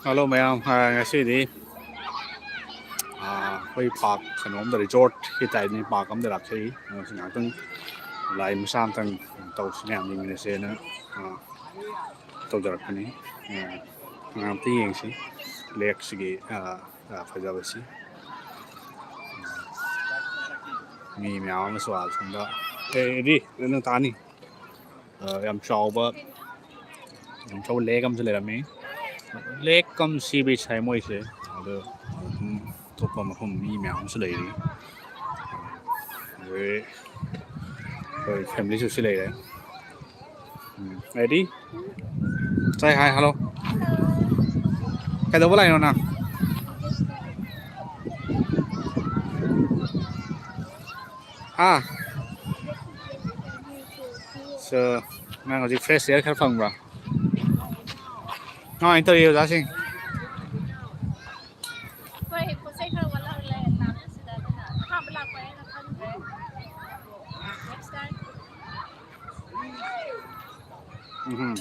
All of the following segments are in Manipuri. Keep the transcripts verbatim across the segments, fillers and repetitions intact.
ꯍꯜꯂꯣ ꯃꯌꯥꯝ, ꯑ, ꯉꯁꯤꯗꯤ, ꯑ, ꯑꯩꯈꯣꯏ ꯄꯥꯔꯛ ꯀꯩꯅꯣꯝꯗ, ꯔꯤꯖꯣꯔꯠꯀꯤ ꯇꯥꯏꯞꯅꯤ, ꯄꯥꯔꯛ ꯑꯃꯗ ꯂꯥꯛꯆꯩ꯫ ꯉꯁꯤ ꯉꯥꯏꯍꯥꯛꯇꯪ ꯂꯥꯏ ꯃꯆꯥ ꯑꯃꯇꯪ ꯇꯧꯁꯤ, ꯃꯌꯥꯝ ꯌꯦꯡꯃꯤꯟꯅꯁꯦꯅ, ꯑ, ꯇꯧꯖꯔꯛꯄꯅꯤ꯫ ꯑ, ꯉꯥꯏꯍꯥꯛꯇꯪ ꯌꯦꯡꯁꯤ ꯂꯦꯛꯁꯤꯒꯤ, ꯑ, ꯑ, ꯐꯖꯕꯁꯤ꯫ ꯃꯤ ꯃꯌꯥꯝ ꯑꯃꯁꯨ ꯑꯥ ꯁꯣꯝꯗ, ꯑꯦ, ꯔꯤ, ꯅꯪ ꯇꯥꯅꯤ꯫ ꯑ, ꯌꯥꯝ ꯆꯥꯎꯕ, ꯌꯥꯝ ꯆꯥꯎꯕ ꯂꯦꯛ ꯑꯃꯁꯨ ꯂꯩꯔꯝꯃꯤ꯫ ꯂꯦꯛ ꯀꯝ ꯁꯤ ꯕꯤꯆ ꯍꯥꯏ ꯃꯣꯏꯁꯦ꯫ ꯑꯗꯣ ꯑꯗꯨꯝ ꯑꯇꯣꯞꯄ ꯃꯐꯝ ꯃꯤ ꯃꯌꯥꯝ ꯑꯃꯁꯨ ꯂꯩꯔꯤ꯫ ꯑꯗꯩ ꯑꯩꯈꯣꯏ ꯐꯦꯃꯤꯂꯤꯁꯨ ꯁꯤ ꯂꯩꯔꯦ꯫ ꯎꯝ, ready? Say hi, hello. ꯀꯩꯗꯧꯕ ꯂꯥꯛꯏꯅꯣ ꯅꯪ? ꯍꯥ? So, ꯅꯪ ꯍꯧꯖꯤꯛ fresh air ꯈꯔ ꯐꯪꯕ꯭ꯔꯥ? ꯀꯃꯥꯏꯅ ꯇꯧꯔꯤ ꯑꯣꯖꯥꯁꯤꯡ? ꯑꯩꯈꯣꯏ ꯄꯣꯠ ꯆꯩ ꯈꯔ ꯋꯥꯠꯍꯧꯔꯦ ꯂꯥꯛꯄꯁꯤꯗ, ꯑꯗꯨꯅ ꯑꯍꯥꯟꯕ ꯂꯥꯛꯄꯅꯤꯅ ꯈꯪꯗ꯭ꯔꯦ꯫ Next time꯫ ꯎꯝ꯫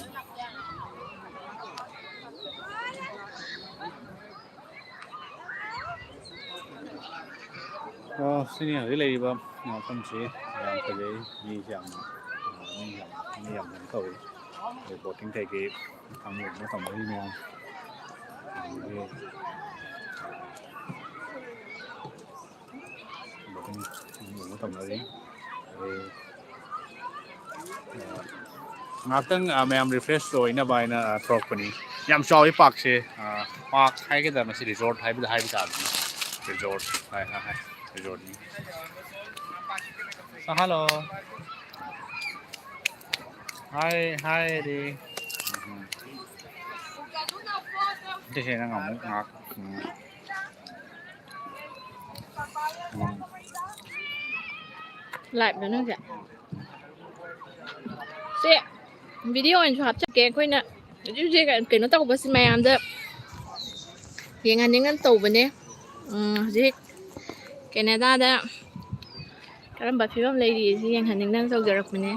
ꯑꯣ, ꯁꯤꯅꯤ ꯍꯧꯖꯤꯛ ꯂꯩꯔꯤꯕ ꯃꯐꯝꯁꯤ꯫ ꯌꯥꯝ ꯐꯖꯩ꯫ ꯃꯤꯁꯤ ꯌꯥꯝ, ꯃꯤ ꯌꯥꯝ, ꯃꯤ ꯌꯥꯝ ꯀꯩꯅꯣ ꯇꯧꯏ꯫ ꯑꯗꯩ boating ꯀꯩꯀꯩ ꯊꯝꯃꯣꯏ ꯊꯝꯃꯣꯏ ꯃꯌꯥꯝ꯫ ꯑꯗꯒꯤ boating ꯌꯦꯡꯕ ꯇꯧꯅꯔꯤ꯫ ꯑꯗꯩ, ꯑ, ꯉꯥꯛꯇꯪ, ꯑ, ꯃꯌꯥꯝ refresh ꯑꯣꯏꯅꯕ ꯍꯥꯏꯅ, ꯑ, ꯊꯣꯛꯂꯛꯄꯅꯤ꯫ ꯌꯥꯝ ꯆꯥꯎꯏ ꯄꯥꯔꯛꯁꯦ꯫ ꯑ, ꯄꯥꯔꯛ ꯍꯥꯏꯒꯗ꯭ꯔꯥ, ꯃꯁꯤ ꯔꯤꯖꯣꯔꯠ ꯍꯥꯏꯕꯗ ꯍꯥꯏꯕ ꯇꯥꯕꯅꯤ꯫ ꯔꯤꯖꯣꯔꯠ ꯍꯥꯏ, ꯍꯥꯏ, ꯍꯥꯏ, ꯔꯤꯖꯣꯔꯠꯅꯤ꯫ ꯑ, hello꯫ Hi, hi, ꯔꯤ꯫ ꯎꯝ꯫ ꯁꯤꯁꯦ ꯅꯪ ꯑꯃꯨꯛ ꯉꯥꯏꯍꯥꯛ, ꯎꯝ꯫ ꯎꯝ꯫ Live ꯂꯣ ꯅꯪꯁꯦ? ꯁꯦ, video ꯑꯣꯏꯅꯁꯨ ꯍꯥꯞꯆꯒꯦ꯫ ꯑꯩꯈꯣꯏꯅ ꯍꯧꯖꯤꯛ ꯍꯧꯖꯤꯛ ꯀꯩꯅꯣ ꯇꯧꯕꯁꯤ ꯃꯌꯥꯝꯗ ꯌꯦꯡꯍꯟꯅꯤꯡꯗꯅ ꯇꯧꯕꯅꯦ꯫ ꯎꯝ, ꯍꯧꯖꯤꯛ ꯀꯦꯅꯦꯗꯥꯗ ꯀꯔꯝꯕ ꯐꯤꯕꯝ ꯂꯩꯔꯤ ꯁꯤ ꯌꯦꯡꯍꯟꯅꯤꯡꯗꯅ ꯇꯧꯖꯔꯛꯄꯅꯦ꯫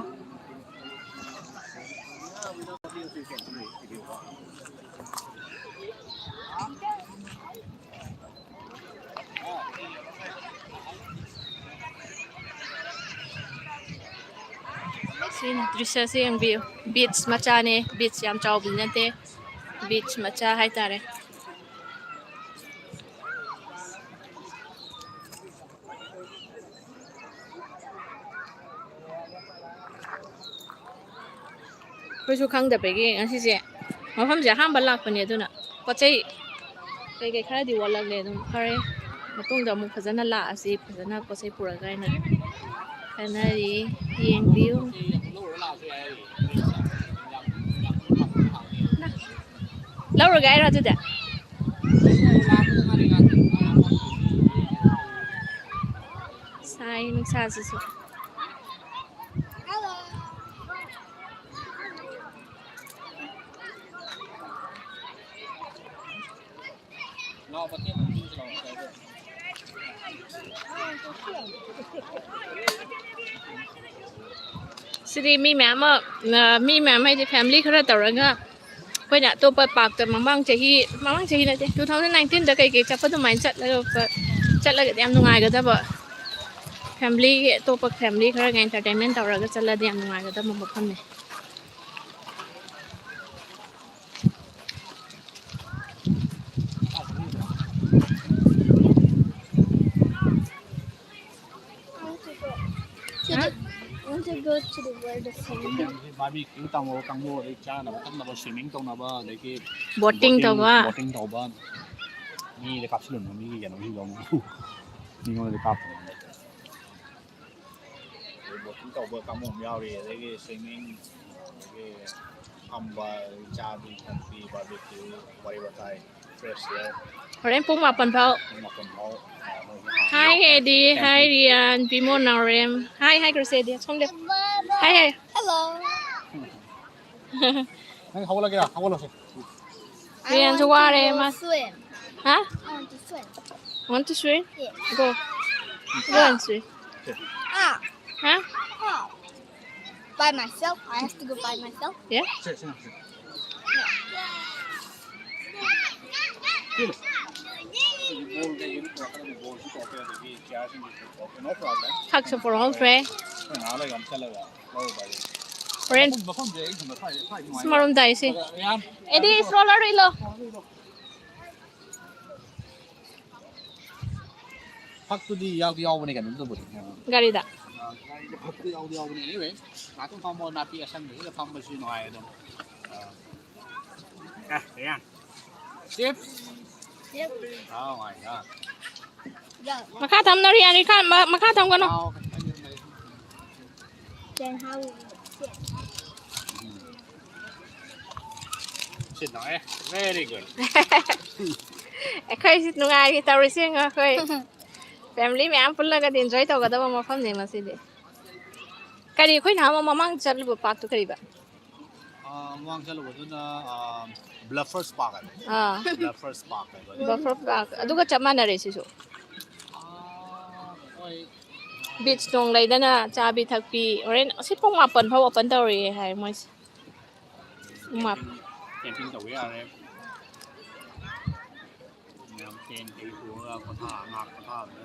ꯗ꯭ꯔꯤꯁ꯭ꯌꯁꯦ ꯌꯦꯡꯕꯤꯌꯨ꯫ ꯕꯤꯆ ꯃꯆꯥꯅꯦ, ꯕꯤꯆ ꯌꯥꯝ ꯆꯥꯎꯕꯗꯤ ꯅꯠꯇꯦ, ꯕꯤꯆ ꯃꯆꯥ ꯍꯥꯏꯇꯥꯔꯦ꯫ ꯑꯩꯈꯣꯏꯁꯨ ꯈꯪꯗꯕꯒꯤ ꯉꯁꯤꯁꯦ ꯃꯐꯝꯁꯦ ꯑꯍꯥꯟꯕ ꯂꯥꯛꯄꯅꯦ, ꯑꯗꯨꯅ ꯄꯣꯠ ꯆꯩ ꯀꯩꯀꯩ ꯈꯔꯗꯤ ꯋꯥꯠꯂꯛꯂꯦ꯫ ꯑꯗꯨꯝ ꯐꯔꯦ, ꯃꯇꯨꯡꯗ ꯑꯃꯨꯛ ꯐꯖꯅ ꯂꯥꯛꯑꯁꯤ, ꯐꯖꯅ ꯄꯣꯠ ꯆꯩ ꯄꯨꯔꯒ ꯍꯥꯏꯅ ꯈꯟꯅꯔꯤ꯫ ꯌꯦꯡꯕꯤꯌꯨ꯫ ꯂꯧꯔꯒꯦ ꯍꯥꯏꯔꯣ ꯑꯗꯨꯗꯤ? ꯁꯥꯏ ꯅꯨꯡꯁꯥꯁꯤꯁꯨ꯫ ꯁꯤꯗꯤ ꯃꯤ ꯃꯌꯥꯝ ꯑꯃ, ꯑ, ꯃꯤ ꯃꯌꯥꯝ ꯍꯥꯏꯗꯤ ꯐꯦꯃꯤꯂꯤ ꯈꯔ ꯇꯧꯔꯒ ꯑꯩꯈꯣꯏꯅ ꯑꯇꯣꯞꯄ ꯄꯥꯔꯛꯇ ꯃꯃꯥꯡ ꯆꯍꯤ, ꯃꯃꯥꯡ ꯆꯍꯤ ꯅꯠꯇꯦ, two thousand nineteenꯗ ꯀꯩꯀꯩ ꯆꯠꯄ ꯑꯗꯨꯃꯥꯏꯅ ꯆꯠꯂꯒ, ꯆꯠꯂꯒꯗꯤ ꯌꯥꯝ ꯅꯨꯡꯉꯥꯏꯒꯗꯕ꯫ ꯐꯦꯃꯤꯂꯤꯒꯤ, ꯑꯇꯣꯞꯄ ꯐꯦꯃꯤꯂꯤ ꯈꯔꯒ entertainment ꯇꯧꯔꯒ ꯆꯠꯂꯗꯤ ꯌꯥꯝ ꯅꯨꯡꯉꯥꯏꯒꯗꯕ ꯃꯐꯝꯅꯦ꯫ I want to go to the, I want to go to the where the sand. Barbecue ꯇꯧꯅꯕ ꯀꯥꯡꯕꯨ, ꯑꯗꯩ ꯆꯥꯅꯕ ꯊꯛꯅꯕ, swimming ꯇꯧꯅꯕ, ꯑꯗꯒꯤ boating boating ꯇꯧꯕ꯫ Boating ꯇꯧꯕ꯫ ꯃꯤꯗ ꯀꯥꯞꯁꯤꯜꯂꯨꯅꯨ, ꯃꯤꯒꯤ ꯀꯩꯅꯣꯁꯤꯡꯗꯣ ꯑꯃꯨꯛ꯫ ꯃꯤꯉꯣꯟꯗꯗꯤ ꯀꯥꯞꯄ꯫ ꯑꯗꯩ boating ꯇꯧꯕ ꯀꯥꯡꯕꯨ ꯑꯃ ꯌꯥꯎꯔꯤ, ꯑꯗꯒꯤ swimming, ꯑꯗꯒꯤ ꯐꯝꯕ, ꯆꯥꯕꯤ ꯊꯛꯄꯤ, barbecue, ꯋꯥꯔꯤ ꯋꯥꯇꯥꯏ, fresh air꯫ ꯍꯣꯔꯦꯟ ꯄꯨꯡ ꯃꯥꯄꯟ ꯐꯥꯎ꯫ ꯄꯨꯡ ꯃꯥꯄꯟ ꯐꯥꯎ, ꯑ, ꯃꯣꯏꯒꯤ ꯍꯥꯡꯉꯤ꯫ Hi, ꯑꯦꯗꯤ꯫ Hi, ꯔꯤꯌꯥꯟ꯫ ꯕꯤꯃꯣꯟ, ꯅꯥꯎꯔꯦꯝ꯫ Hi, hi, ꯀ꯭ꯔꯤꯁ, ꯑꯦꯗꯤ꯫ ꯁꯣꯝꯗ꯫ Hi, hi꯫ Hello꯫ ꯅꯪ ꯍꯧꯒꯠꯂꯒꯦꯔꯥ? ꯍꯧꯒꯠꯂꯁꯦ꯫ I ꯔꯤꯌꯥꯟꯁꯨ want to ꯋꯥꯔꯦ, go ꯃꯥ꯫ Swim꯫ ꯍꯥ? I want to swim꯫ Want to swim? Yeah꯫ Go꯫ Go and swim꯫ ꯑꯥ꯫ ꯍꯥ? ꯑꯥ꯫ By myself? I have to go by myself? Yeah? ꯁꯦ, ꯁꯦ, ꯁꯦ꯫ ꯁꯤꯗ꯫ ꯕꯣꯜ ꯀꯩꯀꯩ ꯄꯨꯔꯛꯀꯗꯕꯅꯤ, ꯕꯣꯜꯁꯨ ꯄꯨꯔꯛꯀꯦ, ꯑꯗꯒꯤ ꯆꯤꯌꯥꯔꯁꯤꯡꯗꯨꯁꯨ ꯄꯨꯔꯛꯀꯦ, no problem꯫ ꯁꯛꯁꯨ ꯄꯨꯔꯛꯍꯧꯗ꯭ꯔꯦ꯫ ꯑꯩꯈꯣꯏ ꯉꯥꯏꯍꯥꯛ ꯂꯩꯔꯒ ꯑꯃꯨꯛ ꯆꯠꯂꯒ ꯂꯧꯔꯨꯕ ꯍꯥꯏꯗꯨꯅꯤ꯫ ꯍꯣꯔꯦꯟ ꯃꯐꯝ-, ꯃꯐꯝꯁꯦ ꯑꯩ ꯁꯣꯝꯗ ꯊꯥꯏ, ꯊꯥꯏ ꯅꯨꯡꯉꯥꯏ꯫ ꯃꯔꯣꯝ ꯇꯥꯏꯁꯦ꯫ ꯑꯗ ꯃꯌꯥꯝ ꯑꯦꯗꯤ, stroller ꯏꯜꯂꯣ꯫ ꯐꯛꯇꯨꯗꯤ ꯌꯥꯎꯗꯤ ꯌꯥꯎꯕꯅꯦ ꯀꯩꯅꯣꯗꯨꯕꯨꯗꯤ꯫ ꯒꯥꯔꯤꯗ꯫ ꯑ, ꯒꯥꯔꯤꯗ ꯐꯛꯇꯨ ꯌꯥꯎꯗꯤ ꯌꯥꯎꯕꯅꯦ꯫ Anyway, ꯉꯥꯛꯇꯪ ꯐꯝꯃꯣ, ꯅꯥꯄꯤ ꯑꯁꯪꯕꯁꯤꯗ ꯐꯝꯕꯁꯨ ꯅꯨꯡꯉꯥꯏ ꯑꯗꯨꯝ꯫ ꯑ, ꯑꯦ, ꯀꯌꯥ? Chips? Oh my God. ꯃꯈꯥ ꯊꯝꯅꯔꯤ ꯌꯥꯅꯤ, ꯈꯥ-, ꯃ-, ꯃꯈꯥ ꯊꯝꯒꯅꯨ꯫ ꯆꯥꯎ꯫ ꯁꯤ ꯅꯨꯡꯉꯥꯏꯔꯦ꯫ Very good. ꯑꯩꯈꯣꯏꯁꯤ ꯅꯨꯡꯉꯥꯏꯔꯤ ꯇꯧꯔꯤꯁꯤ ꯌꯦꯡꯉꯣ, ꯑꯩꯈꯣꯏ family ꯃꯌꯥꯝ ꯄꯨꯜꯂꯒꯗꯤ enjoy ꯇꯧꯒꯗꯕ ꯃꯐꯝꯅꯦ ꯃꯁꯤꯗꯤ꯫ ꯀꯔꯤ ꯑꯩꯈꯣꯏ ꯅꯍꯥꯟ ꯃꯃꯥꯡ ꯆꯠꯂꯨꯕ parkꯇꯨ ꯀꯔꯤꯕ? ꯑꯥ, ꯃꯃꯥꯡ ꯆꯠꯂꯨꯕꯗꯨꯅ, ꯑꯥ, Bluffers Park ꯍꯥꯏꯕ꯫ ꯑꯥ꯫ Bluffers Park ꯍꯥꯏꯕ꯫ Bluffers Park꯫ ꯑꯗꯨꯒ ꯆꯞ ꯃꯥꯟꯅꯔꯦ ꯁꯤꯁꯨ꯫ ꯑꯥ, ꯍꯣꯏ꯫ Beach ꯅꯣꯡ ꯂꯩꯗꯅ ꯆꯥꯕꯤ ꯊꯛꯄꯤ꯫ ꯍꯣꯔꯦꯟ ꯑꯁꯤ ꯄꯨꯡ ꯃꯥꯄꯟ ꯐꯥꯎ open ꯇꯧꯔꯤꯌꯦ ꯍꯥꯏ ꯃꯣꯏꯁꯦ꯫ ꯄꯨꯡ ꯃꯥꯄꯟ꯫ Camping, camping ꯇꯧꯕ ꯌꯥꯔꯦ꯫ ꯃꯌꯥꯝ tent ꯀꯩ ꯄꯨꯔꯒ ꯄꯣꯊꯥ-, ꯉꯥꯏꯍꯥꯛ ꯄꯣꯊꯥꯕꯗ꯫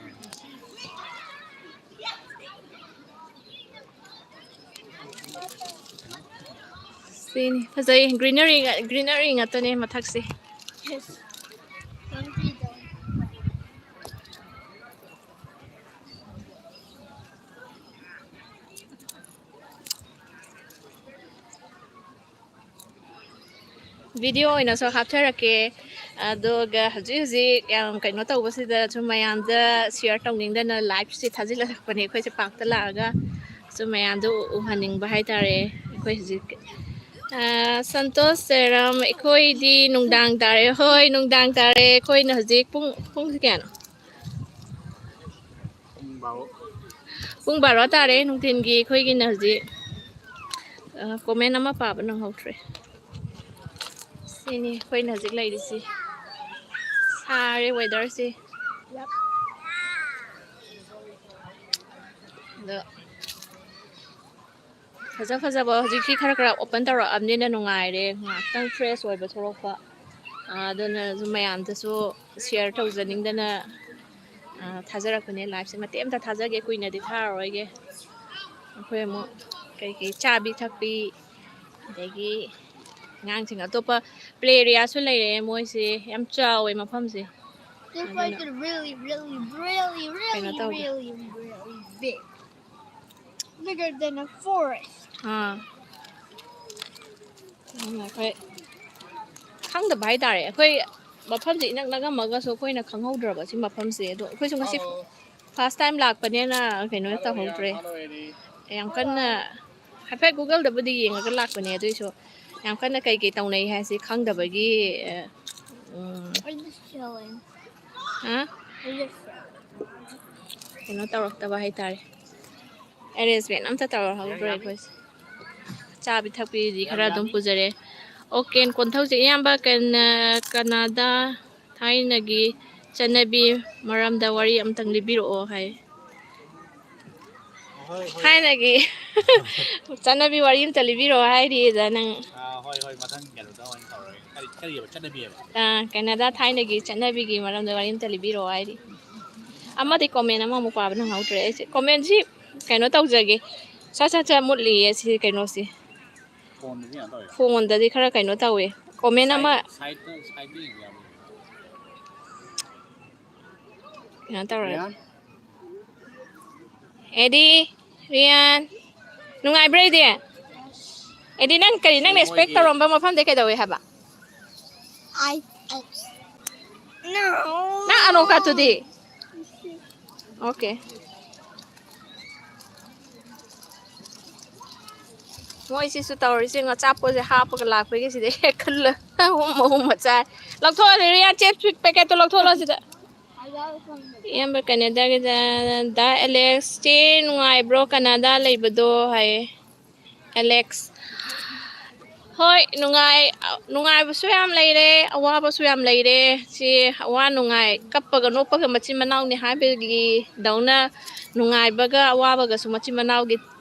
ꯁꯤꯅꯤ, ꯐꯖꯩ꯫ Greenery ꯉꯥ-, greenery ꯉꯥꯛꯇꯅꯦ ꯃꯊꯛꯁꯦ꯫ Video ꯑꯣꯏꯅꯁꯨ ꯍꯥꯞꯆꯔꯛꯀꯦ꯫ ꯑꯗꯨꯒ ꯍꯧꯖꯤꯛ ꯍꯧꯖꯤꯛ ꯌꯥꯝ ꯀꯩꯅꯣ ꯇꯧꯕꯁꯤꯗ ꯁꯨꯝ ꯃꯌꯥꯝꯗ share ꯇꯧꯅꯤꯡꯗꯅ liveꯁꯦ ꯊꯥꯖꯤꯜꯂꯛꯄꯅꯦ꯫ ꯑꯩꯈꯣꯏꯁꯦ parkꯇ ꯂꯥꯛꯑꯒ ꯁꯨꯝ ꯃꯌꯥꯝꯗ ꯎ-, ꯎꯍꯟꯅꯤꯡꯕ ꯍꯥꯏꯇꯥꯔꯦ꯫ ꯑꯩꯈꯣꯏ ꯍꯧꯖꯤꯛ, ꯑ, ꯁꯟꯇꯣꯁ ꯖꯌꯔꯥꯝ, ꯑꯩꯈꯣꯏꯗꯤ ꯅꯨꯡꯗꯥꯡ ꯇꯥꯔꯦ꯫ ꯍꯣꯏ, ꯅꯨꯡꯗꯥꯡ ꯇꯥꯔꯦ꯫ ꯑꯩꯈꯣꯏꯅ ꯍꯧꯖꯤꯛ ꯄꯨꯡ, ꯄꯨꯡꯁꯦ ꯀꯌꯥꯅꯣ? ꯄꯨꯡ ꯕꯥꯔꯣ꯫ ꯄꯨꯡ ꯕꯥꯔꯣ ꯇꯥꯔꯦ ꯅꯨꯡꯊꯤꯟꯒꯤ꯫ ꯑꯩꯈꯣꯏꯒꯤꯅ ꯍꯧꯖꯤꯛ, ꯑ, comment ꯑꯃ ꯄꯥꯕ ꯅꯪꯍꯧꯗ꯭ꯔꯦ꯫ ꯁꯤꯅꯤ ꯑꯩꯈꯣꯏꯅ ꯍꯧꯖꯤꯛ ꯂꯩꯔꯤꯁꯤ꯫ ꯁꯥꯔꯦ weatherꯁꯤ꯫ ꯑꯗꯣ ꯐꯖ ꯐꯖꯕ ꯍꯧꯖꯤꯛꯇꯤ ꯈꯔ ꯈꯔ open ꯇꯧꯔꯛꯑꯕꯅꯤꯅ ꯅꯨꯡꯉꯥꯏꯔꯦ, ꯉꯥꯏꯍꯥꯛꯇꯪ fresh ꯑꯣꯏꯕ ꯊꯣꯛꯂꯛꯄ꯫ ꯑꯥ, ꯑꯗꯨꯅꯁꯨ ꯃꯌꯥꯝꯗꯁꯨ share ꯇꯧꯖꯅꯤꯡꯗꯅ, ꯑꯥ, ꯊꯥꯖꯔꯛꯄꯅꯦ꯫ Liveꯁꯦ ꯃꯇꯦꯛ ꯑꯃꯇ ꯊꯥꯖꯒꯦ, ꯀꯨꯏꯅꯗꯤ ꯊꯥꯔꯔꯣꯏꯒꯦ꯫ ꯑꯩꯈꯣꯏ ꯑꯃꯨꯛ ꯀꯩꯀꯩ ꯆꯥꯕꯤ ꯊꯛꯄꯤ, ꯑꯗꯒꯤ ꯑꯉꯥꯡꯁꯤꯡ ꯑꯇꯣꯞꯄ play areaꯁꯨ ꯂꯩꯔꯦ꯫ ꯃꯣꯏꯁꯦ ꯌꯥꯝ ꯆꯥꯎꯋꯦ ꯃꯐꯝꯁꯦ꯫ This place is really, really, really, Kaya really, tawag. Really, really big. Bigger than a forest. ꯑꯥ ꯑꯗꯨꯅ ꯑꯩꯈꯣꯏ ꯈꯪꯗꯕ ꯍꯥꯏꯇꯥꯔꯦ꯫ ꯑꯩꯈꯣꯏ ꯃꯐꯝꯁꯦ ꯏꯅꯛ ꯅꯛꯑꯝꯃꯒꯁꯨ ꯑꯩꯈꯣꯏꯅ ꯈꯪꯍꯧꯗ꯭ꯔꯕ ꯁꯤ ꯃꯐꯝꯁꯦ꯫ ꯑꯗꯣ ꯑꯩꯈꯣꯏꯁꯨ ꯉꯁꯤ first time ꯂꯥꯛꯄꯅꯤꯅ ꯀꯩꯅꯣ ꯇꯧꯍꯧꯗ꯭ꯔꯦ꯫ ꯌꯥꯝ ꯀꯟꯅ ꯍꯥꯏꯐꯦꯠ Googleꯗꯕꯨꯗꯤ ꯌꯦꯡꯉꯒ ꯂꯥꯛꯄꯅꯦ, ꯑꯗꯨꯏꯁꯨ ꯌꯥꯝ ꯀꯟꯅ ꯀꯩ ꯀꯩ ꯇꯧꯅꯩ ꯍꯥꯏꯁꯤ ꯈꯪꯗꯕꯒꯤ, ꯑ, ꯎꯝ, We're just chilling. ꯍꯥ? We're just ꯀꯩꯅꯣ ꯇꯧꯔꯛꯇꯕ ꯍꯥꯏꯇꯥꯔꯦ꯫ Arrangement ꯑꯝꯇ ꯇꯧꯔꯍꯧꯗ꯭ꯔꯦ ꯑꯩꯈꯣꯏꯁꯦ꯫ ꯆꯥꯕꯤ ꯊꯛꯄꯤꯗꯤ ꯈꯔ ꯑꯗꯨꯝ ꯄꯨꯖꯔꯦ꯫ ꯑꯣꯀꯦꯟ ꯀꯣꯟꯊꯧꯁꯦ ꯏꯌꯥꯝꯕ ꯀꯅꯥ-, ꯀꯅꯥꯗꯥ ꯊꯥꯏꯅꯒꯤ ꯆꯠꯅꯕꯤ ꯃꯔꯝꯗ ꯋꯥꯔꯤ ꯑꯝꯇꯪ ꯂꯤꯕꯤꯔꯛꯑꯣ ꯍꯥꯏ꯫ ꯊꯥꯏꯅꯒꯤ ꯆꯠꯅꯕꯤ ꯋꯥꯔꯤ ꯑꯝꯇ ꯂꯤꯕꯤꯔꯛꯑꯣ ꯍꯥꯏꯔꯤꯗ ꯅꯪ꯫ ꯑꯥ, ꯍꯣꯏ, ꯍꯣꯏ, ꯃꯊꯪ ꯀꯩꯅꯣꯗ ꯑꯣꯏꯅ ꯇꯧꯔꯒꯦ꯫ ꯀꯔꯤ, ꯀꯔꯤꯑꯕ ꯆꯠꯅꯕꯤꯑꯕ? ꯑꯥ, ꯀꯦꯅꯥꯗꯥ ꯊꯥꯏꯅꯒꯤ ꯆꯠꯅꯕꯤꯒꯤ ꯃꯔꯝꯗ ꯋꯥꯔꯤ ꯑꯝꯇ ꯂꯤꯕꯤꯔꯛꯑꯣ ꯍꯥꯏꯔꯤ꯫ ꯑꯃꯗꯤ comment ꯑꯃꯃꯨꯛ ꯄꯥꯕ ꯅꯪꯍꯧꯗ꯭ꯔꯦ ꯑꯩꯁꯦ꯫ Commentꯁꯤ ꯀꯩꯅꯣ ꯇꯧꯖꯒꯦ꯫ ꯁꯠ ꯁꯠ ꯁꯠ ꯃꯨꯠꯂꯤꯌꯦ ꯁꯤ ꯀꯩꯅꯣꯁꯤ꯫ ꯐꯣꯟꯗꯗꯤ ꯀꯩꯅꯣ ꯇꯧꯋꯦ꯫ ꯐꯣꯟꯗꯗꯤ ꯈꯔ ꯀꯩꯅꯣ ꯇꯧꯋꯦ꯫ Comment ꯑꯃ Side, sideꯇ, sideꯇ ꯌꯦꯡꯕ ꯌꯥꯕ꯭ꯔꯣ? ꯀꯩꯅꯣ ꯇꯧꯔꯒꯦ꯫ ꯔꯤꯌꯥꯟ? ꯑꯦꯗꯤ, ꯔꯤꯌꯥꯟ, ꯅꯨꯡꯉꯥꯏꯕ꯭ꯔꯥ ꯑꯦꯗꯤ? ꯑꯦꯗꯤ, ꯅꯪ ꯀꯔꯤ, ꯅꯪꯅ expect ꯇꯧꯔꯝꯕ ꯃꯐꯝꯗ ꯀꯩꯗꯧꯋꯦ ꯍꯥꯏꯕ? I, I no. ꯅꯪ ꯑꯅꯣꯀꯥꯠꯇꯨꯗꯤ? Okay. ꯃꯣꯏꯁꯤꯁꯨ ꯇꯧꯔꯤꯁꯦ, ꯑꯆꯥꯄꯣꯠꯁꯦ ꯍꯥꯞꯄꯒ ꯂꯥꯛꯄꯒꯤ ꯁꯤꯗ ꯍꯦꯛ ꯈꯜꯂ ꯑꯍꯨꯝ ꯑꯍꯨꯝ ꯃꯆꯥ꯫ ꯂꯧꯊꯣꯛꯑꯣ, ꯔꯤꯌꯥ, chips packetꯇꯣ ꯂꯧꯊꯣꯛꯑꯣ ꯁꯤꯗ꯫ I got it from the ꯏꯌꯥꯝꯕ ꯀꯅꯥꯗꯥꯒꯤꯗ, ꯗꯥ ꯑꯦꯂꯦꯛꯁ, ꯆꯦ ꯅꯨꯡꯉꯥꯏꯕ꯭ꯔꯣ ꯀꯅꯥꯗꯥ ꯂꯩꯕꯗꯣ ꯍꯥꯏꯌꯦ꯫ ꯑꯦꯂꯦꯛꯁ, ꯍꯣꯏ, ꯅꯨꯡꯉꯥꯏ, ꯅꯨꯡꯉꯥꯏꯕꯁꯨ ꯌꯥꯝ ꯂꯩꯔꯦ, ꯑꯋꯥꯕꯁꯨ ꯌꯥꯝ ꯂꯩꯔꯦ꯫ ꯁꯤ ꯑꯋꯥ ꯅꯨꯡꯉꯥꯏ, ꯀꯞꯄꯒ ꯅꯣꯛꯄꯒ ꯃꯆꯤꯟ ꯃꯅꯥꯎꯅꯤ ꯍꯥꯏꯕꯒꯤ ꯗꯧꯅ ꯅꯨꯡꯉꯥꯏꯕꯒ ꯑꯋꯥꯕꯒꯁꯨ ꯃꯆꯤꯟ ꯃꯅꯥꯎꯒꯤ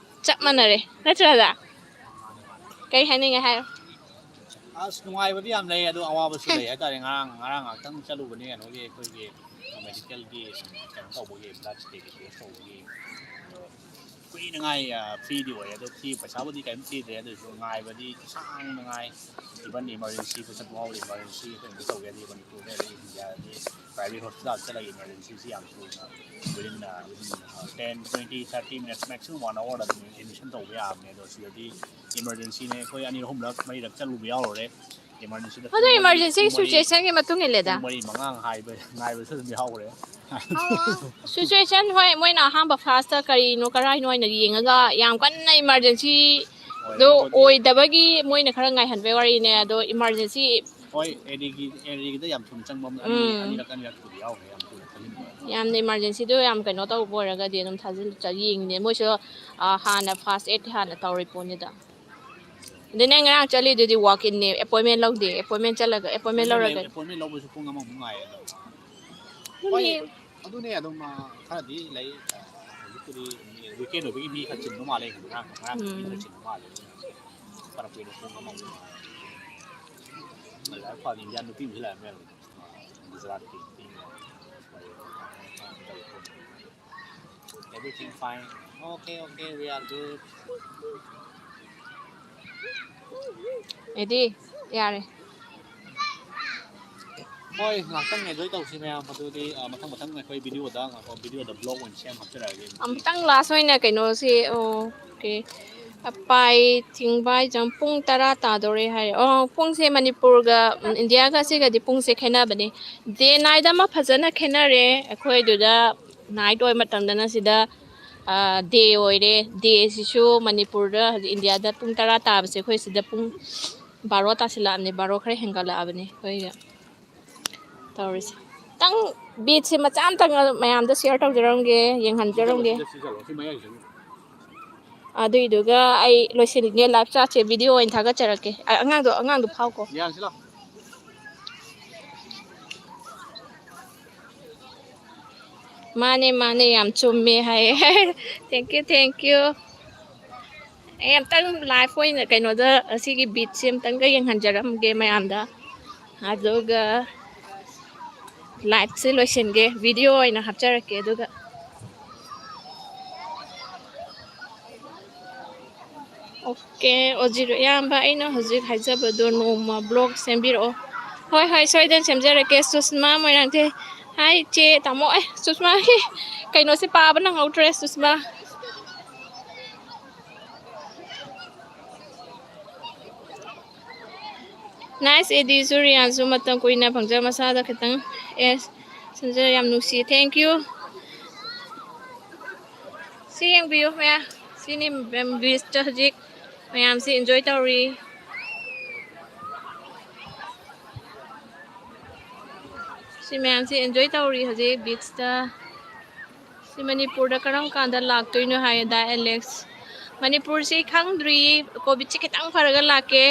ꯆꯞ ꯃꯥꯟꯅꯔꯦ, ꯅꯠꯇ꯭ꯔꯗ? ꯀꯩ ꯍꯥꯏꯅꯤꯡꯉꯦ ꯍꯥꯏꯌꯣ꯫ ꯑꯁ, ꯅꯨꯡꯉꯥꯏꯕꯗꯤ ꯌꯥꯝ ꯂꯩ, ꯑꯗꯣ ꯑꯋꯥꯕꯁꯨ ꯂꯩ ꯍꯥꯏꯇꯥꯔꯦ꯫ ꯉꯔꯥꯡ, ꯉꯔꯥꯡ ꯉꯥꯏꯍꯥꯛꯇꯪ ꯆꯠꯂꯨꯕꯅꯦ ꯀꯩꯅꯣꯒꯤ, ꯑꯩꯈꯣꯏꯒꯤ ꯃꯦꯗꯤꯀꯦꯜꯒꯤ ꯀꯩꯅꯣ ꯇꯧꯕꯒꯤ, ꯕ꯭ꯂꯗ ꯀꯩꯀꯩ ꯇꯦꯁ ꯇꯧꯕꯒꯤ꯫ ꯑꯗꯣ ꯀꯨꯏꯅ ꯉꯥꯏ꯫ ꯐ꯭ꯔꯤꯗꯤ ꯑꯣꯏ ꯑꯗꯣ, ꯐ꯭ꯔꯤ ꯄꯩꯁꯥꯕꯨꯗꯤ ꯀꯔꯤꯝ ꯊꯤꯗ꯭ꯔꯦ, ꯑꯗꯨꯁꯨ ꯉꯥꯏꯕꯗꯤ ꯁꯥꯡꯅ ꯉꯥꯏ꯫ ꯏꯚꯟ ꯏꯃꯥꯔꯖꯦꯟꯁꯤ ꯄꯨꯁꯟꯕ ꯐꯥꯎ, ꯏꯃꯥꯔꯖꯦꯟꯁꯤ ꯑꯩꯈꯣꯏꯅ ꯇꯧꯒꯦ ꯍꯥꯏꯗꯤ ꯃꯅꯤꯄꯨꯔꯗ ꯑꯗꯩ ꯏꯟꯗꯤꯌꯥꯗꯤ ꯄ꯭ꯔꯥꯏꯚꯦꯠ ꯍꯣꯁꯄꯤꯇꯥꯜ ꯆꯠꯂꯒ ꯏꯃꯥꯔꯖꯦꯟꯁꯤꯁꯤ ꯌꯥꯝ ꯊꯨꯅ within ten twenty thirty minutes maximum one hour ꯑꯗꯨꯝ ꯑꯦꯗꯃꯤꯁꯟ ꯇꯧꯕ ꯌꯥꯕꯅꯦ꯫ ꯑꯗꯣ ꯁꯤꯗꯗꯤ ꯏꯃꯥꯔꯖꯦꯟꯁꯤꯅꯦ, ꯑꯩꯈꯣꯏ ꯑꯅꯤꯔꯛ ꯑꯍꯨꯝꯂꯛ ꯃꯔꯤꯔꯛ ꯆꯠꯂꯨꯕ ꯌꯥꯎꯔꯨꯔꯦ꯫ ꯏꯃꯥꯔꯖꯦꯟꯁꯤꯗ ꯑꯗꯣ ꯄꯨꯡ ꯃꯔꯤ, emergency ꯄꯨꯡ ꯃꯔꯤ, situation-ꯒꯤ ꯃꯇꯨꯡ ꯏꯜꯂꯦꯗ꯫ ꯄꯨꯡ ꯃꯔꯤ ꯃꯉꯥ ꯉꯥꯏꯕ, ꯉꯥꯏꯕꯁꯨ ꯑꯗꯨꯝ ꯌꯥꯎꯈ꯭ꯔꯦ꯫ Situation, ꯍꯣꯏ, ꯃꯣꯏꯅ ꯑꯍꯥꯟꯕ ꯐꯥꯔꯁꯇ ꯀꯔꯤꯅꯣ ꯀꯔꯥꯏꯅꯣ ꯍꯥꯏꯅ ꯌꯦꯡꯉꯒ, ꯌꯥꯝ ꯀꯟꯅ ꯏꯃꯥꯔꯖꯦꯟꯁꯤꯗꯣ ꯑꯣꯏꯗꯕꯒꯤ ꯃꯣꯏꯅ ꯈꯔ ꯉꯥꯏꯍꯟꯕꯩ ꯋꯥꯔꯤꯅꯦ꯫ ꯑꯗꯣ ꯏꯃꯥꯔꯖꯦꯟꯁꯤ ꯍꯣꯏ, ꯑꯦꯔꯤꯒꯤ, ꯑꯦꯔꯤꯒꯤꯗ ꯌꯥꯝ ꯊꯨꯅ ꯆꯪꯕ ꯑꯃ, ꯑꯅꯤ, ꯎꯝ꯫ ꯑꯅꯤꯔꯛ, ꯑꯅꯤꯔꯛꯄꯨꯗꯤ ꯌꯥꯎꯈ꯭ꯔꯦ, ꯌꯥꯝ ꯊꯨꯅ ꯊꯥꯖꯤꯟꯕ꯫ ꯌꯥꯝꯅ ꯏꯃꯥꯔꯖꯦꯟꯁꯤꯗꯣ ꯌꯥꯝ ꯀꯩꯅꯣ ꯇꯧꯕ ꯑꯣꯏꯔꯒꯗꯤ ꯑꯗꯨꯝ ꯊꯥꯖꯤꯜ-, ꯆꯠ-, ꯌꯦꯡꯉꯤꯅꯦ ꯃꯣꯏꯁꯨ꯫ ꯑ, ꯍꯥꯟꯅ ꯐꯥꯔꯁ ꯑꯦꯗ ꯍꯥꯟꯅ ꯇꯧꯔꯤ ꯄꯣꯠꯅꯤꯗ꯫ ꯑꯗꯩ ꯅꯪ ꯉꯔꯥꯡ ꯆꯠꯂꯤꯗꯨꯗꯤ walk inꯅꯦ, ꯑꯦꯄꯣꯏꯟꯃꯦꯟ ꯂꯧꯗꯦ, ꯑꯦꯄꯣꯏꯟꯃꯦꯟ ꯆꯠꯂꯒ, ꯑꯦꯄꯣꯏꯟꯃꯦꯟ ꯑꯦꯄꯣꯏꯟꯃꯦꯟ ꯂꯧꯔꯒ꯫ ꯂꯩ-, ꯑꯦꯄꯣꯏꯟꯃꯦꯟ ꯂꯧꯕꯁꯨ ꯄꯨꯡ ꯑꯃꯃꯨꯛ ꯉꯥꯏꯌꯦ꯫ ꯑꯗꯨꯅꯦ꯫ ꯍꯣꯏ, ꯑꯗꯨꯅꯦ ꯑꯗꯨꯝ, ꯑ, ꯈꯔꯗꯤ ꯂꯩ꯫ ꯑ, ꯍꯧꯖꯤꯛꯄꯨꯗꯤ weekend ꯑꯣꯏꯕꯒꯤ ꯃꯤ ꯈꯔ ꯆꯤꯟꯕ ꯃꯥꯜꯂꯦ꯫ ꯉꯔꯥꯡ, ꯉꯔꯥꯡ ꯃꯤ ꯈꯔ ꯎꯝ꯫ ꯆꯤꯟꯕ ꯃꯥꯜꯂꯦ꯫ ꯑꯗꯨꯅ ꯈꯔ ꯀꯨꯏꯅ ꯄꯨꯡ ꯑꯃꯃꯨꯛ ꯉꯥꯏ꯫ ꯂꯥꯏꯔꯤꯛ ꯄꯥꯕ ꯏꯟꯗꯤꯌꯥ ꯅꯨꯄꯤ ꯑꯃꯁꯨ ꯂꯥꯛꯑꯝꯃꯦ꯫ ꯒꯨꯖꯔꯥꯠꯀꯤ ꯅꯨꯄꯤ ꯑꯃ꯫ Everything fine. Okay, okay, we are good. ꯑꯦꯗꯤ, ꯌꯥꯔꯦ꯫ ꯍꯣꯏ, ꯉꯥꯛꯇꯪ enjoy ꯇꯧꯁꯤ ꯃꯌꯥꯝ꯫ ꯑꯗꯨꯗꯤ, ꯑ, ꯃꯊꯪ ꯃꯊꯪ ꯑꯩꯈꯣꯏ video-ꯗ, ꯉꯥꯏꯈꯣ, video-ꯗ vlog ꯑꯣꯏꯅ ꯁꯦꯝ ꯍꯥꯞꯆꯔꯛꯑꯒꯦ꯫ ꯑꯃꯨꯛꯇꯪ last ꯑꯣꯏꯅ ꯀꯩꯅꯣꯁꯤ, okay꯫ ꯑꯄꯥꯏ ꯊꯤꯡꯕꯥꯏꯖꯝ ꯄꯨꯡ ꯇꯔꯥ ꯇꯥꯗꯣꯔꯦ ꯍꯥꯏꯔꯦ꯫ ꯑꯣ, ꯄꯨꯡꯁꯦ ꯃꯅꯤꯄꯨꯔꯒ, ꯎꯝ, ꯏꯟꯗꯤꯌꯥꯒ ꯁꯤꯒꯗꯤ ꯄꯨꯡꯁꯦ ꯈꯦꯠꯅꯕꯅꯦ꯫ Day night ꯑꯃ ꯐꯖꯅ ꯈꯦꯠꯅꯔꯦ꯫ ꯑꯩꯈꯣꯏꯗꯨꯗ night ꯑꯣꯏꯕ ꯃꯇꯝꯗꯅ ꯁꯤꯗ, ꯑ, day ꯑꯣꯏꯔꯦ꯫ Day-ꯁꯤꯁꯨ ꯃꯅꯤꯄꯨꯔꯗ ꯍꯧꯖꯤꯛ ꯏꯟꯗꯤꯌꯥꯗ ꯄꯨꯡ ꯇꯔꯥ ꯇꯥꯕꯁꯦ ꯑꯩꯈꯣꯏ ꯁꯤꯗ ꯄꯨꯡ ꯕꯥꯔꯣ ꯇꯥꯁꯤꯜꯂꯛꯑꯕꯅꯦ, ꯕꯥꯔꯣ ꯈꯔ ꯍꯦꯟꯒꯠꯂꯛꯑꯕꯅꯦ ꯑꯩꯈꯣꯏꯒ ꯇꯧꯔꯤꯁꯦ꯫ ꯈꯤꯇꯪ beat-ꯁꯦ ꯃꯆꯥ ꯑꯝꯇꯪ ꯃꯌꯥꯝꯗ share ꯇꯧꯖꯔꯝꯒꯦ, ꯌꯦꯡꯍꯟꯖꯔꯝꯒꯦ꯫ ꯁꯤ ꯆꯠꯂꯣ, ꯁꯤ ꯃꯌꯥꯏꯁꯤꯗ꯫ ꯑꯗꯨꯏꯗꯨꯒ ꯑꯩ ꯂꯣꯏꯁꯤꯟꯒꯦ, live chat-ꯁꯦ video ꯑꯣꯏꯅ ꯊꯥꯒꯠꯆꯔꯛꯀꯦ꯫ ꯑ-, ꯑꯉꯥꯡꯗꯣ, ꯑꯉꯥꯡꯗꯣ ꯐꯥꯎꯀꯣ꯫ ꯌꯥꯔꯦ, ꯁꯤ ꯂꯥꯎ꯫ ꯃꯥꯅꯦ, ꯃꯥꯅꯦ, ꯌꯥꯝ ꯆꯨꯝꯃꯦ ꯍꯥꯏꯌꯦ꯫ Thank you, thank you꯫ ꯑꯩ ꯑꯝꯇꯪ live ꯑꯣꯏꯅ ꯀꯩꯅꯣꯗ ꯑꯁꯤꯒꯤ beat-ꯁꯦ ꯑꯝꯇꯪꯒ ꯌꯦꯡꯍꯟꯖꯔꯝꯒꯦ ꯃꯌꯥꯝꯗ꯫ ꯑꯗꯨꯒ live-ꯁꯦ ꯂꯣꯏꯁꯤꯟꯒꯦ, video ꯑꯣꯏꯅ ꯍꯥꯞꯆꯔꯛꯀꯦ꯫ ꯑꯗꯨꯒ ꯑꯣꯀꯦ, ꯑꯣꯖꯤꯔꯣ ꯏꯌꯥꯝꯕ, ꯑꯩꯅ ꯍꯧꯖꯤꯛ ꯍꯥꯏꯖꯕꯗꯣ ꯅꯣꯡꯃ ꯕ꯭ꯂꯣꯒ ꯁꯦꯝꯕꯤꯔꯛꯑꯣ꯫ ꯍꯣꯏ, ꯍꯣꯏ, ꯁꯣꯏꯗꯅ ꯁꯦꯝꯖꯔꯛꯀꯦ꯫ ꯁꯨꯁꯃꯥ ꯃꯣꯏꯔꯥꯡꯊꯦꯝ, ꯍꯥꯏ ꯆꯦ, ꯇꯥꯃꯣ꯫ ꯑꯦ, ꯁꯨꯁꯃꯥ, ꯀꯩꯅꯣꯁꯦ ꯄꯥꯕ ꯅꯪꯍꯧꯗ꯭ꯔꯦ, ꯁꯨꯁꯃꯥ꯫ ꯅꯥꯏꯁ ꯑꯦꯗꯤꯁꯨ ꯔꯤꯌꯥꯟꯁꯨ ꯃꯇꯝ ꯀꯨꯏꯅ ꯐꯪꯖ ꯃꯁꯥꯗ ꯈꯤꯇꯪ ꯑꯦ ꯁꯤꯟꯖ ꯌꯥꯝ ꯅꯨꯡꯁꯤ꯫ Thank you꯫ ꯁꯤ ꯌꯦꯡꯕꯤꯌꯨ ꯃꯌꯥꯝ꯫ ꯁꯤꯅꯤ ꯃꯦꯝ ꯕꯤꯁꯇ ꯍꯧꯖꯤꯛ ꯃꯌꯥꯝꯁꯤ ꯏꯟꯖꯣꯏ ꯇꯧꯔꯤ꯫ ꯁꯤ ꯃꯌꯥꯝꯁꯤ ꯏꯟꯖꯣꯏ ꯇꯧꯔꯤ ꯍꯧꯖꯤꯛ ꯕꯤꯁꯇ꯫ ꯁꯤ ꯃꯅꯤꯄꯨꯔꯗ ꯀꯔꯝ ꯀꯥꯟꯗ ꯂꯥꯛꯇꯣꯏꯅꯣ ꯍꯥꯏꯌꯦ ꯗꯥ ꯑꯦꯂꯦꯛꯁ꯫ ꯃꯅꯤꯄꯨꯔꯁꯤ ꯈꯪꯗ꯭ꯔꯤ, ꯀꯣꯚꯤꯗꯁꯤ ꯈꯤꯇꯪ ꯐꯔꯒ ꯂꯥꯛꯀꯦ꯫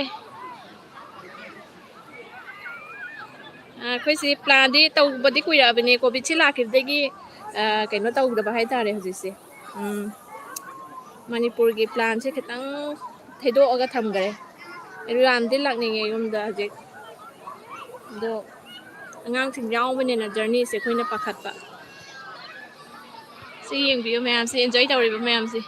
ꯑ, ꯑꯩꯈꯣꯏꯁꯤ ꯄ꯭ꯂꯥꯟꯗꯤ ꯇꯧꯕꯗꯤ ꯀꯨꯏꯔꯛꯑꯕꯅꯦ, ꯀꯣꯚꯤꯗꯁꯤ ꯂꯥꯛꯈꯤꯕꯗꯒꯤ, ꯑ, ꯀꯩꯅꯣ ꯇꯧꯗꯕ ꯍꯥꯏꯇꯥꯔꯦ ꯍꯧꯖꯤꯛꯁꯦ꯫ ꯎꯝ, ꯃꯅꯤꯄꯨꯔꯒꯤ ꯄ꯭ꯂꯥꯟꯁꯦ ꯈꯤꯇꯪ ꯊꯩꯗꯣꯛꯑꯒ ꯊꯝꯈꯔꯦ꯫ ꯔꯤꯌꯥꯟꯗꯤ ꯂꯥꯛꯅꯤꯡꯉꯦ ꯌꯨꯝꯗ ꯍꯧꯖꯤꯛ, ꯑꯗꯣ ꯑꯉꯥꯡꯁꯤꯡ ꯌꯥꯎꯕꯅꯤꯅ ꯖꯔꯅꯤꯁꯦ ꯑꯩꯈꯣꯏꯅ ꯄꯥꯈꯠꯄ꯫ ꯁꯤ ꯌꯦꯡꯕꯤꯌꯨ ꯃꯌꯥꯝꯁꯦ, ꯏꯟꯖꯣꯏ ꯇꯧꯔꯤꯕ ꯃꯌꯥꯝꯁꯦ꯫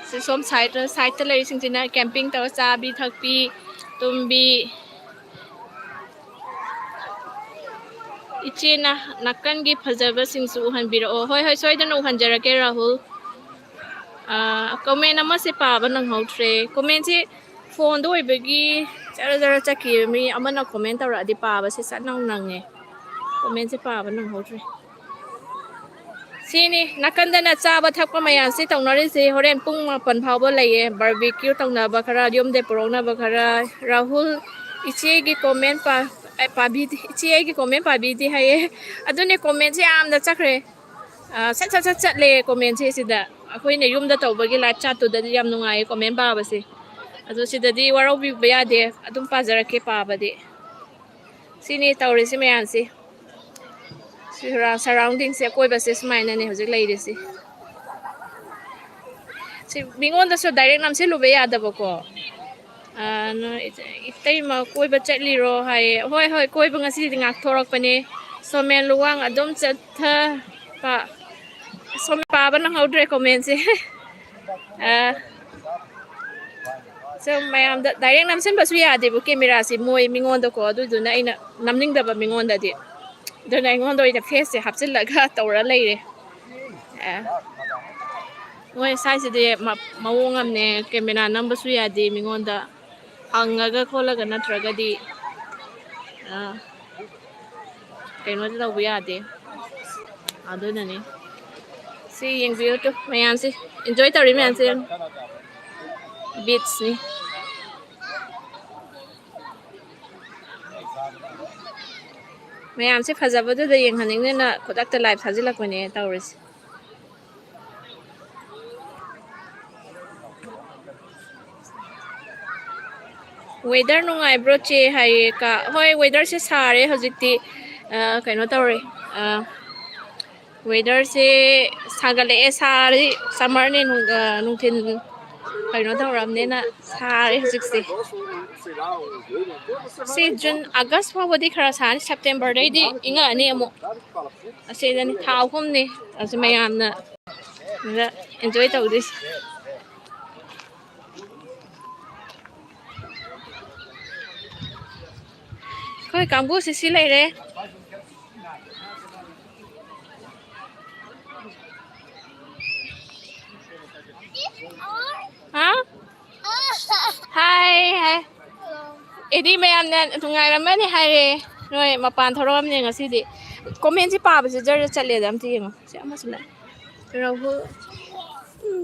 ꯁꯤ ꯁꯣꯝ ꯁꯥꯏꯠꯇ, ꯁꯥꯏꯠꯇ ꯂꯩꯔꯤꯁꯤꯡꯁꯤꯅ ꯀꯦꯝꯄꯤꯡ ꯇꯧꯔ ꯆꯥꯕꯤ ꯊꯛꯄꯤ, ꯇꯨꯝꯕꯤ꯫ ꯏꯆꯦꯅ ꯅꯥꯀꯟꯒꯤ ꯐꯖꯕꯁꯤꯡꯁꯨ ꯎꯍꯟꯕꯤꯔꯛꯑꯣ꯫ ꯍꯣꯏ, ꯍꯣꯏ, ꯁꯣꯏꯗꯅ ꯎꯍꯟꯖꯔꯛꯀꯦ, ꯔꯥꯍꯨꯜ꯫ ꯑꯥ, ꯀꯣꯃꯦꯟ ꯑꯃꯁꯦ ꯄꯥꯕ ꯅꯪꯍꯧꯗ꯭ꯔꯦ꯫ ꯀꯣꯃꯦꯟꯁꯦ ꯐꯣꯟꯗ ꯑꯣꯏꯕꯒꯤ ꯖꯔ ꯖꯔ ꯆꯠꯈꯤꯕ꯫ ꯃꯤ ꯑꯃꯅ ꯀꯣꯃꯦꯟ ꯇꯧꯔꯛꯑꯗꯤ ꯄꯥꯕꯁꯦ ꯁꯠ ꯂꯥꯎ ꯅꯪꯉꯦ꯫ ꯀꯣꯃꯦꯟꯁꯦ ꯄꯥꯕ ꯅꯪꯍꯧꯗ꯭ꯔꯦ꯫ ꯁꯤꯅꯤ ꯅꯥꯀꯟꯗꯅ ꯆꯥꯕ ꯊꯛꯄ ꯃꯌꯥꯝꯁꯤ ꯇꯧꯅꯔꯤꯁꯤ꯫ ꯍꯣꯔꯦꯟ ꯄꯨꯡ ꯃꯥꯄꯟ ꯐꯥꯎꯕ ꯂꯩꯌꯦ꯫ ꯕꯥꯔꯕꯤꯀ꯭ꯌꯨ ꯇꯧꯅꯕ ꯈꯔ, ꯌꯨꯝꯗꯩ ꯄꯨꯔꯛꯅꯕ ꯈꯔ꯫ ꯔꯥꯍꯨꯜ, ꯏꯆꯦꯒꯤ ꯀꯣꯃꯦꯟ ꯄꯥ-, ꯑꯦ, ꯄꯥꯕꯤꯗꯦ꯫ ꯏꯆꯦ ꯑꯩꯒꯤ ꯀꯣꯃꯦꯟ ꯄꯥꯕꯤꯗꯦ ꯍꯥꯏꯌꯦ꯫ ꯑꯗꯨꯅꯦ ꯀꯣꯃꯦꯟꯁꯦ ꯌꯥꯝꯅ ꯆꯠꯈ꯭ꯔꯦ꯫ ꯑ, ꯁꯠ, ꯁꯠ, ꯁꯠ ꯆꯠꯂꯦ ꯀꯣꯃꯦꯟꯁꯦ ꯁꯤꯗ꯫ ꯑꯩꯈꯣꯏꯅ ꯌꯨꯝꯗ ꯇꯧꯕꯒꯤ ꯂꯥꯏꯞ ꯆꯥꯠꯇꯨꯗꯗꯤ ꯌꯥꯝ ꯅꯨꯡꯉꯥꯏꯌꯦ ꯀꯣꯃꯦꯟ ꯄꯥꯕꯁꯦ꯫ ꯑꯗꯣ ꯁꯤꯗꯗꯤ ꯋꯥꯔꯧꯕꯤꯕ ꯌꯥꯗꯦ꯫ ꯑꯗꯨꯝ ꯄꯥꯖꯔꯛꯀꯦ ꯄꯥꯕꯗꯤ꯫ ꯁꯤꯅꯤ ꯇꯧꯔꯤꯁꯤ ꯃꯌꯥꯝꯁꯤ꯫ ꯁꯤ ꯁꯔꯥꯎꯟꯗꯤꯡꯁꯦ, ꯑꯀꯣꯏꯕꯁꯦ ꯁꯨꯃꯥꯏꯅꯅꯦ ꯍꯧꯖꯤꯛ ꯂꯩꯔꯤꯁꯤ꯫ ꯁꯤ ꯃꯤꯉꯣꯟꯗꯁꯨ ꯗꯥꯏꯔꯦꯛ ꯅꯝꯁꯤꯜꯂꯨꯕ ꯌꯥꯗꯕꯀꯣ꯫ ꯑ, ꯅꯣꯏ ꯏꯇꯩꯃ ꯀꯣꯏꯕ ꯆꯠꯂꯤꯔꯣ ꯍꯥꯏꯌꯦ꯫ ꯍꯣꯏ, ꯍꯣꯏ, ꯀꯣꯏꯕ ꯉꯁꯤꯗꯤ ꯉꯥꯛꯊꯣꯔꯛꯄꯅꯦ꯫ ꯁꯣꯃꯦꯟ ꯂꯨꯋꯥꯡ ꯑꯗꯨꯝ ꯆꯠꯊ-, ꯄ-, ꯁꯣꯝ ꯄꯥꯕ ꯅꯪꯍꯧꯗ꯭ꯔꯦ ꯀꯣꯃꯦꯟꯁꯦ꯫ ꯑ, ꯁꯨꯝ ꯃꯌꯥꯝꯗ ꯗꯥꯏꯔꯦꯛ ꯅꯝꯁꯤꯟꯕꯁꯨ ꯌꯥꯗꯦꯕ ꯀꯦꯃꯦꯔꯥꯁꯤ, ꯃꯣꯏ ꯃꯤꯉꯣꯟꯗꯀꯣ, ꯑꯗꯨꯗꯨꯅ ꯑꯩꯅ ꯅꯝꯅꯤꯡꯗꯕ ꯃꯤꯉꯣꯟꯗꯗꯤ꯫ ꯑꯗꯨꯅ ꯑꯩꯉꯣꯟꯗ ꯑꯣꯏꯅ ꯐꯦꯁꯁꯦ ꯍꯥꯞꯆꯤꯜꯂꯒ ꯇꯧꯔ ꯂꯩꯔꯦ꯫ ꯑ, ꯃꯣꯏ ꯁ꯭ꯋꯥꯏꯁꯤꯗꯤ ꯃ-, ꯃꯑꯣꯡ ꯑꯃꯅꯦ, ꯀꯦꯃꯦꯔꯥ ꯅꯝꯕꯁꯨ ꯌꯥꯗꯦ ꯃꯤꯉꯣꯟꯗ꯫ ꯍꯪꯉꯒ ꯈꯣꯠꯂꯒ ꯅꯠꯇ꯭ꯔꯒꯗꯤ, ꯑ, ꯀꯩꯅꯣꯗꯤ ꯇꯧꯕ ꯌꯥꯗꯦ꯫ ꯑꯗꯨꯅꯅꯤ꯫ ꯁꯤ ꯌꯦꯡꯕꯤꯌꯨ ꯇꯨ, ꯃꯌꯥꯝꯁꯤ enjoy ꯇꯧꯔꯤ ꯃꯌꯥꯝꯁꯦ ꯌꯦꯡꯉꯨ꯫ Beach ꯅꯤ꯫ ꯃꯌꯥꯝꯁꯦ ꯐꯖꯕꯗꯨꯗ ꯌꯦꯡꯍꯟꯅꯤꯡꯗꯅ ꯈꯨꯗꯛꯇ live ꯊꯥꯖꯤꯜꯂꯛꯄꯅꯦ ꯇꯧꯔꯤꯁꯦ꯫ Weather ꯅꯨꯡꯉꯥꯏꯕ꯭ꯔꯣ ꯆꯦ? ꯍꯥꯏꯌꯦ ꯀꯥ꯫ ꯍꯣꯏ, weather ꯁꯦ ꯁꯥꯔꯦ ꯍꯧꯖꯤꯛꯇꯤ꯫ ꯑ, ꯀꯩꯅꯣ ꯇꯧꯔꯦ꯫ ꯑ, weather ꯁꯦ ꯁꯥꯒꯠꯂꯛꯑꯦ, ꯁꯥꯔꯗꯤ summer ꯅꯦ, ꯅꯨꯡ-, ꯑ, ꯅꯨꯡꯊꯤꯜ ꯀꯩꯅꯣ ꯇꯧꯔꯕꯅꯤꯅ ꯁꯥꯔꯦ ꯍꯧꯖꯤꯛꯁꯦ꯫ ꯁꯤ June, August ꯐꯥꯎꯕꯗꯤ ꯈꯔ ꯁꯥꯅꯤ, September ꯗꯩꯗꯤ ꯏꯪꯉꯛꯑꯅꯤ ꯑꯃꯨꯛ꯫ ꯑꯁꯤꯗꯅꯤ ꯊꯥ ꯑꯍꯨꯝꯅꯤ ꯑꯁꯤ ꯃꯌꯥꯝꯅ ꯁꯤꯗ enjoy ꯇꯧꯗꯣꯏꯁꯦ꯫ ꯑꯩꯈꯣꯏ ꯀꯥꯡꯕꯨꯁꯤ ꯁꯤ ꯂꯩꯔꯦ꯫ ꯍꯥ? ꯍꯥꯏ, ꯍꯥꯏ꯫ ꯑꯦꯗꯤ ꯃꯌꯥꯝꯅ ꯅꯨꯡꯉꯥꯏꯔꯝꯃꯅꯤ ꯍꯥꯏꯔꯦ꯫ ꯅꯣꯏ ꯃꯄꯥꯟ ꯊꯣꯔꯛꯑꯝꯅꯦ ꯉꯁꯤꯗꯤ꯫ Comment ꯁꯤ ꯄꯥꯕꯁꯦ ꯖꯔ ꯖꯔ ꯆꯠꯂꯦꯗ, ꯑꯝꯇ ꯌꯦꯡꯉꯣ꯫ ꯁꯤ ꯑꯃꯁꯨ ꯂꯥꯛꯑꯦ꯫ Rahul. Um.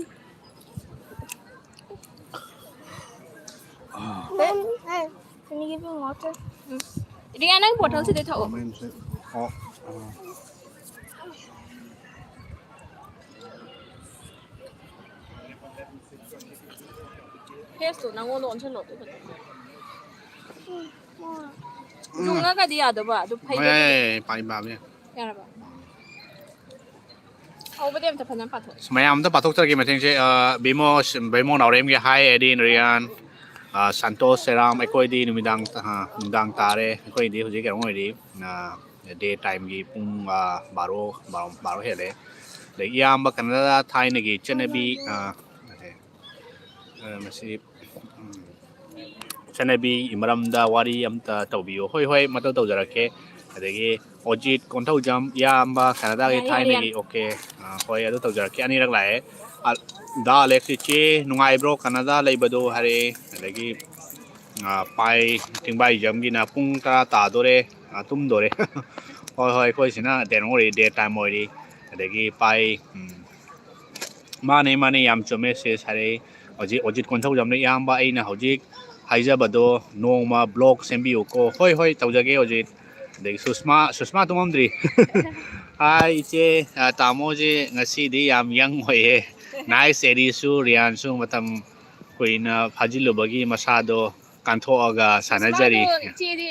Hey, hey, can you give me water? Um. Riya, ꯅꯪ bottle ꯁꯤꯗ ꯊꯛꯑꯣ꯫ Comment ꯁꯦ ꯑꯣꯐ꯫ ꯑꯥ꯫ Face ꯇꯣ ꯅꯪꯉꯣꯟꯗ ꯑꯣꯟꯁꯤꯜꯂꯣ, ꯑꯗꯨ ꯈꯛꯇꯪ꯫ ꯎꯝ꯫ ꯌꯨꯡꯉꯒꯗꯤ ꯌꯥꯗꯧꯕ, ꯑꯗꯨ ꯍꯣꯏ, ꯐꯩꯕ꯫ ꯌꯥꯏ, ꯌꯥꯏ, ꯌꯥꯏ, ꯄꯥꯝꯃꯤ, ꯄꯥꯝꯃꯤ꯫ ꯌꯥꯔꯕ? ꯍꯧꯕꯗꯤ ꯑꯝꯇ ꯐꯖꯅ ꯄꯥꯊꯣꯛꯑꯣ꯫ ꯃꯌꯥꯝ ꯑꯝꯇ ꯄꯥꯊꯣꯛꯆꯔꯒꯦ ꯃꯇꯦꯡꯁꯦ꯫ ꯑ, ꯕꯤꯃꯣ, ꯕꯤꯃꯣ ꯅꯥꯎꯔꯦꯝꯒꯤ ꯍꯥꯏ, ꯑꯦꯗꯤꯟ, ꯔꯤꯌꯥꯟ, ꯑ, ꯁꯟꯇꯣꯁ, ꯁꯦꯔꯥꯝ, ꯑꯩꯈꯣꯏꯗꯤ ꯅꯨꯃꯤꯗꯥꯡ, ꯑ, ꯅꯨꯡꯗꯥꯡ ꯇꯥꯔꯦ꯫ ꯑꯩꯈꯣꯏꯗꯤ ꯍꯧꯖꯤꯛ ꯀꯩꯅꯣ ꯑꯣꯏꯔꯤ, ꯑ, day time ꯒꯤ ꯄꯨꯡ, ꯑ, ꯕꯥꯔꯣ, ꯕꯥꯔꯣ, ꯕꯥꯔꯣ ꯍꯦꯜꯂꯦ꯫ ꯑꯗꯒꯤ ꯏꯌꯥꯝꯕ ꯀꯅꯥꯗꯥ ꯊꯥꯏꯅꯒꯤ ꯆꯠꯅꯕꯤ, ꯑ, ꯑ, ꯃꯁꯤ, ꯎꯝ, ꯆꯠꯅꯕꯤꯒꯤ ꯃꯔꯝꯗ ꯋꯥꯔꯤ ꯑꯝꯇ ꯇꯧꯕꯤꯌꯨ꯫ ꯍꯣꯏ, ꯍꯣꯏ, ꯃꯇꯧ ꯇꯧꯖꯔꯛꯀꯦ꯫ ꯑꯗꯒꯤ ꯑꯣꯖꯤꯠ ꯀꯣꯟꯊꯧꯖꯝ, ꯏꯌꯥꯝꯕ ꯀꯅꯥꯗꯥꯒꯤ ꯌꯥꯔꯦ, ꯌꯥꯔꯦ, ꯊꯥꯏꯅꯒꯤ, ꯌꯥꯔꯦ꯫ ꯑꯣꯀꯦ꯫ ꯑ, ꯍꯣꯏ, ꯑꯗꯨ ꯇꯧꯖꯔꯛꯀꯦ꯫ ꯑꯅꯤꯔꯛ ꯂꯥꯛꯑꯦ꯫ ꯑ, ꯗꯥ ꯑꯂꯦꯛꯁ, "ꯏꯆꯦ, ꯅꯨꯡꯉꯥꯏꯕ꯭ꯔꯣ? ꯀꯅꯥꯗꯥ ꯂꯩꯕꯗꯣ?" ꯍꯥꯏꯔꯛꯑꯦ꯫ ꯑꯗꯒꯤ, ꯑ, ꯄꯥꯏ ꯆꯤꯡꯕꯥꯏꯖꯝꯒꯤꯅ, "ꯄꯨꯡ ꯇꯔꯥ ꯇꯥꯗꯣꯔꯦ, ꯑ, ꯇꯨꯝꯗꯣꯔꯦ꯫" ꯍꯣꯏ, ꯍꯣꯏ, ꯑꯩꯈꯣꯏ ꯁꯤꯅ ꯗꯦ ꯇꯥꯏꯝ ꯑꯣꯏꯔꯤ, ꯗꯦ ꯇꯥꯏꯝ ꯑꯣꯏꯔꯤ꯫ ꯑꯗꯒꯤ ꯄꯥꯏ, ꯎꯝ, "ꯃꯥꯅꯦ, ꯃꯥꯅꯦ, ꯌꯥꯝ ꯆꯨꯝꯃꯦ ꯁꯤꯁ" ꯍꯥꯏꯔꯛꯏ꯫ ꯍꯧꯖꯤꯛ ꯑꯣꯖꯤꯠ ꯀꯣꯟꯊꯧꯖꯝꯅ, "ꯏꯌꯥꯝꯕ, ꯑꯩꯅ ꯍꯧꯖꯤꯛ ꯍꯥꯏꯖꯕꯗꯣ ꯅꯣꯡꯃ ꯕ꯭ꯂꯣꯛ ꯁꯦꯝꯕꯤꯌꯨꯀꯣ꯫" "ꯍꯣꯏ, ꯍꯣꯏ, ꯇꯧꯖꯒꯦ ꯑꯣꯖꯤꯠ꯫" ꯑꯗꯒꯤ ꯁꯨꯁꯃꯥ, ꯁꯨꯁꯃꯥ ꯇꯨꯝꯃꯝꯗ꯭ꯔꯤ꯫ "ꯍꯥꯏ ꯏꯆꯦ, ꯑ, ꯇꯥꯃꯣꯁꯦ ꯉꯁꯤꯗꯤ ꯌꯥꯝ ꯌꯪ ꯑꯣꯏꯌꯦ꯫ ꯅꯥꯏꯁ ꯑꯦꯔꯤꯁꯨ, ꯔꯤꯌꯥꯟꯁꯨ ꯃꯇꯝ ꯀꯨꯏꯅ ꯐꯥꯖꯤꯜꯂꯨꯕꯒꯤ ꯃꯁꯥꯗꯣ ꯀꯥꯟꯊꯣꯛꯑꯒ ꯁꯥꯟꯅꯖꯔꯤ꯫" ꯁꯨꯁꯃꯥꯗꯣ ꯏꯆꯦꯗꯤ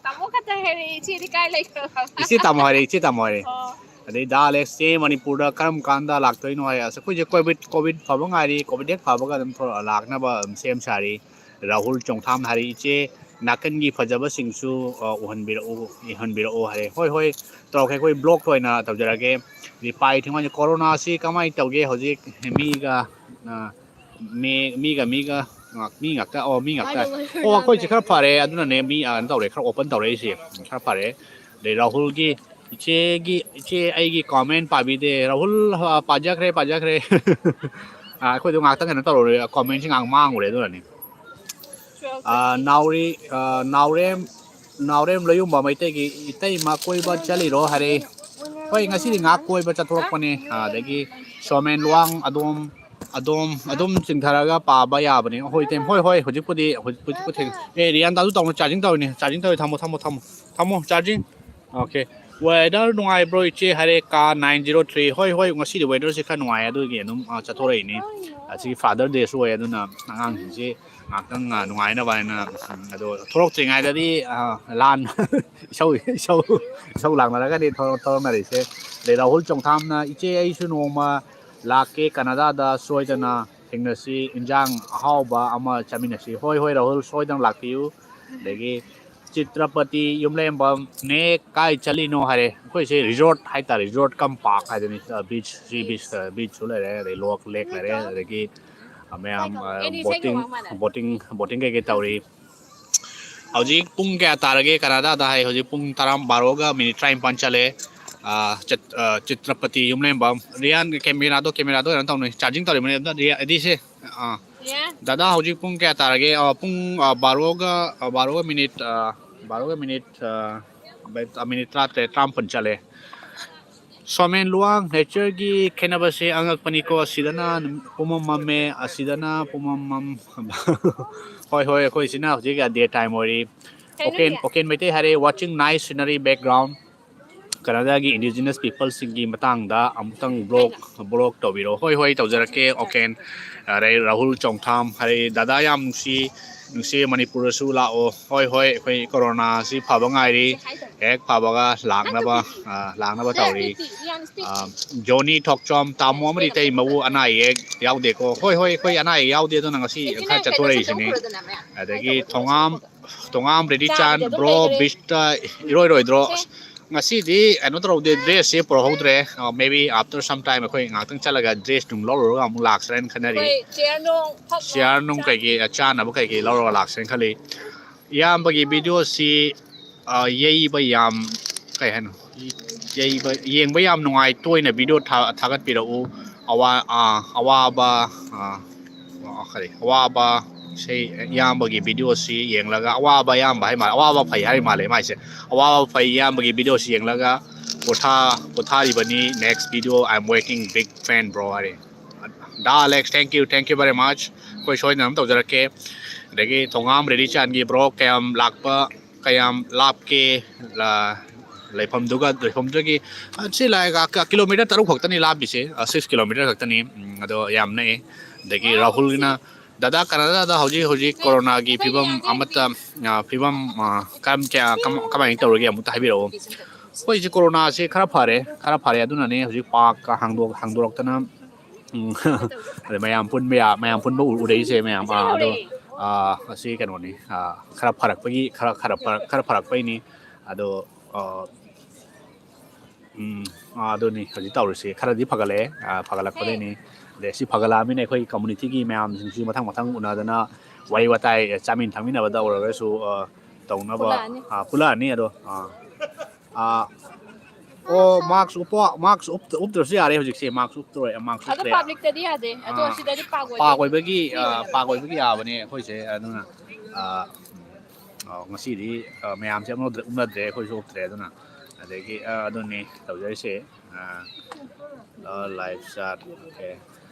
ꯇꯥꯃꯣ ꯈꯛꯇ ꯍꯥꯏꯔꯛꯑꯦ, ꯏꯆꯦꯗꯤ ꯀꯥꯏ ꯂꯩꯈ꯭ꯔꯕ? "ꯏꯆꯦ ꯇꯥꯃꯣ" ꯍꯥꯏꯔꯦ, "ꯏꯆꯦ ꯇꯥꯃꯣ" ꯍꯥꯏꯔꯦ꯫ ꯑꯣ꯫ ꯑꯗꯩ ꯗꯥ ꯑꯂꯦꯛꯁ, "ꯆꯦ, ꯃꯅꯤꯄꯨꯔꯗ ꯀꯔꯝ ꯀꯥꯟꯗ ꯂꯥꯛꯇꯣꯏꯅꯣ?" ꯍꯥꯏ꯫ ꯑꯁ, ꯑꯩꯈꯣꯏꯁꯦ ꯀꯣꯚꯤꯗ, ꯀꯣꯚꯤꯗ ꯐꯕ ꯉꯥꯏꯔꯤ, ꯀꯣꯚꯤꯗ ꯍꯦꯛ ꯐꯕꯒ ꯑꯗꯨꯝ ꯊꯣꯛꯂꯛ-, ꯂꯥꯛꯅꯕ ꯑꯗꯨꯝ ꯁꯦꯝ ꯁꯥꯔꯤ꯫ ꯔꯥꯍꯨꯜ ꯆꯣꯡꯊꯥꯝꯅ ꯍꯥꯏꯔꯤ, "ꯏꯆꯦ, ꯅꯥꯀꯟꯒꯤ ꯐꯖꯕꯁꯤꯡꯁꯨ, ꯑ, ꯎꯍꯟꯕꯤꯔꯛꯎ, ꯏꯍꯟꯕꯤꯔꯛꯑꯣ" ꯍꯥꯏꯔꯦ꯫ "ꯍꯣꯏ, ꯍꯣꯏ, ꯇꯧꯔꯛꯀꯦ, ꯑꯩꯈꯣꯏ ꯕ꯭ꯂꯣꯛ ꯑꯣꯏꯅ ꯇꯧꯖꯔꯛꯑꯒꯦ꯫" ꯔꯤꯄꯥꯏ ꯊꯤꯡꯉꯣꯏꯅ, "ꯀꯣꯔꯣꯅꯥꯁꯤ ꯀꯃꯥꯏꯅ ꯇꯧꯒꯦ ꯍꯧꯖꯤꯛ ꯃꯤꯒ, ꯑ, ꯃꯤ-, ꯃꯤꯒ ꯃꯤꯒ ꯉꯥꯛ-, ꯃꯤ ꯉꯥꯛꯇ, ꯑꯣ, ꯃꯤ ꯉꯥꯛꯇ꯫ ꯑꯣ, ꯑꯩꯈꯣꯏꯁꯦ ꯈꯔ ꯐꯔꯦ, ꯑꯗꯨꯅꯅꯦ ꯃꯤ, ꯑ, ꯀꯩꯅꯣ ꯇꯧꯔꯦ, ꯈꯔ ꯑꯣꯄꯟ ꯇꯧꯔꯛꯏꯁꯦ, ꯈꯔ ꯐꯔꯦ꯫" ꯑꯗꯩ ꯔꯥꯍꯨꯜꯒꯤ, "ꯏꯆꯦꯒꯤ, ꯏꯆꯦ ꯑꯩꯒꯤ ꯀꯣꯃꯦꯟ ꯄꯥꯕꯤꯗꯦ꯫" ꯔꯥꯍꯨꯜ, ꯑ, ꯄꯥꯖꯈ꯭ꯔꯦ, ꯄꯥꯖꯈ꯭ꯔꯦ꯫ ꯑ, ꯑꯩꯈꯣꯏꯗꯣ ꯉꯥꯛꯇꯪ ꯀꯩꯅꯣ ꯇꯧꯔꯨꯔꯦ, ꯀꯣꯃꯦꯟꯁꯤ ꯉꯥꯏꯍꯥꯛ ꯃꯥꯡꯉꯨꯔꯦ ꯑꯗꯨꯅꯅꯤ꯫ ꯑ, ꯅꯥꯎꯔꯤ-, ꯑ, ꯅꯥꯎꯔꯦꯝ, ꯅꯥꯎꯔꯦꯝ ꯂꯣꯌꯨꯝꯕ ꯃꯩꯇꯩꯒꯤ, "ꯏꯇꯩꯃ ꯀꯣꯏꯕ ꯆꯠꯂꯤꯔꯣ?" ꯍꯥꯏꯔꯛꯏ꯫ "ꯍꯣꯏ, ꯉꯁꯤꯗꯤ ꯉꯥꯏꯍꯥꯛ ꯀꯣꯏꯕ ꯆꯠꯊꯣꯔꯛꯄꯅꯦ꯫" ꯑꯗꯒꯤ ꯁꯣꯃꯦꯟ ꯂꯨꯋꯥꯡ ꯑꯗꯣꯝ, ꯑꯗꯣꯝ ꯑꯗꯨꯝ ꯆꯤꯡꯊꯔꯒ ꯄꯥꯕ ꯌꯥꯕꯅꯦ꯫ ꯍꯣꯏ, ꯏꯇꯩꯃ, ꯍꯣꯏ, ꯍꯣꯏ, ꯍꯧꯖꯤꯛꯄꯨꯗꯤ, ꯍꯧꯖꯤꯛꯄꯨꯗꯤ ꯊꯦꯡ-, ꯑꯦ, ꯔꯤꯌꯥꯟ, ꯇꯥꯁꯨ ꯇꯧꯅꯨ, ꯆꯥꯔꯖꯤꯡ ꯇꯧꯔꯤꯅꯦ, ꯆꯥꯔꯖꯤꯡ ꯇꯧꯔꯤ, ꯊꯝꯃꯣ, ꯊꯝꯃꯣ, ꯊꯝꯃꯣ, ꯊꯝꯃꯣ, ꯆꯥꯔꯖꯤꯡ꯫ ꯑꯣꯀꯦ꯫ "Weather ꯅꯨꯡꯉꯥꯏꯕ꯭ꯔꯣ ꯏꯆꯦ?" ꯍꯥꯏꯔꯦ, ꯀꯥ nine zero three꯫ ꯍꯣꯏ, ꯍꯣꯏ, ꯉꯁꯤꯗꯤ weatherꯁꯤ ꯈꯔ ꯅꯨꯡꯉꯥꯏ, ꯑꯗꯨꯒꯤ ꯑꯗꯨꯝ, ꯑ, ꯆꯠꯊꯣꯔꯛꯏꯅꯤ꯫ ꯑꯁꯤꯒꯤ Father Dayꯁꯨ ꯑꯣꯏ, ꯑꯗꯨꯅ ꯑꯉꯥꯡꯁꯤꯡꯁꯤ ꯉꯥꯏꯍꯥꯛꯇꯪ, ꯑ, ꯅꯨꯡꯉꯥꯏꯅꯕ ꯍꯥꯏꯅ, ꯎꯝ, ꯑꯗꯣ ꯊꯣꯛꯂꯛꯇ꯭ꯔꯤꯉꯩꯗꯗꯤ, ꯑ, ꯂꯥꯟ, ꯏꯁꯧ, ꯏꯁꯧ, ꯏꯁꯧ ꯂꯥꯡꯅꯔꯒꯅꯤ ꯊꯣꯛ-, ꯊꯣꯛꯂꯛꯅꯔꯤꯁꯦ꯫ ꯑꯗꯩ ꯔꯥꯍꯨꯜ ꯆꯣꯡꯊꯥꯝꯅ, "ꯏꯆꯦ, ꯑꯩꯁꯨ ꯅꯣꯡꯃ ꯂꯥꯛꯀꯦ ꯀꯅꯥꯗꯥꯗ, ꯁꯣꯏꯗꯅ ꯊꯦꯡꯅꯁꯤ, ꯏꯟꯖꯥꯡ ꯑꯍꯥꯎꯕ ꯑꯃ ꯆꯥꯃꯤꯟꯅꯁꯤ꯫" ꯍꯣꯏ, ꯍꯣꯏ, ꯔꯥꯍꯨꯜ, ꯁꯣꯏꯗꯅ ꯂꯥꯛꯄꯤꯌꯨ꯫ ꯑꯗꯒꯤ ꯆꯤꯇ꯭ꯔꯄꯇꯤ ꯌꯨꯝꯂꯦꯝꯕꯝ, "ꯅꯦ, ꯀꯥꯏ ꯆꯠꯂꯤꯅꯣ?" ꯍꯥꯏꯔꯦ꯫ ꯑꯩꯈꯣꯏꯁꯦ resort ꯍꯥꯏꯇꯥꯔꯦ, resort cum park ꯍꯥꯏꯗꯨꯅꯤ꯫ ꯑ, beach, sea beach, ꯑ, beachꯁꯨ ꯂꯩꯔꯦ, ꯑꯗꯩ lake, lake ꯂꯩꯔꯦ, ꯑꯗꯒꯤ ꯃꯌꯥꯝ, ꯑ, boating, boating, boating ꯀꯩꯀꯩ ꯇꯧꯔꯤ꯫ ꯍꯧꯖꯤꯛ ꯄꯨꯡ ꯀꯌꯥ ꯇꯥꯔꯒꯦ? ꯀꯅꯥꯗꯥꯗ ꯍꯥꯏ ꯍꯧꯖꯤꯛ ꯄꯨꯡ ꯇꯔꯥ, ꯕꯥꯔꯣꯒ ꯃꯤꯅꯤꯠ ꯇꯔꯥꯅꯤꯄꯥꯟ ꯆꯠꯂꯦ꯫ ꯑ, ꯆꯠ-, ꯑ, ꯆꯤꯇ꯭ꯔꯄꯇꯤ ꯌꯨꯝꯂꯦꯝꯕꯝ꯫ ꯔꯤꯌꯥꯟ, ꯀꯦꯃꯦꯔꯥꯗꯣ, ꯀꯦꯃꯦꯔꯥꯗꯣ ꯀꯩꯅꯣ ꯇꯧꯅꯤ, charging ꯇꯧꯔꯤꯕꯅꯦ꯫ ꯑꯝꯇ ꯔꯤꯌꯥ-, ꯑꯗꯤꯁꯦ, ꯑ, ꯗꯗꯥ ꯍꯧꯖꯤꯛ ꯄꯨꯡ ꯀꯌꯥ ꯇꯥꯔꯒꯦ? ꯑ, ꯄꯨꯡ, ꯑ, ꯕꯥꯔꯣꯒ, ꯑ, ꯕꯥꯔꯣꯒ ꯃꯤꯅꯤꯠ, ꯑ, ꯕꯥꯔꯣꯒ ꯃꯤꯅꯤꯠ, ꯑ, ꯃꯤꯅꯤꯠ ꯇꯔꯥꯇꯔꯦꯠ, ꯇꯔꯥꯃꯥꯄꯟ ꯆꯠꯂꯦ꯫ ꯁꯣꯃꯦꯟ ꯂꯨꯋꯥꯡ, natureꯒꯤ ꯈꯦꯠꯅꯕꯁꯦ ꯑꯉꯛꯄꯅꯤꯀꯣ꯫ ꯑꯁꯤꯗꯅ ꯄꯨꯝꯃꯝ ꯃꯝꯃꯦ, ꯑꯁꯤꯗꯅ ꯄꯨꯝꯃꯝ ꯃꯝ-, ꯍꯣꯏ, ꯍꯣꯏ, ꯑꯩꯈꯣꯏꯁꯤꯅ ꯍꯧꯖꯤꯛ day time ꯑꯣꯏꯔꯤ꯫ ꯑꯣꯀꯦꯟ, ꯑꯣꯀꯦꯟ ꯃꯩꯇꯩ ꯍꯥꯏꯔꯦ, watching nice scenery background꯫ ꯀꯅꯥꯗꯥꯒꯤ indigenous peopleꯁꯤꯡꯒꯤ ꯃꯇꯥꯡꯗ ꯑꯃꯨꯛꯇꯪ vlog, vlog ꯇꯧꯕꯤꯔꯣ꯫ ꯍꯣꯏ, ꯍꯣꯏ, ꯇꯧꯖꯔꯛꯀꯦ, ꯑꯣꯀꯦꯟ꯫ ꯑꯗꯩ ꯔꯥꯍꯨꯜ ꯆꯣꯡꯊꯥꯝ, ꯍꯥꯏ, ꯗꯗꯥ ꯌꯥꯝ ꯅꯨꯡꯁꯤ, ꯅꯨꯡꯁꯤ, ꯃꯅꯤꯄꯨꯔꯗꯁꯨ ꯂꯥꯛꯑꯣ꯫ ꯍꯣꯏ, ꯍꯣꯏ, ꯑꯩꯈꯣꯏ ꯀꯣꯔꯣꯅꯥꯁꯤ ꯐꯕ ꯉꯥꯏꯔꯤ, ꯍꯦꯛ ꯐꯕꯒ ꯂꯥꯛꯅꯕ, ꯑ, ꯂꯥꯛꯅꯕ ꯇꯧꯔꯤ꯫ ꯑ, ꯖꯣꯅꯤ ꯊꯣꯛꯆꯣꯝ, ꯇꯥꯃꯣ ꯑꯃꯗꯤ ꯏꯇꯩꯃꯕꯨ ꯑꯅꯥ ꯑꯌꯦꯛ ꯌꯥꯎꯗꯦꯀꯣ? ꯍꯣꯏ, ꯍꯣꯏ, ꯑꯩꯈꯣꯏ ꯑꯅꯥ ꯑꯌꯦꯛ ꯌꯥꯎꯗꯦ, ꯑꯗꯨꯅ ꯉꯁꯤ ꯈꯔ ꯆꯠꯊꯣꯔꯛꯏꯁꯤꯅꯤ꯫ ꯑꯗꯒꯤ ꯊꯣꯉꯥꯝ, ꯊꯣꯉꯥꯝ ꯔꯦꯗꯤ ꯆꯥꯟ, bro, ꯕꯤꯁꯇ ꯏꯔꯣꯏ ꯔꯣꯏꯗ꯭ꯔꯣ? ꯑꯁ, ꯉꯁꯤꯗꯤ ꯀꯩꯅꯣ ꯇꯧꯍꯧꯗꯦ, dressꯁꯦ ꯄꯨꯔꯛꯍꯧꯗ꯭ꯔꯦ꯫ ꯑ, maybe after some time ꯑꯩꯈꯣꯏ ꯉꯥꯏꯍꯥꯛꯇꯪ ꯆꯠꯂꯒ dress ꯅꯨꯡ ꯂꯧꯔꯨꯔꯒ ꯑꯃꯨꯛ ꯂꯥꯛꯁꯤꯔꯅ ꯈꯟꯅꯔꯤ꯫ ꯑꯩꯈꯣꯏ chair ꯅꯨꯡ ꯐꯛ ꯅꯨꯡ chair ꯅꯨꯡ ꯆꯥ- ꯀꯩꯀꯩ, ꯑ, ꯆꯥꯅꯕ ꯀꯩꯀꯩ ꯂꯧꯔꯒ ꯂꯥꯛꯁꯤꯔꯅ ꯈꯜꯂꯤ꯫ ꯏꯌꯥꯝꯕꯒꯤ videoꯁꯤ, ꯑ, ꯌꯩꯕ ꯌꯥꯝ, ꯀꯩ ꯍꯥꯏꯅꯣ? ꯌꯩꯕ, ꯌꯦꯡꯕ ꯌꯥꯝ ꯅꯨꯡꯉꯥꯏ, ꯇꯣꯏꯅ video ꯊꯥ-, ꯊꯥꯒꯠꯄꯤꯔꯛꯎ꯫ ꯑꯋꯥ-, ꯑ, ꯑꯋꯥꯕ, ꯑ, ꯑ, ꯀꯔꯤ, ꯑꯋꯥꯕ ꯏꯁꯩ, ꯏꯌꯥꯝꯕꯒꯤ videoꯁꯤ ꯌꯦꯡꯂꯒ, ꯑꯋꯥꯕ ꯑꯌꯥꯝꯕ ꯍꯥꯏ ꯃꯥꯜꯂꯦ, ꯑꯋꯥꯕ ꯐꯩ ꯍꯥꯏ ꯃꯥꯜꯂꯦ ꯃꯥꯏꯁꯦ꯫ ꯑꯋꯥꯕ ꯐꯩ ꯏꯌꯥꯝꯕꯒꯤ videoꯁꯤ ꯌꯦꯡꯂꯒ ꯄꯣꯊꯥ-, ꯄꯣꯊꯥꯔꯤꯕꯅꯤ꯫ Next video, I'm waiting, big fan, bro ꯍꯥꯏꯔꯦ꯫ ꯗꯥ Alex, thank you, thank you very much꯫ ꯑꯩꯈꯣꯏ ꯁꯣꯏꯗꯅ ꯑꯗꯨꯝ ꯇꯧꯖꯔꯛꯀꯦ꯫ ꯑꯗꯒꯤ ꯊꯣꯉꯥꯝ ꯔꯦꯗꯤ ꯆꯥꯟꯒꯤ bro ꯀꯌꯥꯝ ꯂꯥꯛꯄ, ꯀꯌꯥꯝ ꯂꯥꯞꯀꯦ, ꯂ-, ꯂꯩꯐꯝꯗꯨꯒ, ꯂꯩꯐꯝꯗꯨꯗꯒꯤ, ꯑ, ꯁꯤ ꯂꯥꯏꯒ ꯀ-, kilometre ꯇꯔꯨꯛ ꯈꯛꯇꯅꯤ ꯂꯥꯞꯄꯤꯁꯦ, ꯑ, six kilometre ꯈꯛꯇꯅꯤ꯫ ꯎꯝ, ꯑꯗꯣ ꯌꯥꯝ ꯅꯛꯑꯦ꯫ ꯑꯗꯒꯤ ꯔꯥꯍꯨꯜꯒꯤꯅ, "ꯗꯗꯥ, ꯀꯅꯥꯗꯥꯗ ꯍꯧꯖꯤꯛ ꯍꯧꯖꯤꯛ ꯀꯣꯔꯣꯅꯥꯒꯤ ꯐꯤꯕꯝ ꯑꯃꯠꯇ, ꯑ, ꯐꯤꯕꯝ, ꯑ, ꯀꯔꯝ ꯀꯌꯥ, ꯀꯃ-, ꯀꯃꯥꯏꯅ ꯇꯧꯔꯒꯦ? ꯑꯃꯨꯛꯇ ꯍꯥꯏꯕꯤꯔꯛꯑꯣ"꯫ ꯑꯩꯈꯣꯏꯁꯦ ꯀꯣꯔꯣꯅꯥꯁꯦ ꯈꯔ ꯐꯔꯦ, ꯈꯔ ꯐꯔꯦ꯫ ꯑꯗꯨꯅꯅꯦ ꯍꯧꯖꯤꯛ parkꯀ ꯍꯥꯡꯗꯣꯛ-, ꯍꯥꯡꯗꯣꯔꯛꯇꯅ, ꯎꯝ, ꯑꯗ ꯃꯌꯥꯝ ꯄꯨꯟꯕ ꯌꯥ-, ꯃꯌꯥꯝ ꯄꯨꯟꯕ ꯎ-, ꯎꯔꯛꯏꯁꯦ ꯃꯌꯥꯝ꯫ ꯑꯥ, ꯑꯗꯣ, ꯑꯥ, ꯑꯁꯤ ꯀꯩꯅꯣꯅꯤ, ꯑꯥ, ꯈꯔ ꯐꯔꯛꯄꯒꯤ, ꯈꯔ, ꯈꯔ ꯐꯔꯛ-, ꯈꯔ ꯐꯔꯛꯄꯩꯅꯤ꯫ ꯑꯗꯣ, ꯑꯥ, ꯎꯝ, ꯑꯥ, ꯑꯗꯨꯅꯤ ꯍꯧꯖꯤꯛ ꯇꯧꯔꯤꯁꯤ꯫ ꯈꯔꯗꯤ ꯐꯒꯠꯂꯛꯑꯦ, ꯑꯥ, ꯐꯒꯠꯂꯛꯄꯗꯩꯅꯤ꯫ ꯑꯗꯩ ꯁꯤ ꯐꯒꯠꯂꯛꯑꯃꯤꯅ ꯑꯩꯈꯣꯏ community ꯒꯤ ꯃꯌꯥꯝꯁꯤꯡꯁꯨ ꯃꯊꯪ ꯃꯊꯪ ꯎꯅꯗꯅ ꯋꯥꯔꯤ ꯋꯥꯇꯥꯏ, ꯆꯥꯃꯤꯟ ꯊꯛꯃꯤꯟꯅꯕꯗ ꯑꯣꯏꯔꯒꯁꯨ, ꯑ, ꯇꯧꯅꯕ, ꯄꯨꯜꯂꯛꯑꯅꯤ꯫ ꯑ, ꯄꯨꯜꯂꯛꯑꯅꯤ꯫ ꯑꯗꯣ, ꯑ, ꯑ, ꯑꯣ, mask ꯎꯞꯄꯣ, mask ꯎꯞꯇ-, ꯎꯞꯇ꯭ꯔꯁꯨ ꯌꯥꯔꯦ ꯍꯧꯖꯤꯛꯁꯦ, mask ꯎꯞꯇ꯭ꯔꯣꯏ, mask ꯑꯗꯣ ꯎꯞꯇ꯭ꯔꯦ꯫ Public ꯇꯗꯤ ꯌꯥꯗꯦ꯫ ꯑꯗꯣ ꯑ, ꯁꯤꯗꯗꯤ ꯄꯥꯛ ꯑꯣꯏꯕꯒꯤ, ꯄꯥꯛ ꯑꯣꯏꯕꯒꯤ, ꯑ, ꯄꯥꯛ ꯑꯣꯏꯕꯒꯤ ꯌꯥꯕꯅꯦ ꯑꯩꯈꯣꯏꯁꯦ꯫ ꯑꯗꯨꯅ, ꯑ, ꯑ, ꯉꯁꯤꯗꯤ, ꯑ, ꯃꯌꯥꯝꯁꯦ ꯑꯃ ꯎꯞꯅꯗ꯭ꯔꯦ, ꯑꯩꯈꯣꯏꯁꯨ ꯎꯞꯇ꯭ꯔꯦ꯫ ꯑꯗꯨꯅ ꯑꯗꯒꯤ, ꯑ, ꯑꯗꯨꯅꯤ ꯇꯧꯖꯔꯤꯁꯦ꯫ ꯑ, ꯑ, live chat, okay꯫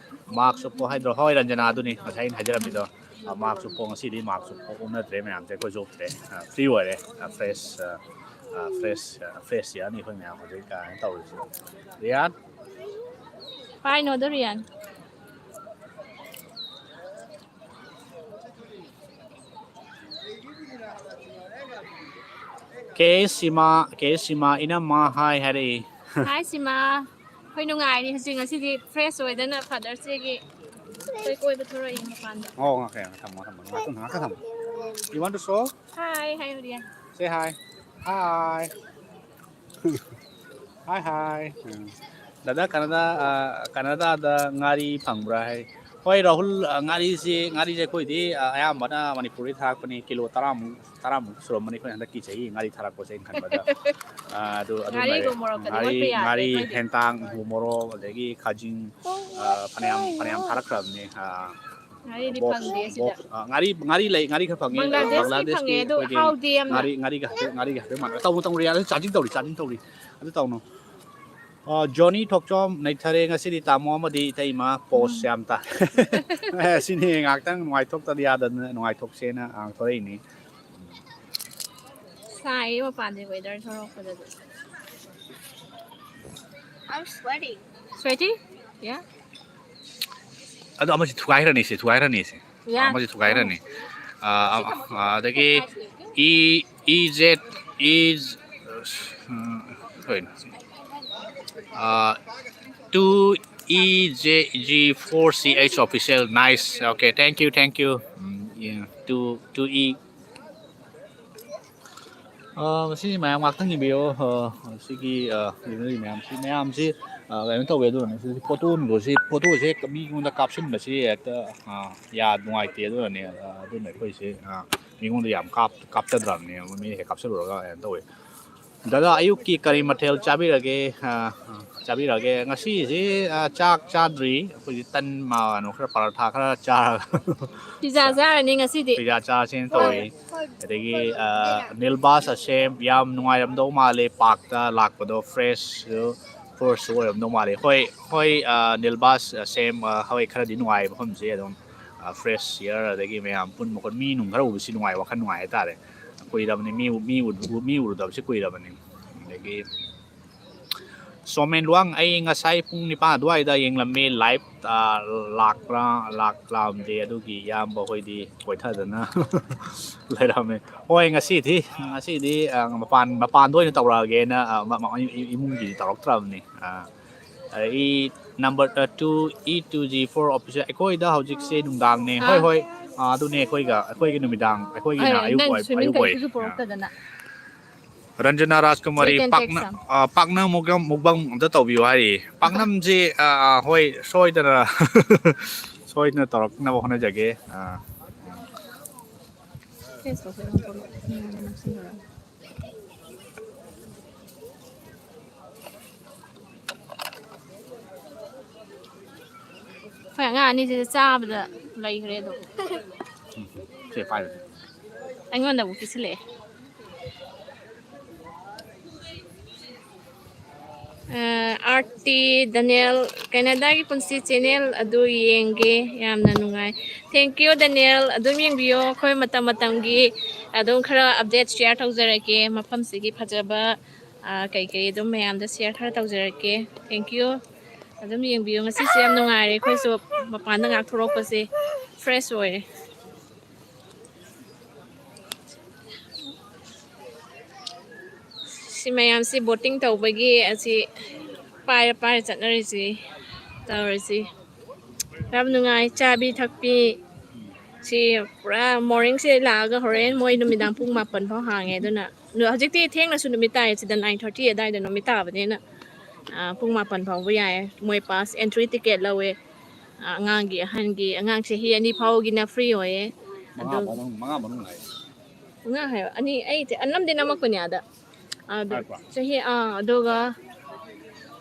Mask ꯎꯞꯄꯣ ꯍꯥꯏꯗ꯭ꯔꯣ? ꯍꯣꯏ, ꯔꯟꯖꯅꯥ, ꯑꯗꯨꯅꯤ ꯉꯁꯥꯏ ꯑꯩꯅ ꯍꯥꯏꯖꯔꯝꯃꯤꯗꯣ꯫ ꯑ, mask ꯎꯞꯄꯣ, ꯉꯁꯤꯗꯤ mask ꯎꯞꯄꯣ ꯎꯞꯅꯗ꯭ꯔꯦ ꯃꯌꯥꯝꯁꯦ, ꯑꯩꯈꯣꯏꯁꯨ ꯎꯞꯇ꯭ꯔꯦ꯫ ꯑ, free ꯑꯣꯏꯔꯦ꯫ ꯑ, fresh, ꯑ, ꯑ, fresh, ꯑ, fresh ꯌꯥꯅꯤ ꯑꯩꯈꯣꯏ ꯃꯌꯥꯝ ꯍꯧꯖꯤꯛ ꯀꯥꯏꯅ ꯇꯧꯔꯤꯁꯦ꯫ ꯔꯤꯌꯥꯟ? ꯄꯥꯏꯅꯣꯗꯣ, ꯔꯤꯌꯥꯟ꯫ ꯀꯦ ꯁꯤꯃꯥ, ꯀꯦ ꯁꯤꯃꯥ, ꯏꯅꯝꯃ ꯍꯥꯏ ꯍꯥꯏꯔꯛꯏ꯫ Hi ꯁꯤꯃꯥ꯫ ꯑꯩꯈꯣꯏ ꯅꯨꯡꯉꯥꯏꯔꯤ ꯍꯧꯖꯤꯛ, ꯉꯁꯤꯗꯤ fresh ꯑꯣꯏꯗꯅ Father's Day ꯒꯤ ꯑꯩꯈꯣꯏ ꯀꯣꯏꯕ ꯊꯣꯔꯛꯏ ꯃꯄꯥꯟꯗ꯫ ꯑꯣ, ꯉꯥꯛꯈꯦ, ꯊꯝꯃꯣ, ꯊꯝꯃꯣ, ꯉꯥꯛꯇꯪ, ꯉꯥꯛꯇꯪ ꯊꯝꯃꯣ꯫ You want to show? Hi ꯍꯥꯏꯌꯨ, ꯔꯤꯌꯥꯟ꯫ Say hi. Hi. Hi, hi. ꯎꯝ꯫ ꯗꯥꯗꯥ, ꯀꯅꯥꯗꯥ, ꯑ, ꯀꯅꯥꯗꯥꯗ ꯉꯥꯔꯤ ꯐꯪꯕ꯭ꯔꯥ ꯍꯥꯏ꯫ ꯍꯣꯏ, ꯔꯥꯍꯨꯜ, ꯑ, ꯉꯥꯔꯤꯁꯤ, ꯉꯥꯔꯤꯁꯦ ꯑꯩꯈꯣꯏꯗꯤ, ꯑ, ꯑꯌꯥꯝꯕꯅ ꯃꯅꯤꯄꯨꯔꯗꯒꯤ ꯊꯥꯔꯛꯄꯅꯤ꯫ ꯀꯤꯂꯣ ꯇꯔꯥꯃꯨꯛ, ꯇꯔꯥꯃꯨꯛ ꯁꯨꯔꯝꯃꯅꯤ ꯑꯩꯈꯣꯏ ꯍꯟꯗꯛꯀꯤ ꯆꯍꯤ ꯉꯥꯔꯤ ꯊꯥꯔꯛꯄꯁꯦ ꯑꯩꯅ ꯈꯟꯕꯗ꯫ ꯑ, ꯑꯗꯨ, ꯑꯗꯨ ꯉꯥꯔꯤꯒ ꯂꯩꯔꯦ꯫ ꯃꯣꯔꯣꯛꯀꯗꯤ ꯉꯥꯔꯤ, ꯑꯣꯠꯄ ꯌꯥꯗꯦ ꯉꯥꯔꯤ, ꯑꯩꯈꯣꯏꯗꯤ꯫ ꯍꯦꯟꯇꯥꯡ, ꯎ ꯃꯣꯔꯣꯛ, ꯑꯗꯒꯤ ꯈꯥꯖꯤꯡ, ꯑ, ꯐꯅꯌꯥꯝ, ꯐꯅꯌꯥꯝ ꯊꯥꯔꯛꯈ꯭ꯔꯕꯅꯤ꯫ ꯑ, ꯉꯥꯔꯤꯗꯤ box, ꯐꯪꯗꯦ ꯁꯤꯗ꯫ Box, ꯑ, ꯉꯥꯔꯤ, ꯉꯥꯔꯤ ꯂꯩ, ꯉꯥꯔꯤ ꯈꯔ ꯐꯪꯉꯤ꯫ ꯕꯪꯒ꯭ꯂꯥꯗꯦꯁꯀꯤ ꯕꯪꯒ꯭ꯂꯥꯗꯦꯁꯀꯤ ꯐꯪꯉꯦ, ꯑꯗꯨ ꯑꯩꯈꯣꯏꯒꯤ ꯍꯥꯎꯗꯦ ꯌꯥꯝꯅ꯫ ꯉꯥꯔꯤ, ꯉꯥꯔꯤꯒ ꯍꯥꯏꯐꯦꯠ, ꯉꯥꯔꯤꯒ ꯍꯥꯏꯐꯦꯠ ꯃꯥꯟꯅ-, ꯇꯧꯅꯨ, ꯇꯧꯅꯨ, ꯔꯤꯌꯥꯟ, charging ꯇꯧꯔꯤ, charging ꯇꯧꯔꯤ꯫ ꯑꯗꯨ ꯇꯧꯅꯨ꯫ ꯑ, ꯖꯣꯅꯤ ꯊꯣꯛꯆꯣꯝ ꯅꯩꯊꯔꯦ ꯉꯁꯤꯗꯤ ꯇꯥꯃꯣ ꯑꯃꯗꯤ ꯏꯇꯩꯃ post ꯎꯝ꯫ ꯌꯥꯝ ꯇꯥꯏ꯫ ꯑꯦ, ꯁꯤꯅꯤ ꯉꯥꯏꯍꯥꯛꯇꯪ ꯅꯨꯡꯉꯥꯏꯊꯣꯛꯇꯗꯤ ꯌꯥꯗꯗꯅ ꯅꯨꯡꯉꯥꯏꯊꯣꯛꯁꯦꯅ ꯉꯥꯡꯊꯣꯔꯛꯏꯅꯤ꯫ ꯁꯥꯏꯌꯦ ꯃꯄꯥꯟꯗꯤ weather ꯊꯣꯔꯛꯄꯗꯗꯤ꯫ I'm sweating. Sweating? Yeah. ꯑꯗꯣ ꯑꯃꯁꯤ ꯊꯨꯒꯥꯏꯈ꯭ꯔꯅꯤ ꯁꯤ, ꯊꯨꯒꯥꯏꯈ꯭ꯔꯅꯤ ꯁꯤ꯫ Yeah. ꯑꯃꯁꯤ ꯊꯨꯒꯥꯏꯈ꯭ꯔꯅꯤ꯫ ꯑ, ꯑ, ꯑ, ꯑꯗꯒꯤ E, E Z is, ꯎꯝ, ꯀꯩꯅꯣ? ꯑ, two E J G four C H official. Nice. Okay, thank you, thank you. Um, yeah, two, two E ꯑ, ꯃꯁꯤ ꯃꯌꯥꯝ ꯉꯥꯛꯇꯪ ꯌꯦꯡꯕꯤꯌꯣ꯫ ꯑ, ꯁꯤꯒꯤ, ꯑ, ꯌꯦꯡꯅꯔꯤ ꯃꯌꯥꯝꯁꯤ, ꯃꯌꯥꯝꯁꯤ ꯑ, ꯀꯩꯅꯣ ꯇꯧꯋꯦ, ꯑꯗꯨꯅꯅꯦ ꯁꯤꯗꯗꯤ ꯐꯣꯇꯣ ꯅꯨꯡꯗꯣꯁꯤ, ꯐꯣꯇꯣꯁꯦ ꯍꯦꯛ ꯃꯤꯉꯣꯟꯗ ꯀꯥꯞꯁꯤꯟꯕꯁꯤ ꯍꯦꯛꯇ, ꯑ, ꯌꯥ-, ꯅꯨꯡꯉꯥꯏꯇꯦ꯫ ꯑꯗꯨꯅꯅꯦ, ꯑ, ꯑꯗꯨꯅ ꯑꯩꯈꯣꯏꯁꯦ, ꯑ, ꯃꯤꯉꯣꯟꯗ ꯌꯥꯝ ꯀꯥꯞ-, ꯀꯥꯞꯆꯗ꯭ꯔꯕꯅꯦ, ꯃꯤ ꯍꯦꯛ ꯀꯥꯞꯁꯤꯜꯂꯨꯔꯒ ꯀꯩꯅꯣ ꯇꯧꯋꯦ꯫ ꯗꯥꯗꯥ, ꯑꯌꯨꯛꯀꯤ ꯀꯔꯤ ꯃꯊꯦꯜ ꯆꯥꯕꯤꯔꯒꯦ? ꯑ, ꯆꯥꯕꯤꯔꯒꯦ꯫ ꯉꯁꯤꯁꯤ, ꯑ, ꯆꯥꯛ ꯆꯥꯗ꯭ꯔꯤ꯫ ꯑꯩꯈꯣꯏꯁꯤ ꯇꯟ, ꯃ-, ꯀꯩꯅꯣ ꯈꯔ, ꯄꯔꯥꯊꯥ ꯈꯔ ꯆꯥꯔꯒ ꯄꯤꯖꯥ ꯆꯥꯔꯅꯤ ꯉꯁꯤꯗꯤ꯫ ꯄꯤꯖꯥ ꯆꯥꯁꯦꯅ ꯇꯧꯔꯤ꯫ ꯑꯗꯒꯤ, ꯑ, ꯅꯤꯜꯕꯥꯁ ꯑꯁꯦꯝ ꯌꯥꯝ ꯅꯨꯡꯉꯥꯏꯔꯝꯗꯧ ꯃꯥꯜꯂꯦ, ꯄꯥꯔꯛꯇ ꯂꯥꯛꯄꯗꯣ, ꯐ꯭ꯔꯦꯁꯁꯨ, ꯐ꯭ꯔꯦꯁꯁꯨ ꯑꯣꯏꯔꯝꯗꯧ ꯃꯥꯜꯂꯦ꯫ ꯍꯣꯏ, ꯍꯣꯏ, ꯑ, ꯅꯤꯜꯕꯥꯁ ꯑꯁꯦꯝ, ꯑ, ꯍꯣꯏ, ꯈꯔꯗꯤ ꯅꯨꯡꯉꯥꯏ ꯃꯐꯝꯁꯦ ꯑꯗꯨꯝ, ꯑ, ꯐ꯭ꯔꯦꯁ ꯏꯌꯥꯔ, ꯑꯗꯒꯤ ꯃꯌꯥꯝ ꯄꯨꯟꯕ ꯈꯣꯠꯄ, ꯃꯤ ꯅꯨꯡ ꯈꯔ ꯎꯕꯁꯤ ꯅꯨꯡꯉꯥꯏ, ꯋꯥꯈꯜ ꯅꯨꯡꯉꯥꯏ ꯍꯥꯏꯇꯥꯔꯦ꯫ ꯀꯨꯏꯔꯕꯅꯤ ꯃꯤ ꯎ-, ꯃꯤ ꯎ-, ꯃꯤ ꯎꯔꯨꯗꯕꯁꯤ ꯀꯨꯏꯔꯕꯅꯤ꯫ ꯑꯗꯒꯤ ꯁꯣꯃꯦꯟ ꯂꯨꯋꯥꯡ, ꯑꯩ ꯉꯁꯥꯏ ꯄꯨꯡ ꯅꯤꯄꯥꯟ ꯑꯗꯨꯋꯥꯏꯗ ꯌꯦꯡꯂꯝꯃꯤ, ꯂꯥꯏꯚ, ꯑ, ꯂꯥꯛꯄ꯭ꯔꯥ ꯂꯥꯛꯂꯝꯗꯦ, ꯑꯗꯨꯒꯤ ꯏꯌꯥꯝꯕ ꯍꯣꯏꯗꯤ ꯀꯣꯏꯊꯗꯅ ꯂꯩꯔꯝꯃꯦ꯫ ꯍꯣꯏ, ꯉꯁꯤꯗꯤ, ꯉꯁꯤꯗꯤ, ꯑ, ꯃꯄꯥꯟ, ꯃꯄꯥꯟꯗ ꯑꯣꯏꯅ ꯇꯧꯔꯛꯑꯒꯦꯅ, ꯑ, ꯃ-, ꯃ-, ꯏ-, ꯏꯃꯨꯡꯒꯤꯗꯤ ꯇꯧꯔꯛꯇ꯭ꯔꯕꯅꯤ꯫ ꯑ, ꯑꯗꯒꯤ number, ꯑ, two, E two G four official, ꯑꯩꯈꯣꯏꯗ ꯍꯧꯖꯤꯛꯁꯦ ꯅꯨꯡꯗꯥꯡꯅꯦ꯫ ꯍꯣꯏ, ꯑꯥ꯫ ꯍꯣꯏ꯫ ꯑ, ꯑꯗꯨꯅꯦ ꯑꯩꯈꯣꯏꯒ, ꯑꯩꯈꯣꯏꯒꯤ ꯅꯨꯃꯤꯗꯥꯡ, ꯑꯩꯈꯣꯏꯒꯤꯅ ꯑꯩ ꯑꯌꯨꯛ ꯅꯪ ꯑꯣꯏ-, swimming ꯑꯌꯨꯛ ꯑꯣꯏ꯫ ꯀꯩꯁꯨ ꯑ꯫ ꯄꯨꯔꯛꯇꯗꯅ꯫ ꯔꯟꯖꯅꯥ ꯔꯥꯖꯀꯨꯃꯥꯔꯤ, We can take ꯄꯥꯛꯅ-, some. ꯑ, ꯄꯥꯛꯅꯝ ꯃꯨꯛꯕꯪ, ꯃꯨꯛꯕꯪ ꯑꯝꯇ ꯇꯧꯕꯤꯌꯨ ꯍꯥꯏꯔꯤ꯫ ꯄꯥꯛꯅꯝꯁꯤ, ꯑ, ꯑ, ꯍꯣꯏ, ꯁꯣꯏꯗꯅ, ꯁꯣꯏꯗꯅ ꯇꯧꯔꯛꯅꯕ ꯍꯣꯠꯅꯖꯒꯦ꯫ ꯑ꯫ Facebook ꯇ ꯑꯗꯨꯝ ꯊꯣꯛꯂꯛꯑꯣ꯫ ꯎꯝ, ꯅꯛꯁꯤꯟꯅꯔꯒ꯫ ꯑꯩꯈꯣꯏ ꯑꯉꯥꯡ ꯑꯅꯤꯁꯤꯗꯤ ꯆꯥꯕꯗ ꯂꯩꯈ꯭ꯔꯦ ꯑꯗꯨꯝ꯫ ꯁꯦ, ꯄꯥꯏꯌꯨ꯫ ꯑꯩꯉꯣꯟꯗꯕꯨ ꯄꯤꯁꯤꯜꯂꯛꯑꯦ꯫ ꯑ, ꯑꯥꯔꯇꯤ ꯗꯅꯤꯌꯦꯜ, ꯀꯦꯅꯦꯗꯥꯒꯤ ꯄꯨꯟꯁꯤ ꯆꯦꯅꯦꯜ ꯑꯗꯨ ꯌꯦꯡꯒꯦ, ꯌꯥꯝꯅ ꯅꯨꯡꯉꯥꯏ꯫ Thank you, ꯗꯅꯤꯌꯦꯜ꯫ ꯑꯗꯨꯝ ꯌꯦꯡꯕꯤꯌꯣ, ꯑꯩꯈꯣꯏ ꯃꯇꯝ ꯃꯇꯝꯒꯤ ꯑꯗꯨꯝ ꯈꯔ update share ꯇꯧꯖꯔꯛꯀꯦ, ꯃꯐꯝꯁꯤꯒꯤ ꯐꯖꯕ, ꯑ, ꯀꯩꯀꯩ ꯑꯗꯨꯝ ꯃꯌꯥꯝꯗ share ꯈꯔ ꯇꯧꯖꯔꯛꯀꯦ꯫ Thank you꯫ ꯑꯗꯨꯝ ꯌꯦꯡꯕꯤꯌꯨ꯫ ꯉꯁꯤꯁꯦ ꯌꯥꯝ ꯅꯨꯡꯉꯥꯏꯔꯦ, ꯑꯩꯈꯣꯏꯁꯨ ꯃꯄꯥꯟꯗ ꯉꯥꯏꯍꯥꯛ ꯊꯣꯛꯂꯛꯄꯁꯦ fresh ꯑꯣꯏꯔꯦ꯫ ꯁꯤ ꯃꯌꯥꯝꯁꯤ boating ꯇꯧꯕꯒꯤ ꯑꯁꯤ ꯄꯥꯏꯔ ꯄꯥꯏꯔ ꯆꯠꯅꯔꯤꯁꯤ ꯇꯧꯔꯤꯁꯤ꯫ ꯌꯥꯝ ꯅꯨꯡꯉꯥꯏ, ꯆꯥꯕꯤ ꯊꯛꯄꯤ꯫ ꯁꯤ ꯄꯨꯔꯥ morning ꯁꯦ ꯂꯥꯛꯑꯒ ꯍꯣꯔꯦꯟ ꯃꯣꯏ ꯅꯨꯃꯤꯗꯥꯡ ꯄꯨꯡ ꯃꯥꯄꯟ ꯐꯥꯎ ꯍꯥꯡꯉꯦ꯫ ꯑꯗꯨꯅ ꯅꯨ-, ꯍꯧꯖꯤꯛꯇꯤ ꯊꯦꯡꯅꯁꯨ ꯅꯨꯃꯤꯠ ꯇꯥꯏꯌꯦ ꯁꯤꯗ, nine thirty ꯑꯗꯥꯏꯗ ꯅꯨꯃꯤꯠ ꯇꯥꯕꯅꯤꯅ꯫ ꯄꯨꯡ ꯃꯥꯄꯟ ꯐꯥꯎꯕ ꯌꯥꯏ꯫ ꯃꯣꯏ ꯄꯥꯁ ꯑꯦꯟꯇ꯭ꯔꯤ ꯇꯤꯀꯦꯠ ꯂꯧꯋꯦ꯫ ꯑꯉꯥꯡꯒꯤ, ꯑꯍꯟꯒꯤ, ꯑꯉꯥꯡ ꯆꯍꯤ ꯑꯅꯤ ꯐꯥꯎꯒꯤꯅ ꯐ꯭ꯔꯤ ꯑꯣꯏꯌꯦ꯫ ꯃꯉꯥ ꯐꯥꯎ ꯃꯅꯨꯡ ꯃꯉꯥ ꯃꯅꯨꯡ ꯍꯥꯏ꯫ ꯃꯉꯥ ꯍꯥꯏꯕ ꯑꯅꯤ ꯑꯩ ꯑꯅꯝꯗꯤ ꯅꯝꯃꯛꯄꯅꯦ ꯑꯗ꯫ ꯑꯗꯨ ꯆꯍꯤ ꯑꯥ ꯑꯗꯨꯒ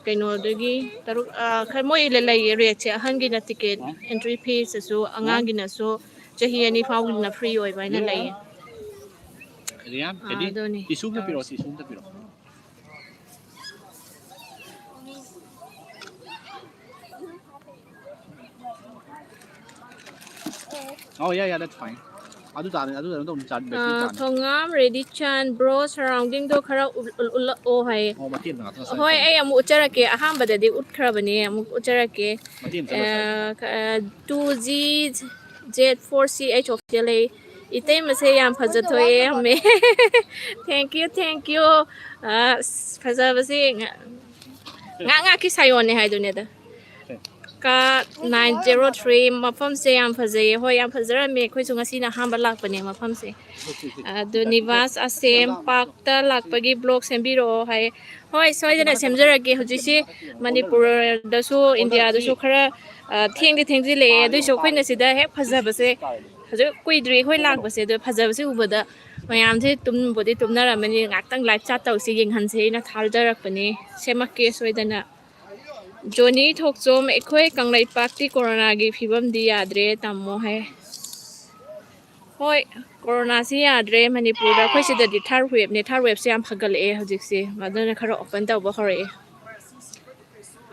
ꯀꯩꯅꯣꯗꯒꯤ ꯇꯔꯨꯛ ꯈꯔ ꯃꯣꯏ ꯂꯩꯌꯦ ꯔꯦꯠꯁꯦ꯫ ꯑꯍꯟꯒꯤꯅ ꯇꯤꯀꯦꯠ ꯑꯦꯟꯇ꯭ꯔꯤ ꯐꯤꯁꯇꯁꯨ ꯑꯉꯥꯡꯒꯤꯅꯁꯨ ꯆꯍꯤ ꯑꯅꯤ ꯐꯥꯎꯒꯤꯅ ꯐ꯭ꯔꯤ ꯑꯣꯏꯕ ꯍꯥꯏꯅ ꯂꯩꯌꯦ꯫ ꯔꯤꯌꯥꯟ, ꯑꯗꯨꯅꯤ ꯇꯤꯁꯨ ꯑꯝꯇ ꯄꯤꯔꯛꯑꯣ, ꯇꯤꯁꯨ ꯑꯝꯇ ꯄꯤꯔꯛꯑꯣ꯫ Oh yeah, yeah, that's fine. ꯑꯗꯨ ꯇꯥꯔꯦ, ꯑꯗꯨ ꯇꯥꯔꯦ, ꯑꯗꯨꯝ ꯆꯥ-, battery ꯇꯥꯔꯦ꯫ ꯊꯣꯉꯥꯝ ꯔꯦꯗꯤ ꯆꯥꯟ ꯕ꯭ꯔꯣ ꯁꯔꯥꯎꯟꯗꯤꯡꯗꯣ ꯈꯔ ꯎꯠ-, ꯎꯠ-, ꯎꯠꯂꯛꯑꯣ ꯍꯥꯏꯌꯦ꯫ ꯑꯣ, ꯃꯇꯦꯛ ꯑꯝꯇ ꯉꯥꯛꯇ ꯉꯁꯥꯏ ꯍꯣꯏ, ꯇꯧꯕ꯫ ꯑꯩ ꯑꯃꯨꯛ ꯎꯠꯆꯔꯛꯀꯦ꯫ ꯑꯍꯥꯟꯕꯗꯗꯤ ꯎꯠꯈ꯭ꯔꯕꯅꯦ, ꯑꯃꯨꯛ ꯎꯠꯆꯔꯛꯀꯦ꯫ ꯃꯇꯦꯛ ꯑꯃ ꯆꯠꯂꯣ ꯁ꯭ꯋꯥꯏꯗ꯫ Two G Z for C H official ꯑꯩ ꯏꯇꯩꯃꯁꯦ ꯌꯥꯝ ꯐꯖꯊꯣꯛꯑꯦ ꯍꯝꯃꯦ꯫ Thank you, thank you. ꯑꯁ, ꯐꯖꯕꯁꯦ ꯉ-, ꯉꯥꯏꯍꯥꯛ ꯉꯥꯏꯍꯥꯛꯀꯤ ꯁꯥꯌꯣꯟꯅꯦ ꯍꯥꯏꯗꯨꯅꯦꯗ꯫ ꯀꯥ ꯅꯥꯏꯟ ꯖꯦꯔꯣ ꯊ꯭ꯔꯤ꯫ ꯃꯐꯝꯁꯦ ꯌꯥꯝ ꯐꯖꯩꯌꯦ꯫ ꯍꯣꯏ, ꯌꯥꯝ ꯐꯖꯔꯝꯃꯦ꯫ ꯑꯩꯈꯣꯏꯁꯨ ꯉꯁꯤꯅ ꯑꯍꯥꯟꯕ ꯂꯥꯛꯄꯅꯦ ꯃꯐꯝꯁꯦ꯫ ꯑꯗꯨ ꯅꯤꯕꯥꯁ ꯑꯁꯦꯝ ꯄꯥꯛꯇ ꯂꯥꯛꯄꯒꯤ ꯕ꯭ꯂꯣꯛ ꯁꯦꯝꯕꯤꯔꯛꯑꯣ ꯍꯥꯏꯌꯦ꯫ ꯍꯣꯏ, ꯁꯣꯏꯗꯅ ꯁꯦꯝꯖꯔꯛꯀꯦ꯫ ꯍꯧꯖꯤꯛꯁꯤ ꯃꯅꯤꯄꯨꯔꯗꯁꯨ, ꯏꯟꯗꯤꯌꯥꯗꯁꯨ ꯈꯔ, ꯑ, ꯊꯦꯡꯗꯤ ꯊꯦꯡꯖꯤꯜꯂꯛꯑꯦ꯫ ꯑꯗꯨꯏꯁꯨ ꯑꯩꯈꯣꯏꯅ ꯁꯤꯗ ꯍꯦꯛ ꯐꯖꯕꯁꯦ, ꯍꯧꯖꯤꯛ ꯀꯨꯏꯗ꯭ꯔꯤ ꯑꯩꯈꯣꯏ ꯂꯥꯛꯄꯁꯦ, ꯑꯗꯣ ꯐꯖꯕꯁꯦ ꯎꯕꯗ ꯃꯌꯥꯝꯁꯦ ꯇꯨꯝꯕꯨꯗꯤ ꯇꯨꯝꯅꯔꯝꯃꯅꯤ꯫ ꯉꯥꯛꯇꯪ ꯂꯥꯏꯚ ꯆꯥꯠ ꯇꯧꯁꯤ, ꯌꯦꯡꯍꯟꯁꯦ ꯍꯥꯏꯅ ꯊꯥꯖꯔꯛꯄꯅꯦ꯫ ꯁꯦꯝꯃꯛꯀꯦ ꯁꯣꯏꯗꯅ꯫ ꯖꯣꯅꯤ ꯊꯣꯛꯆꯣꯝ, ꯑꯩꯈꯣꯏ ꯀꯪꯂꯩꯄꯥꯛꯇꯤ ꯀꯣꯔꯣꯅꯥꯒꯤ ꯐꯤꯕꯝꯗꯤ ꯌꯥꯗ꯭ꯔꯦ ꯇꯥꯃꯣ ꯍꯥꯏ꯫ ꯍꯣꯏ, ꯀꯣꯔꯣꯅꯥꯁꯤ ꯌꯥꯗ꯭ꯔꯦ ꯃꯅꯤꯄꯨꯔꯗ꯫ ꯑꯩꯈꯣꯏ ꯁꯤꯗꯗꯤ ꯊꯥꯔꯠ ꯋꯦꯞꯅꯦ꯫ ꯊꯥꯔꯠ ꯋꯦꯞꯁꯦ ꯌꯥꯝ ꯐꯒꯠꯂꯛꯑꯦ ꯍꯧꯖꯤꯛꯁꯦ, ꯑꯗꯨꯅ ꯈꯔ ꯑꯣꯄꯟ ꯇꯧꯕ ꯍꯧꯔꯛꯑꯦ꯫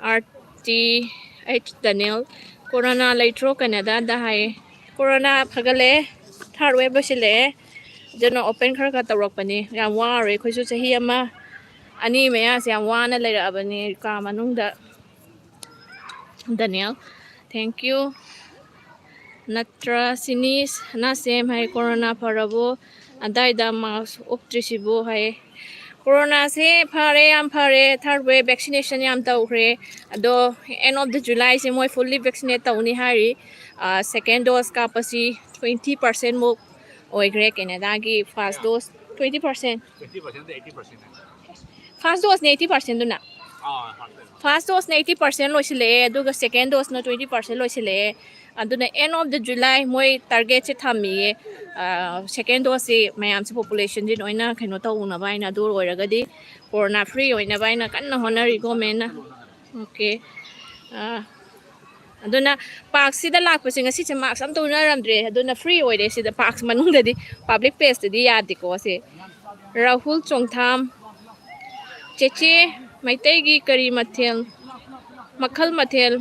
ꯑꯥꯔ ꯇꯤ ꯑꯩꯆ ꯗꯅꯤꯜ, ꯀꯣꯔꯣꯅꯥ ꯂꯩꯇ꯭ꯔꯣ ꯀꯦꯅꯦꯗꯥꯗ ꯍꯥꯏꯌꯦ꯫ ꯀꯣꯔꯣꯅꯥ ꯐꯒꯠꯂꯛꯑꯦ, ꯊꯥꯔꯠ ꯋꯦꯞ ꯂꯣꯏꯁꯤꯜꯂꯛꯑꯦ, ꯑꯗꯨꯅ ꯑꯣꯄꯟ ꯈꯔ ꯈꯔ ꯇꯧꯔꯛꯄꯅꯦ꯫ ꯌꯥꯝ ꯋꯥꯔꯦ ꯑꯩꯈꯣꯏꯁꯨ, ꯆꯍꯤ ꯑꯃ ꯑꯅꯤ ꯃꯌꯥꯁꯦ ꯌꯥꯝ ꯋꯥꯅ ꯂꯩꯔꯛꯑꯕꯅꯦ ꯀꯥ ꯃꯅꯨꯡꯗ꯫ ꯗꯅꯤꯌꯦꯜ, thank you꯫ ꯅꯠꯇ꯭ꯔ ꯁꯤꯅꯤ ꯁꯅꯥꯁꯦꯝ ꯍꯥꯏ, ꯀꯣꯔꯣꯅꯥ ꯐꯔꯕꯣ? ꯑꯗꯥꯏꯗ ꯃꯥꯁ ꯎꯞꯇ꯭ꯔꯤꯁꯤꯕꯨ ꯍꯥꯏ꯫ ꯀꯣꯔꯣꯅꯥꯁꯦ ꯐꯔꯦ, ꯌꯥꯝ ꯐꯔꯦ꯫ ꯊꯥꯔꯠ ꯋꯦꯕ ꯚꯦꯛꯁꯤꯅꯦꯁꯟ ꯌꯥꯝ ꯇꯧꯈ꯭ꯔꯦ꯫ ꯑꯗꯣ end of the Julyꯁꯦ ꯃꯣꯏ fully vaccinate ꯇꯧꯅꯤ ꯍꯥꯏꯔꯤ꯫ ꯑ, second dose ꯀꯥꯞꯄꯁꯤ twenty percent ꯃꯨꯛ ꯑꯣꯏꯈ꯭ꯔꯦ ꯀꯦꯅꯦꯗꯥꯒꯤ first dose꯫ Twenty percent꯫ First doseꯅꯦ eighty percentꯗꯨꯅ꯫ First dose ꯅ eighty percent ꯂꯣꯏꯁꯤꯜꯂꯛꯑꯦ, ꯑꯗꯨꯒ second dose ꯅ twenty percent ꯂꯣꯏꯁꯤꯜꯂꯛꯑꯦ꯫ ꯑꯗꯨꯅ end of the July ꯃꯣꯏ target ꯁꯦ ꯊꯝꯃꯤꯌꯦ꯫ Second dose ꯁꯤ ꯃꯌꯥꯝꯁꯦ, population ꯁꯤ ꯂꯣꯏꯅ ꯀꯩꯅꯣ ꯇꯧꯅꯕ ꯍꯥꯏꯅ, ꯑꯗꯨ ꯑꯣꯏꯔꯒꯗꯤ corona free ꯑꯣꯏꯅꯕ ꯍꯥꯏꯅ ꯀꯟꯅ ꯍꯣꯠꯅꯔꯤ government ꯅ꯫ Okay꯫ ꯑꯗꯨꯅ park ꯁꯤꯗ ꯂꯥꯛꯄꯁꯦ ꯉꯁꯤꯁꯦ mask ꯑꯝꯇ ꯎꯅꯔꯝꯗ꯭ꯔꯦ꯫ ꯑꯗꯨꯅ free ꯑꯣꯏꯔꯦ ꯁꯤꯗ, park ꯃꯅꯨꯡꯗꯗꯤ꯫ Public place ꯇꯗꯤ ꯌꯥꯗꯦꯀꯣ ꯁꯦ꯫ ꯔꯥꯍꯨꯜ ꯆꯣꯡꯊꯥꯝ, ꯆꯦꯆꯦ, ꯃꯩꯇꯩꯒꯤ ꯀꯔꯤ ꯃꯊꯦꯜ, ꯃꯈꯜ ꯃꯊꯦꯜ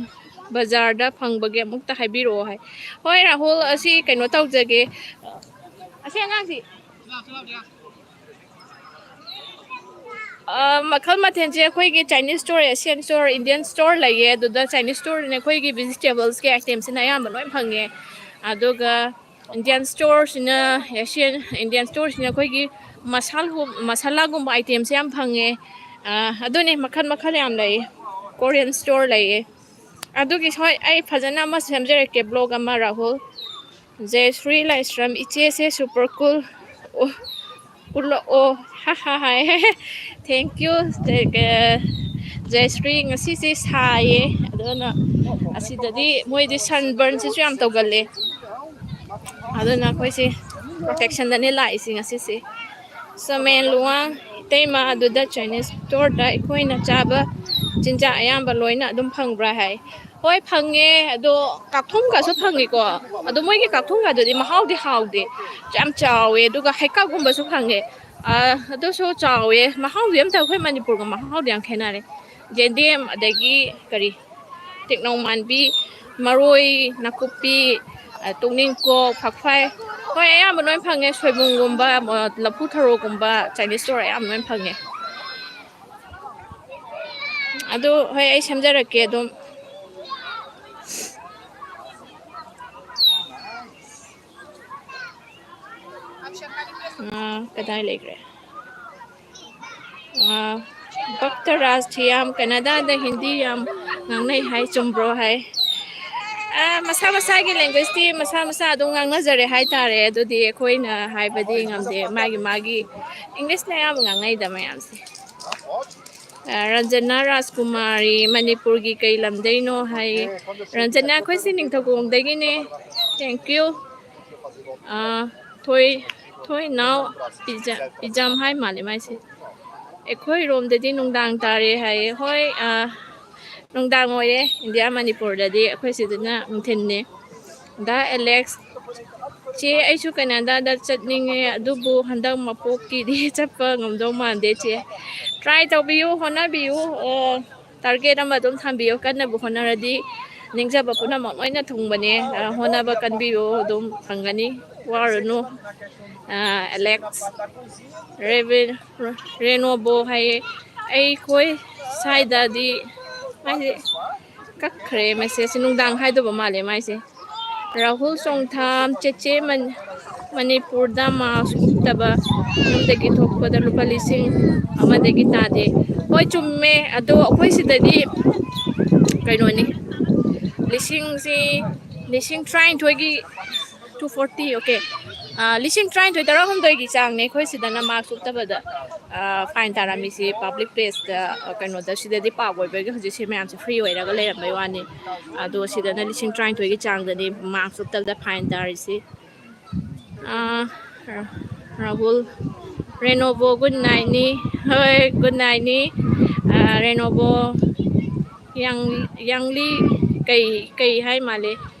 ꯕꯖꯥꯔꯗ ꯐꯪꯕꯒꯦ ꯑꯃꯨꯛꯇ ꯍꯥꯏꯕꯤꯔꯛꯑꯣ ꯍꯥꯏ꯫ ꯍꯣꯏ ꯔꯥꯍꯨꯜ, ꯑꯁꯤ ꯀꯩꯅꯣ ꯇꯧꯖꯒꯦ꯫ ꯑꯁꯤ ꯑꯉꯥꯡꯁꯤ ꯑ, ꯃꯈꯜ ꯃꯊꯦꯜꯁꯦ ꯑꯩꯈꯣꯏꯒꯤ Chinese store, Asian store, Indian store ꯂꯩꯌꯦ꯫ ꯑꯗꯨꯗ Chinese store ꯅ ꯑꯩꯈꯣꯏꯒꯤ vegetables ꯀꯤ item ꯁꯤꯅ ꯑꯌꯥꯝꯕ ꯂꯣꯏ ꯐꯪꯉꯦ꯫ ꯑꯗꯨꯒ Indian store ꯁꯤꯅ, Asian, Indian store ꯁꯤꯅ ꯑꯩꯈꯣꯏꯒꯤ ꯃꯁꯥꯂꯥꯒꯨꯝ-, ꯃꯁꯥꯂꯥꯒꯨꯝꯕ item ꯁꯦ ꯌꯥꯝ ꯐꯪꯉꯦ꯫ ꯑ, ꯑꯗꯨꯅꯦ, ꯃꯈꯜ ꯃꯈꯜ ꯌꯥꯝ ꯂꯩꯌꯦ꯫ Korean store ꯂꯩꯌꯦ꯫ ꯑꯗꯨꯒꯤ ꯍꯣꯏ, ꯑꯩ ꯐꯖꯅ ꯑꯃ ꯁꯦꯝꯖꯔꯛꯀꯦ, vlog ꯑꯃ, ꯔꯥꯍꯨꯜ꯫ ꯖꯌꯁ꯭ꯔꯤ ꯂꯥꯏꯁ꯭ꯔꯝ, ꯏꯆꯦꯁꯦ super cool꯫ ꯑꯣ, ꯎꯠꯂꯛꯑꯣ꯫ ꯍꯥ ꯍꯥ ꯍꯥꯏ꯫ Thank you꯫ ꯖꯌꯁ꯭ꯔꯤ, ꯉꯁꯤꯁꯦ ꯁꯥꯏꯌꯦ, ꯑꯗꯨꯅ ꯑꯁꯤꯗꯗꯤ ꯃꯣꯏꯗꯤ sunburn ꯁꯤꯁꯨ ꯌꯥꯝ ꯇꯧꯒꯜꯂꯦ꯫ ꯑꯗꯨꯅ ꯑꯩꯈꯣꯏꯁꯦ protection ꯗꯅꯦ ꯂꯥꯛꯏꯁꯦ ꯉꯁꯤꯁꯦ꯫ ꯁꯃꯦꯟ ꯂꯨꯋꯥꯡ, ꯏꯇꯩꯃ, ꯑꯗꯨꯗ Chinese store ꯗ ꯑꯩꯈꯣꯏꯅ ꯆꯥꯕ ꯆꯤꯟꯖꯥꯛ ꯑꯌꯥꯝꯕ ꯂꯣꯏꯅ ꯑꯗꯨꯝ ꯐꯪꯕ꯭ꯔꯥ ꯍꯥꯏ꯫ ꯍꯣꯏ, ꯐꯪꯉꯦ꯫ ꯑꯗꯣ ꯀꯥꯛꯊꯨꯝꯒꯁꯨ ꯐꯪꯉꯤꯀꯣ꯫ ꯑꯗꯣ ꯃꯣꯏꯒꯤ ꯀꯥꯛꯊꯨꯝꯒꯗꯨꯗꯤ ꯃꯍꯥꯎꯗꯤ ꯍꯥꯎꯗꯦ꯫ ꯌꯥꯝ ꯆꯥꯎꯋꯦ꯫ ꯑꯗꯨꯒ ꯍꯩꯀꯥꯛꯀꯨꯝꯕꯁꯨ ꯐꯪꯉꯦ꯫ ꯑ, ꯑꯗꯨꯁꯨ ꯆꯥꯎꯋꯦ꯫ ꯃꯍꯥꯎꯗꯤ ꯑꯝꯇ ꯑꯩꯈꯣꯏ ꯃꯅꯤꯄꯨꯔꯒ ꯃꯍꯥꯎꯗꯤ ꯌꯥꯝ ꯈꯦꯠꯅꯔꯦ꯫ ꯌꯦꯟꯗꯦꯝ, ꯑꯗꯒꯤ ꯀꯔꯤ, ꯇꯦꯛꯅꯧ ꯃꯥꯟꯕꯤ, ꯃꯔꯣꯏ, ꯅꯥꯀꯨꯞꯄꯤ, ꯑ, ꯇꯣꯛꯅꯤꯡꯀꯣꯛ, ꯐꯛꯐꯥꯏ꯫ ꯍꯣꯏ, ꯑꯌꯥꯝꯕ ꯂꯣꯏ ꯐꯪꯉꯦ꯫ ꯁꯣꯏꯕꯨꯝꯒꯨꯝꯕ, ꯃ-, ꯂꯐꯨ ꯊꯔꯣꯒꯨꯝꯕ Chinese store ꯑꯌꯥꯝꯕ ꯂꯣꯏ ꯐꯪꯉꯦ꯫ ꯑꯗꯨ ꯍꯣꯏ, ꯑꯩ ꯁꯦꯝꯖꯔꯛꯀꯦ ꯑꯗꯨꯝ꯫ ꯑ, ꯀꯗꯥꯏ ꯂꯩꯈ꯭ꯔꯦ? ꯑ, ꯚꯛꯇ ꯔꯥꯖ ꯊꯤꯌꯥꯝ, ꯀꯅꯥꯗꯥꯗ ꯍꯤꯟꯗꯤ ꯌꯥꯝ ꯉꯥꯡꯅꯩ ꯍꯥꯏ, ꯆꯨꯝꯕ꯭ꯔꯣ ꯍꯥꯏ꯫ ꯑ, ꯃꯁꯥ ꯃꯁꯥꯒꯤ language ꯇꯤ ꯃꯁꯥ ꯃꯁꯥ ꯑꯗꯨꯝ ꯉꯥꯡꯅꯖꯔꯦ ꯍꯥꯏꯇꯥꯔꯦ꯫ ꯑꯗꯨꯗꯤ ꯑꯩꯈꯣꯏꯅ ꯍꯥꯏꯕꯗꯤ ꯉꯝꯗꯦ꯫ ꯃꯥꯒꯤ ꯃꯥꯒꯤ English ꯅ ꯑꯌꯥꯝꯕ ꯉꯥꯡꯅꯩꯗ ꯃꯌꯥꯝꯁꯦ꯫ ꯑ, ꯔꯟꯖꯅꯥ ꯔꯥꯖꯀꯨꯃꯥꯔꯤ, ꯃꯅꯤꯄꯨꯔꯒꯤ ꯀꯩ ꯂꯝꯗꯩꯅꯣ ꯍꯥꯏꯌꯦ꯫ ꯔꯟꯖꯅꯥ, ꯑꯩꯈꯣꯏꯁꯦ ꯅꯤꯡꯊꯧꯈꯣꯡꯗꯒꯤꯅꯦ꯫ Thank you꯫ ꯑ, ꯊꯣꯏ, ꯊꯣꯏꯅꯥꯎ ꯄꯤꯖ-, ꯄꯤꯖꯝ ꯍꯥꯏ ꯃꯥꯜꯂꯦ ꯃꯥꯏꯁꯦ꯫ ꯑꯩꯈꯣꯏꯔꯣꯝꯗꯗꯤ ꯅꯨꯡꯗꯥꯡ ꯇꯥꯔꯦ ꯍꯥꯏꯌꯦ꯫ ꯍꯣꯏ, ꯑ, ꯅꯨꯡꯗꯥꯡ ꯑꯣꯏꯔꯦ ꯏꯟꯗꯤꯌꯥ ꯃꯅꯤꯄꯨꯔꯗꯗꯤ, ꯑꯩꯈꯣꯏ ꯁꯤꯗꯅ ꯅꯨꯡꯊꯤꯟꯅꯦ꯫ ꯗꯥ ꯑꯦꯂꯦꯛꯁ, ꯆꯦ, ꯑꯩꯁꯨ ꯀꯦꯅꯥꯗꯥꯗ ꯆꯠꯅꯤꯡꯉꯦ, ꯑꯗꯨꯕꯨ ꯍꯟꯗꯛ ꯃꯄꯣꯛꯀꯤꯗꯤ ꯆꯠꯄ ꯉꯝꯗꯧ ꯃꯥꯟꯗꯦ, ꯆꯦ꯫ Try ꯇꯧꯕꯤꯌꯨ, ꯍꯣꯠꯅꯕꯤꯌꯨ꯫ ꯑꯣ, target ꯑꯃ ꯑꯗꯨꯝ ꯊꯝꯕꯤꯌꯨ, ꯀꯟꯅꯕꯨ ꯍꯣꯠꯅꯔꯗꯤ ꯅꯤꯡꯖꯕ ꯄꯨꯝꯅꯃꯛ ꯂꯣꯏꯅ ꯊꯨꯡꯕꯅꯦ꯫ ꯑ, ꯍꯣꯠꯅꯕ ꯀꯟꯕꯤꯌꯨ, ꯑꯗꯨꯝ ꯐꯪꯒꯅꯤ, ꯋꯥꯔꯨꯅꯨ꯫ ꯑ, ꯑꯦꯂꯦꯛꯁ, ꯔꯦꯕꯦ-, ꯔꯦꯅꯣꯕꯣ ꯍꯥꯏꯌꯦ꯫ ꯑꯩꯈꯣꯏ ꯁ꯭ꯋꯥꯏꯗꯗꯤ ꯃꯥꯏꯁꯦ ꯀꯛꯈ꯭ꯔꯦ, message ꯁꯦ ꯅꯨꯡꯗꯥꯡ ꯍꯥꯏꯗꯧꯕ ꯃꯥꯜꯂꯦ ꯃꯥꯏꯁꯦ꯫ ꯔꯥꯍꯨꯜ ꯆꯣꯡꯊꯥꯝ, ꯆꯦꯆꯦ, ꯃꯟ-, ꯃꯅꯤꯄꯨꯔꯗ mask ꯎꯞꯇꯕ ꯌꯨꯝꯗꯒꯤ ꯊꯣꯛꯄꯗ ꯂꯨꯄꯥ ꯂꯤꯁꯤꯡ ꯑꯃꯗꯒꯤ ꯇꯥꯗꯦ꯫ ꯍꯣꯏ, ꯆꯨꯝꯃꯦ꯫ ꯑꯗꯣ ꯑꯩꯈꯣꯏ ꯁꯤꯗꯗꯤ ꯀꯩꯅꯣꯅꯤ, ꯂꯤꯁꯤꯡꯁꯤ, ꯂꯤꯁꯤꯡ ꯇꯔꯥꯅꯤꯊꯣꯏꯒꯤ, two forty, okay꯫ ꯑ, ꯂꯤꯁꯤꯡ ꯇꯔꯥꯅꯤꯊꯣꯏ, ꯇꯔꯥꯍꯨꯝꯗꯣꯏꯒꯤ ꯆꯥꯡꯅꯦ ꯑꯩꯈꯣꯏ ꯁꯤꯗꯅ mask ꯎꯞꯇꯕꯗ, ꯑ, fine ꯇꯥꯔꯝꯃꯤꯁꯤ꯫ Public place ꯇ, ꯑ, ꯀꯩꯅꯣꯗ, ꯁꯤꯗꯗꯤ park ꯑꯣꯏꯕꯒꯤ ꯍꯧꯖꯤꯛꯁꯦ ꯃꯌꯥꯝꯁꯦ free ꯑꯣꯏꯔꯒ ꯂꯩꯔꯝꯕꯩ ꯋꯥꯅꯤ꯫ ꯑꯗꯣ ꯁꯤꯗꯅ ꯂꯤꯁꯤꯡ ꯇꯔꯥꯅꯤꯊꯣꯏꯒꯤ ꯆꯥꯡꯗꯅꯤ mask ꯎꯞꯇꯕꯗ fine ꯇꯥꯔꯤꯁꯤ꯫ ꯑ, ꯔꯥꯍꯨꯜ, ꯔꯦꯅꯣꯕꯣ, good night ꯅꯤ꯫ ꯍꯣꯏ, good night ꯅꯤ꯫ ꯑ, ꯔꯦꯅꯣꯕꯣ, ꯌꯥꯡ-, ꯌꯥꯡꯂꯤ ꯀꯩ, ꯀꯩ ꯍꯥꯏ ꯃꯥꯜꯂꯦ?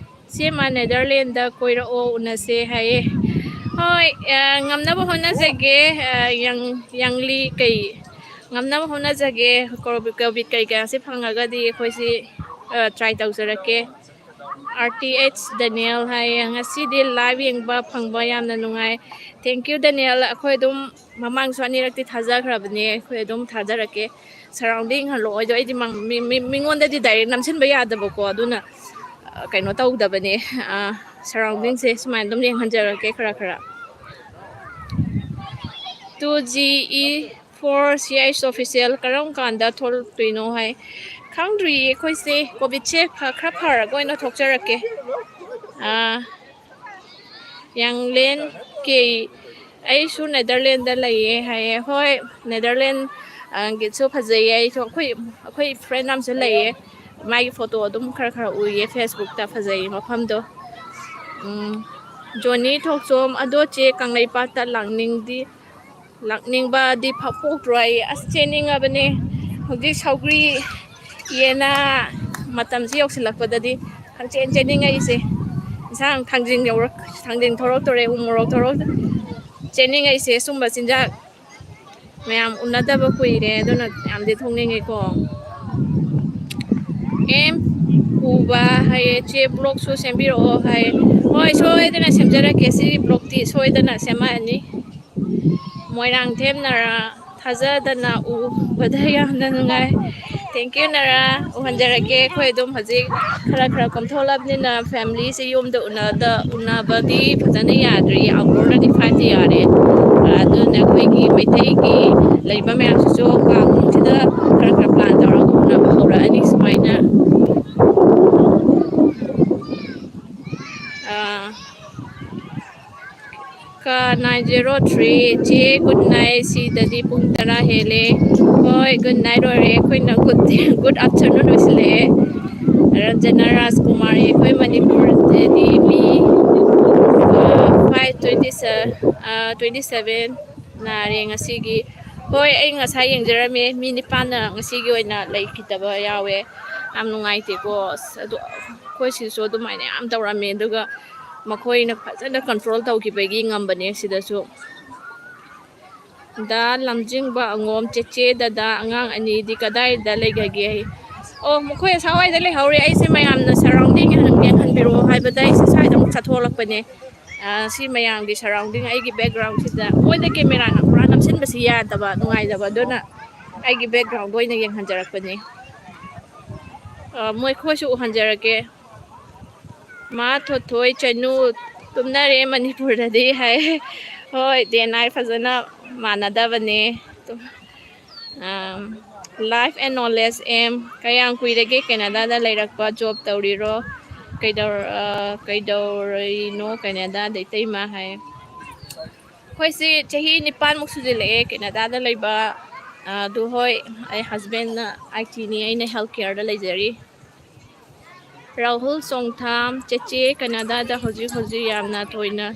ꯁꯦꯝꯃ ꯅꯦꯗꯔꯂꯦꯟꯗ ꯀꯣꯏꯔꯛꯑꯣ, ꯎꯅꯁꯦ ꯍꯥꯏꯌꯦ꯫ ꯍꯣꯏ, ꯑ, ꯉꯝꯅꯕ ꯍꯣꯠꯅꯖꯒꯦ꯫ ꯑ, ꯌꯥꯡ-, ꯌꯥꯡꯂꯤ ꯀꯩ, ꯉꯝꯅꯕ ꯍꯣꯠꯅꯖꯒꯦ꯫ ꯀꯣꯚꯤꯠ, ꯀꯣꯚꯤꯠ ꯀꯩ ꯀꯥꯁꯦ ꯐꯪꯉꯒꯗꯤ ꯑꯩꯈꯣꯏꯁꯤ, ꯑ, try ꯇꯧꯖꯔꯛꯀꯦ꯫ ꯑꯥꯔ ꯇꯤ ꯑꯩꯆ ꯗꯦꯅꯤꯌꯦꯜ ꯍꯥꯏꯌꯦ, ꯉꯁꯤꯗꯤ live ꯌꯦꯡꯕ ꯐꯪꯕ ꯌꯥꯝꯅ ꯅꯨꯡꯉꯥꯏ꯫ Thank you, ꯗꯦꯅꯤꯌꯦꯜ꯫ ꯑꯩꯈꯣꯏ ꯑꯗꯨꯝ ꯃꯃꯥꯡꯁꯨ ꯑꯅꯤꯔꯛꯇꯤ ꯊꯥꯖꯈ꯭ꯔꯕꯅꯦ, ꯑꯩꯈꯣꯏ ꯑꯗꯨꯝ ꯊꯥꯖꯔꯛꯀꯦ꯫ Surrounding ꯍꯜꯂꯛꯑꯣ ꯍꯥꯏꯗꯣ ꯑꯩꯗꯤ ꯃꯪ-, ꯃꯤ-, ꯃꯤ-, ꯃꯤꯉꯣꯟꯗꯗꯤ direct ꯅꯝꯁꯤꯟꯕ ꯌꯥꯗꯕꯀꯣ, ꯑꯗꯨꯅ, ꯑ, ꯀꯩꯅꯣ ꯇꯧꯗꯕꯅꯦ꯫ ꯑ, surrounding ꯁꯦ ꯁꯨꯃꯥꯏꯅ ꯑꯗꯨꯝ ꯌꯦꯡꯍꯟꯖꯔꯛꯀꯦ ꯈꯔ ꯈꯔ꯫ Two G E four C H official ꯀꯔꯝ ꯀꯥꯟꯗ ꯊꯣꯛꯂꯛꯇꯣꯏꯅꯣ ꯍꯥꯏ꯫ ꯈꯪꯗ꯭ꯔꯤꯌꯦ ꯑꯩꯈꯣꯏꯁꯦ, ꯀꯣꯚꯤꯠꯁꯦ ꯐ-, ꯈꯔ ꯐꯔꯒ ꯑꯣꯏꯅ ꯊꯣꯛꯆꯔꯛꯀꯦ꯫ ꯑꯥ, ꯌꯥꯡꯂꯦꯟ ꯀꯦ, ꯑꯩꯁꯨ ꯅꯦꯗꯔꯂꯦꯟꯗ ꯂꯩꯌꯦ ꯍꯥꯏꯌꯦ꯫ ꯍꯣꯏ, ꯅꯦꯗꯔꯂꯦꯟ, ꯑꯪꯀꯤꯠꯁꯨ ꯐꯖꯩꯌꯦ꯫ ꯑꯩꯁꯨ ꯑꯩꯈꯣꯏ ꯑꯩꯈꯣꯏ ꯐ꯭ꯔꯦꯟ ꯑꯃꯁꯨ ꯂꯩꯌꯦ, ꯃꯥꯒꯤ ꯐꯣꯇꯣ ꯑꯗꯨꯝ ꯈꯔ ꯈꯔ ꯎꯏꯌꯦ ꯐꯦꯁꯕꯨꯛꯇ, ꯐꯖꯩꯌꯦ ꯃꯐꯝꯗꯣ꯫ ꯎꯝ, ꯖꯣꯅꯤ ꯊꯣꯛꯆꯣꯝ, ꯑꯗꯣ ꯆꯦ ꯀꯪꯂꯩꯄꯥꯛꯇ ꯂꯥꯛꯅꯤꯡꯗꯤ ꯂꯥꯛꯅꯤꯡꯕꯗꯤ ꯐ- ꯄꯣꯛꯇ꯭ꯔꯣ? ꯑꯩ ꯑꯁ ꯆꯦꯟꯅꯤꯡꯉꯕꯅꯦ꯫ ꯍꯧꯖꯤꯛ ꯁꯧꯒ꯭ꯔꯤ ꯌꯦꯟꯅ ꯃꯇꯝꯁꯤ ꯌꯧꯁꯤꯜꯂꯛꯄꯗꯗꯤ ꯈꯪꯆꯦꯟ ꯆꯦꯟꯅꯤꯡꯉꯛꯏꯁꯦ꯫ ꯏꯟꯁꯥꯡ ꯊꯥꯡꯖꯤꯡ ꯌꯧꯔꯛ ꯊꯥꯡꯖꯤꯡ ꯊꯣꯔꯛꯇꯣꯔꯦ, ꯎ ꯃꯣꯔꯣꯛ ꯊꯣꯔꯛ ꯆꯦꯟꯅꯤꯡꯉꯛꯏꯁꯦ ꯁꯨꯝꯕ ꯆꯤꯟꯖꯥꯛ꯫ ꯃꯌꯥꯝ ꯎꯅꯗꯕ ꯀꯨꯏꯔꯦ, ꯑꯗꯨꯅ ꯌꯥꯝꯗꯤ ꯊꯣꯛꯅꯤꯡꯉꯦꯀꯣ꯫ ꯑꯦꯝ ꯎꯕ ꯍꯥꯏꯌꯦ, "ꯆꯦ ꯕ꯭ꯂꯣꯛꯁꯨ ꯁꯦꯝꯕꯤꯔꯛꯑꯣ" ꯍꯥꯏꯌꯦ꯫ ꯍꯣꯏ, ꯁꯣꯏꯗꯅ ꯁꯦꯝꯖꯔꯛꯀꯦ꯫ ꯁꯤꯒꯤ ꯕ꯭ꯂꯣꯛꯇꯤ ꯁꯣꯏꯗꯅ ꯁꯦꯝꯃꯛꯑꯅꯤ꯫ ꯃꯣꯏꯔꯥꯡ ꯊꯦꯝꯅꯔ ꯊꯥꯖꯗꯅ ꯎꯕꯗ ꯌꯥꯝꯅ ꯅꯨꯡꯉꯥꯏ꯫ Thank you ꯅꯔꯥ, ꯎꯍꯟꯖꯔꯛꯀꯦ꯫ ꯑꯩꯈꯣꯏ ꯑꯗꯨꯝ ꯍꯧꯖꯤꯛ ꯈꯔ ꯈꯔ ꯀꯣꯝꯊꯣꯛꯂꯕꯅꯤꯅ ꯐꯦꯃꯤꯂꯤꯁꯦ ꯌꯨꯝꯗ ꯎꯅꯗ ꯎꯅꯕꯗꯤ ꯐꯖꯅ ꯌꯥꯗ꯭ꯔꯤ꯫ ꯑꯥꯎꯠꯗꯣꯔꯗꯗꯤ ꯐꯥꯏꯚꯇꯤ ꯌꯥꯔꯦ꯫ ꯑꯗꯨꯅ ꯑꯩꯈꯣꯏꯒꯤ ꯃꯩꯇꯩꯒꯤ ꯂꯩꯕ ꯃꯌꯥꯝꯁꯤꯁꯨ ꯀꯥꯡꯁꯤꯗ ꯈꯔ ꯈꯔ ꯄ꯭ꯂꯥꯟ ꯇꯧꯔꯒ ꯎꯅꯕ ꯍꯧꯔꯛꯑꯅꯤ ꯁꯨꯃꯥꯏꯅ꯫ ꯑꯥ, ꯀ ꯅꯥꯏꯟ ꯖꯦꯔꯣ ꯊ꯭ꯔꯤ꯫ ꯆꯦ, ꯒꯨꯗ ꯅꯥꯏꯠ꯫ ꯁꯤꯗꯗꯤ ꯄꯨꯡ ꯇꯔꯥ ꯍꯦꯜꯂꯦ꯫ ꯍꯣꯏ, ꯒꯨꯗ ꯅꯥꯏꯠ ꯑꯣꯏꯔꯦ꯫ ꯑꯩꯈꯣꯏꯅ ꯒꯨꯗ ꯒꯨꯗ ꯑꯥꯐꯇꯔꯅꯨꯟ ꯑꯣꯏꯁꯤꯜꯂꯛꯑꯦ꯫ ꯔꯟꯖꯅꯥ ꯔꯥꯖꯀꯨꯃꯥꯔꯤ, ꯑꯩꯈꯣꯏ ꯃꯅꯤꯄꯨꯔꯗꯗꯤ ꯃꯤ ꯐꯥꯏꯚ ꯇ꯭ꯋꯦꯟꯇꯤ ꯁ-, ꯑ, ꯇ꯭ꯋꯦꯟꯇꯤ ꯁꯚꯦꯟ ꯅꯥꯔꯦ ꯉꯁꯤꯒꯤ꯫ ꯍꯣꯏ, ꯑꯩ ꯉꯁꯥꯏ ꯌꯦꯡꯖꯔꯝꯃꯦ, ꯃꯤ ꯅꯤꯄꯥꯟꯅ ꯉꯁꯤꯒꯤ ꯑꯣꯏꯅ ꯂꯩꯈꯤꯗꯕ ꯌꯥꯎꯋꯦ꯫ ꯌꯥꯝ ꯅꯨꯡꯉꯥꯏꯇꯦꯀꯣ꯫ ꯑꯁ, ꯑꯗꯨ ꯑꯩꯈꯣꯏ ꯁꯤꯁꯨ ꯑꯗꯨꯃꯥꯏꯅ ꯌꯥꯝ ꯇꯧꯔꯝꯃꯦ, ꯑꯗꯨꯒ ꯃꯈꯣꯏꯅ ꯐꯖꯅ ꯀꯟꯇ꯭ꯔꯣꯜ ꯇꯧꯈꯤꯕꯒꯤ ꯉꯝꯕꯅꯦ ꯁꯤꯗꯁꯨ꯫ ꯗꯥ ꯂꯝꯖꯤꯡꯕ ꯑꯉꯣꯝ, ꯆꯦꯆꯦ, ꯗꯗꯥ, ꯑꯉꯥꯡ ꯑꯅꯤꯗꯤ ꯀꯗꯥꯏꯗ ꯂꯩꯈ꯭ꯔꯒꯦ? ꯑꯣ, ꯃꯈꯣꯏ ꯑꯁꯥꯋꯥꯏꯗ ꯂꯩꯍꯧꯔꯦ꯫ ꯑꯩꯁꯦ ꯃꯌꯥꯝꯅ ꯁꯔꯥꯎꯟꯗꯤꯡ ꯌꯦꯡꯍꯟꯕꯤꯔꯛꯑꯣ ꯍꯥꯏꯕꯗ ꯑꯩꯁꯦ ꯁ꯭ꯋꯥꯏꯗ ꯑꯃꯨꯛ ꯆꯠꯊꯣꯛꯂꯛꯄꯅꯦ꯫ ꯑ, ꯁꯤ ꯃꯌꯥꯝꯒꯤ ꯁꯔꯥꯎꯟꯗꯤꯡ, ꯑꯩꯒꯤ ꯕꯦꯛꯒ꯭ꯔꯥꯎꯟꯁꯤꯗ ꯃꯣꯏꯗ ꯀꯦꯃꯦꯔꯥꯅ ꯄꯨꯔꯥ ꯅꯝꯁꯤꯟꯕꯁꯤ ꯌꯥꯗꯕ, ꯅꯨꯡꯉꯥꯏꯇꯕ, ꯑꯗꯨꯅ ꯑꯩꯒꯤ ꯕꯦꯛꯒ꯭ꯔꯥꯎꯟꯗ ꯑꯣꯏꯅ ꯌꯦꯡꯍꯟꯖꯔꯛꯄꯅꯦ꯫ ꯑ, ꯃꯣꯏ ꯈꯣꯏꯁꯨ ꯎꯍꯟꯖꯔꯛꯀꯦ꯫ ꯃꯥ ꯊꯣꯏꯊꯣꯏ ꯆꯅꯨ ꯇꯨꯝꯅꯔꯦ ꯃꯅꯤꯄꯨꯔꯗꯗꯤ ꯍꯥꯏ꯫ ꯍꯣꯏ, ꯗꯦ ꯅꯥꯏꯠ ꯐꯖꯅ ꯃꯥꯟꯅꯗꯕꯅꯦ꯫ ꯑꯗꯨꯝ, ꯑꯝ, Life and Knowledge ꯑꯦꯝ, ꯀꯌꯥꯝ ꯀꯨꯏꯔꯒꯦ ꯀꯦꯅꯥꯗꯥꯗ ꯂꯩꯔꯛꯄ? ꯖꯣꯕ ꯇꯧꯔꯤꯔꯣ? ꯀꯩꯗꯧꯔ-, ꯑ, ꯀꯩꯗꯧꯔꯤꯅꯣ ꯀꯦꯅꯥꯗꯥꯗ, ꯏꯇꯩꯃ ꯍꯥꯏ꯫ ꯑꯩꯈꯣꯏꯁꯤ ꯆꯍꯤ ꯅꯤꯄꯥꯟꯃꯨꯛ ꯁꯨꯖꯤꯜꯂꯛꯑꯦ ꯀꯦꯅꯥꯗꯥꯗ ꯂꯩꯕ꯫ ꯑꯗꯨ ꯍꯣꯏ, ꯑꯩ ꯍꯁꯕꯦꯟꯅ ꯑꯥꯏ ꯇꯤꯅꯤ, ꯑꯩꯅ ꯍꯦꯜꯊ ꯀꯦꯌꯔꯗ ꯂꯩꯖꯔꯤ꯫ ꯔꯥꯍꯨꯜ ꯆꯣꯡꯊꯥꯝ, ꯆꯦꯆꯦ, ꯀꯅꯥꯗꯥꯗ ꯍꯧꯖꯤꯛ ꯍꯧꯖꯤꯛ ꯌꯥꯝꯅ ꯇꯣꯏꯅ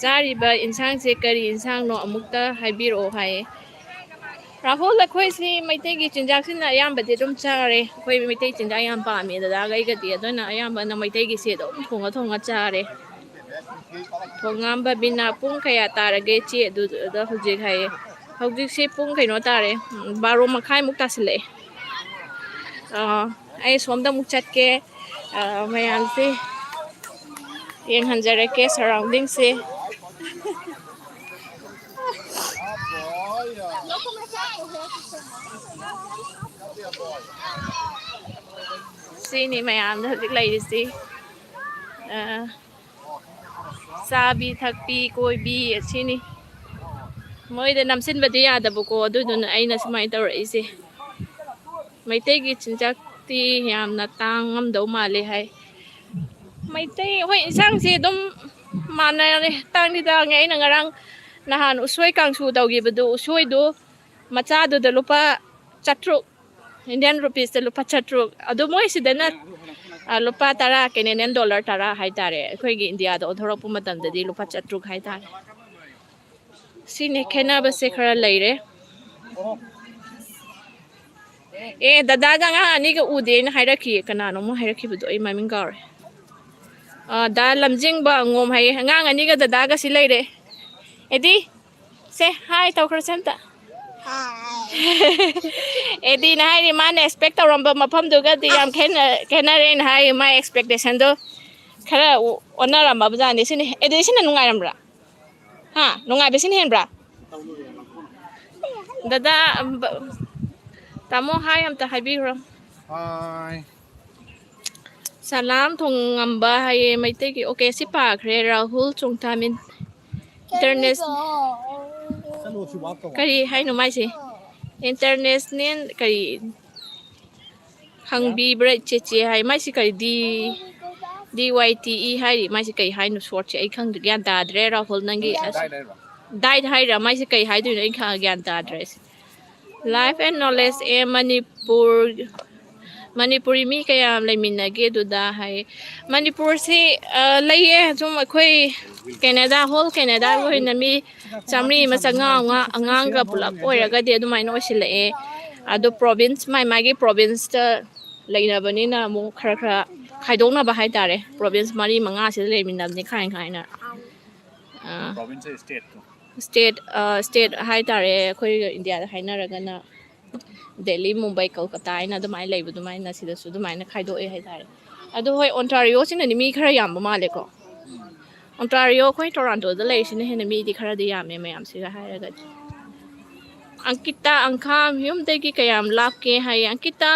ꯆꯥꯔꯤꯕ ꯏꯟꯁꯥꯡꯁꯦ ꯀꯔꯤ ꯏꯟꯁꯥꯡꯅꯣ ꯑꯃꯨꯛꯇ ꯍꯥꯏꯕꯤꯔꯛꯑꯣ ꯍꯥꯏꯌꯦ꯫ ꯔꯥꯍꯨꯜ, ꯑꯩꯈꯣꯏꯁꯤ ꯃꯩꯇꯩꯒꯤ ꯆꯤꯟꯖꯥꯛꯁꯤꯅ ꯑꯌꯥꯝꯕꯗꯤ ꯑꯗꯨꯝ ꯆꯥꯔꯦ꯫ ꯑꯩꯈꯣꯏ ꯃꯩꯇꯩ ꯆꯤꯟꯖꯥꯛ ꯌꯥꯝ ꯄꯥꯝꯃꯦ ꯗꯗꯥꯒ ꯑꯩꯒꯗꯤ, ꯑꯗꯨꯅ ꯑꯌꯥꯝꯕꯅ ꯃꯩꯇꯩꯒꯤꯁꯦ ꯑꯗꯨꯝ ꯊꯣꯡꯉ ꯊꯣꯡꯉ ꯆꯥꯔꯦ꯫ ꯊꯣꯡꯉꯝꯕ ꯕꯤꯅꯥ, "ꯄꯨꯡ ꯀꯌꯥ ꯇꯥꯔꯒꯦ ꯏꯆꯦ ꯑꯗꯨꯗ ꯍꯧꯖꯤꯛ?" ꯍꯥꯏꯌꯦ꯫ ꯍꯧꯖꯤꯛꯁꯦ ꯄꯨꯡ ꯀꯩꯅꯣ ꯇꯥꯔꯦ, ꯎꯝ, ꯕꯥꯔꯣ ꯃꯈꯥꯏꯃꯨꯛ ꯇꯥꯁꯤꯜꯂꯛꯑꯦ꯫ ꯑꯥ, ꯑꯩ ꯁꯣꯝꯗ ꯑꯃꯨꯛ ꯆꯠꯀꯦ꯫ ꯑꯥ, ꯃꯌꯥꯝꯁꯦ ꯌꯦꯡꯍꯟꯖꯔꯛꯀꯦ, ꯁꯔꯥꯎꯟꯗꯤꯡꯁꯦ꯫ ꯁꯤꯅꯤ ꯃꯌꯥꯝꯅ ꯍꯧꯖꯤꯛ ꯂꯩꯔꯤꯁꯤ꯫ ꯑꯥ, ꯆꯥꯕꯤ ꯊꯛꯄꯤ ꯀꯣꯏꯕꯤ ꯑꯁꯤꯅꯤ꯫ ꯃꯣꯏꯗ ꯅꯝꯁꯤꯟꯕꯗꯤ ꯌꯥꯗꯕꯀꯣ, ꯑꯗꯨꯗꯨꯅ ꯑꯩꯅ ꯁꯨꯃꯥꯏꯅ ꯇꯧꯔꯛꯏꯁꯦ꯫ ꯃꯩꯇꯩꯒꯤ ꯆꯤꯟꯖꯥꯛꯇꯤ ꯌꯥꯝꯅ ꯇꯥꯡꯉꯝꯗꯧ ꯃꯥꯜꯂꯦ ꯍꯥꯏ꯫ ꯃꯩꯇꯩ, ꯍꯣꯏ, ꯏꯟꯁꯥꯡꯁꯦ ꯑꯗꯨꯝ ꯃꯥꯟꯅꯔꯦ, ꯇꯥꯡꯗꯤ ꯇꯥꯡꯉꯦ꯫ ꯑꯩꯅ ꯉꯔꯥꯡ ꯅꯍꯥꯟ ꯎꯁꯣꯏ ꯀꯥꯡꯁꯨ ꯇꯧꯈꯤꯕꯗꯣ, ꯎꯁꯣꯏꯗꯣ ꯃꯆꯥꯗꯨꯗ ꯂꯨꯄꯥ ꯆꯥꯇ꯭ꯔꯨꯛ, ꯏꯟꯗꯤꯌꯥꯟ ꯔꯨꯄꯤꯁꯇ ꯂꯨꯄꯥ ꯆꯥꯇ꯭ꯔꯨꯛ꯫ ꯑꯗꯣ ꯃꯣꯏꯁꯤꯗꯅ, ꯑ, ꯂꯨꯄꯥ ꯇꯔꯥ, ꯀꯦꯅꯦꯗꯤꯌꯟ ꯗꯣꯂꯔ ꯇꯔꯥ ꯍꯥꯏꯇꯥꯔꯦ꯫ ꯑꯩꯈꯣꯏꯒꯤ ꯏꯟꯗꯤꯌꯥꯗ ꯑꯣꯟꯊꯣꯔꯛꯄ ꯃꯇꯝꯗꯗꯤ ꯂꯨꯄꯥ ꯆꯥꯇ꯭ꯔꯨꯛ ꯍꯥꯏꯇꯥꯔꯦ꯫ ꯁꯤꯅꯤ ꯈꯦꯠꯅꯕꯁꯦ ꯈꯔ ꯂꯩꯔꯦ꯫ ꯑꯦ, ꯗꯗꯥꯒ ꯑꯉꯥꯡ ꯑꯅꯤꯒ ꯎꯗꯦꯅ ꯍꯥꯏꯔꯛꯈꯤꯌꯦ꯫ ꯀꯅꯥꯅꯣ ꯑꯃ ꯍꯥꯏꯔꯛꯈꯤꯕꯗꯣ, ꯑꯩ ꯃꯃꯤꯡ ꯀꯥꯎꯔꯦ꯫ ꯑ, ꯗꯥ ꯂꯝꯖꯤꯡꯕ ꯑꯉꯣꯝ ꯍꯥꯏꯌꯦ꯫ ꯑꯉꯥꯡ ꯑꯅꯤꯒ ꯗꯗꯥꯒ ꯁꯤ ꯂꯩꯔꯦ꯫ ꯑꯦꯗꯤ, ꯁꯦ, ꯍꯥꯏ ꯇꯧꯈ꯭ꯔꯁꯦ ꯑꯝꯇ꯫ ꯑꯦꯗꯤꯅ ꯍꯥꯏꯔꯤ, ꯃꯥꯅ ꯑꯦꯛꯁꯄꯦꯛ ꯇꯧꯔꯝꯕ ꯃꯐꯝꯗꯨꯒꯗꯤ ꯌꯥꯝ ꯈꯦꯠꯅ-, ꯈꯦꯠꯅꯔꯦꯅ ꯍꯥꯏꯔꯤ꯫ ꯃꯥꯏ ꯑꯦꯛꯁꯄꯦꯛꯇꯦꯁꯟꯗꯣ ꯈꯔ ꯑꯣ-, ꯑꯣꯟꯅꯔꯝꯃꯕꯖꯥꯠꯅꯤ꯫ ꯁꯤꯅꯤ, ꯑꯦꯗꯤ, ꯁꯤꯅ ꯅꯨꯡꯉꯥꯏꯔꯝꯕ꯭ꯔꯥ? ꯍꯥ? ꯅꯨꯡꯉꯥꯏꯕ ꯁꯤꯅ ꯍꯦꯟꯕ꯭ꯔꯥ? ꯗꯗꯥ, ꯑꯝ, ꯕ-, ꯇꯥꯃꯣ ꯍꯥꯏ ꯑꯝꯇ ꯍꯥꯏꯕꯤꯈ꯭ꯔꯣ꯫ ꯍꯥꯏ꯫ ꯁꯂꯥꯝ ꯊꯣꯡꯉꯝꯕ ꯍꯥꯏꯌꯦ ꯃꯩꯇꯩꯒꯤ꯫ ꯑꯣꯀꯦ, ꯁꯤ ꯄꯥꯈ꯭ꯔꯦ꯫ ꯔꯥꯍꯨꯜ ꯆꯣꯡꯊꯥꯃꯤꯟ ꯏꯟꯇꯔꯅꯦꯁ-, ꯀꯔꯤ ꯍꯥꯏꯅꯣ ꯃꯥꯏꯁꯦ? ꯏꯟꯇꯔꯅꯦꯁꯅꯦꯜ ꯀꯔꯤ ꯍꯪꯕꯤꯕ꯭ꯔꯥ ꯆꯦꯆꯦ ꯍꯥꯏ꯫ ꯃꯥꯏꯁꯤ ꯀꯔꯤ ꯗꯤ-, D Y T E ꯍꯥꯏꯔꯤ ꯃꯥꯏꯁꯦ ꯀꯩ ꯍꯥꯏꯅꯣ? Shortꯁꯦ ꯑꯩ ꯈꯪꯗ꯭ꯔꯦ, ꯒ꯭ꯌꯥꯟ ꯇꯥꯗ꯭ꯔꯦ꯫ ꯔꯥꯍꯨꯜ, ꯅꯪꯒꯤ Diet ꯍꯥꯏꯔꯣ? Diet ꯍꯥꯏꯔꯥ? ꯃꯥꯏꯁꯦ ꯀꯩ ꯍꯥꯏꯗꯣꯏꯅꯣ? ꯑꯩ ꯈꯪ- ꯒ꯭ꯌꯥꯟ ꯇꯥꯗ꯭ꯔꯦ꯫ Life and Knowledge ꯑꯦ ꯃꯅꯤꯄꯨꯔ, ꯃꯅꯤꯄꯨꯔꯤ ꯃꯤ ꯀꯌꯥꯝ ꯂꯩꯃꯤꯟꯅꯒꯦ ꯑꯗꯨꯗ ꯍꯥꯏ꯫ ꯃꯅꯤꯄꯨꯔꯁꯤ, ꯑ, ꯂꯩꯌꯦ꯫ ꯁꯨꯝ ꯑꯩꯈꯣꯏ ꯀꯦꯅꯦꯗꯥ, whole ꯀꯦꯅꯦꯗꯥꯒꯤ ꯑꯣꯏꯅ ꯃꯤ ꯆꯥꯝꯃꯔꯤ ꯑꯃ, ꯆꯥꯝꯃꯉꯥ, ꯑꯉꯥꯡꯒ ꯄꯨꯂꯞ ꯑꯣꯏꯔꯒꯗꯤ ꯑꯗꯨꯃꯥꯏꯅ ꯑꯣꯏꯁꯤꯜꯂꯛꯑꯦ꯫ ꯑꯗꯣ province, ꯃꯥꯏ ꯃꯥꯒꯤ provinceꯇ ꯂꯩꯅꯕꯅꯤꯅ ꯑꯃꯨꯛ ꯈꯔ ꯈꯔ ꯈꯥꯏꯗꯣꯛꯅꯕ ꯍꯥꯏꯇꯥꯔꯦ꯫ Province ꯃꯔꯤ ꯃꯉꯥꯁꯤꯗ ꯂꯩꯃꯤꯟꯅꯕꯅꯤ ꯈꯥꯏ ꯈꯥꯏꯅ꯫ ꯑ, Province ꯁꯦ stateꯇꯣ꯫ State, ꯑ, state ꯍꯥꯏꯇꯥꯔꯦ, ꯑꯩꯈꯣꯏ ꯏꯟꯗꯤꯌꯥꯗ ꯍꯥꯏꯅꯔꯒꯅ ꯗꯦꯜꯂꯤ, ꯃꯨꯝꯕꯥꯏ, ꯀꯜꯀꯇꯥ ꯍꯥꯏꯅ ꯑꯗꯨꯃꯥꯏꯅ ꯂꯩꯕ ꯑꯗꯨꯃꯥꯏꯅ ꯁꯤꯗꯁꯨ ꯑꯗꯨꯃꯥꯏꯅ ꯈꯥꯏꯗꯣꯛꯑꯦ ꯍꯥꯏꯇꯥꯔꯦ꯫ ꯑꯗꯣ ꯍꯣꯏ, Ontario ꯁꯤꯅꯗꯤ ꯃꯤ ꯈꯔ ꯌꯥꯝꯕ ꯃꯥꯜꯂꯦꯀꯣ꯫ Ontario, ꯑꯩꯈꯣꯏ Torontoꯗ ꯂꯩꯔꯤꯁꯤꯅ ꯍꯦꯟꯅ ꯃꯤꯗꯤ ꯈꯔꯗꯤ ꯌꯥꯝꯃꯦ ꯃꯌꯥꯝꯁꯤꯒ ꯍꯥꯏꯔꯒꯗꯤ꯫ ꯑꯪꯀꯤꯇꯥ ꯑꯪꯈꯥꯝ, ꯌꯨꯝꯗꯒꯤ ꯀꯌꯥꯝ ꯂꯥꯞꯀꯦ ꯍꯥꯏꯌꯦ꯫ ꯑꯪꯀꯤꯇꯥ,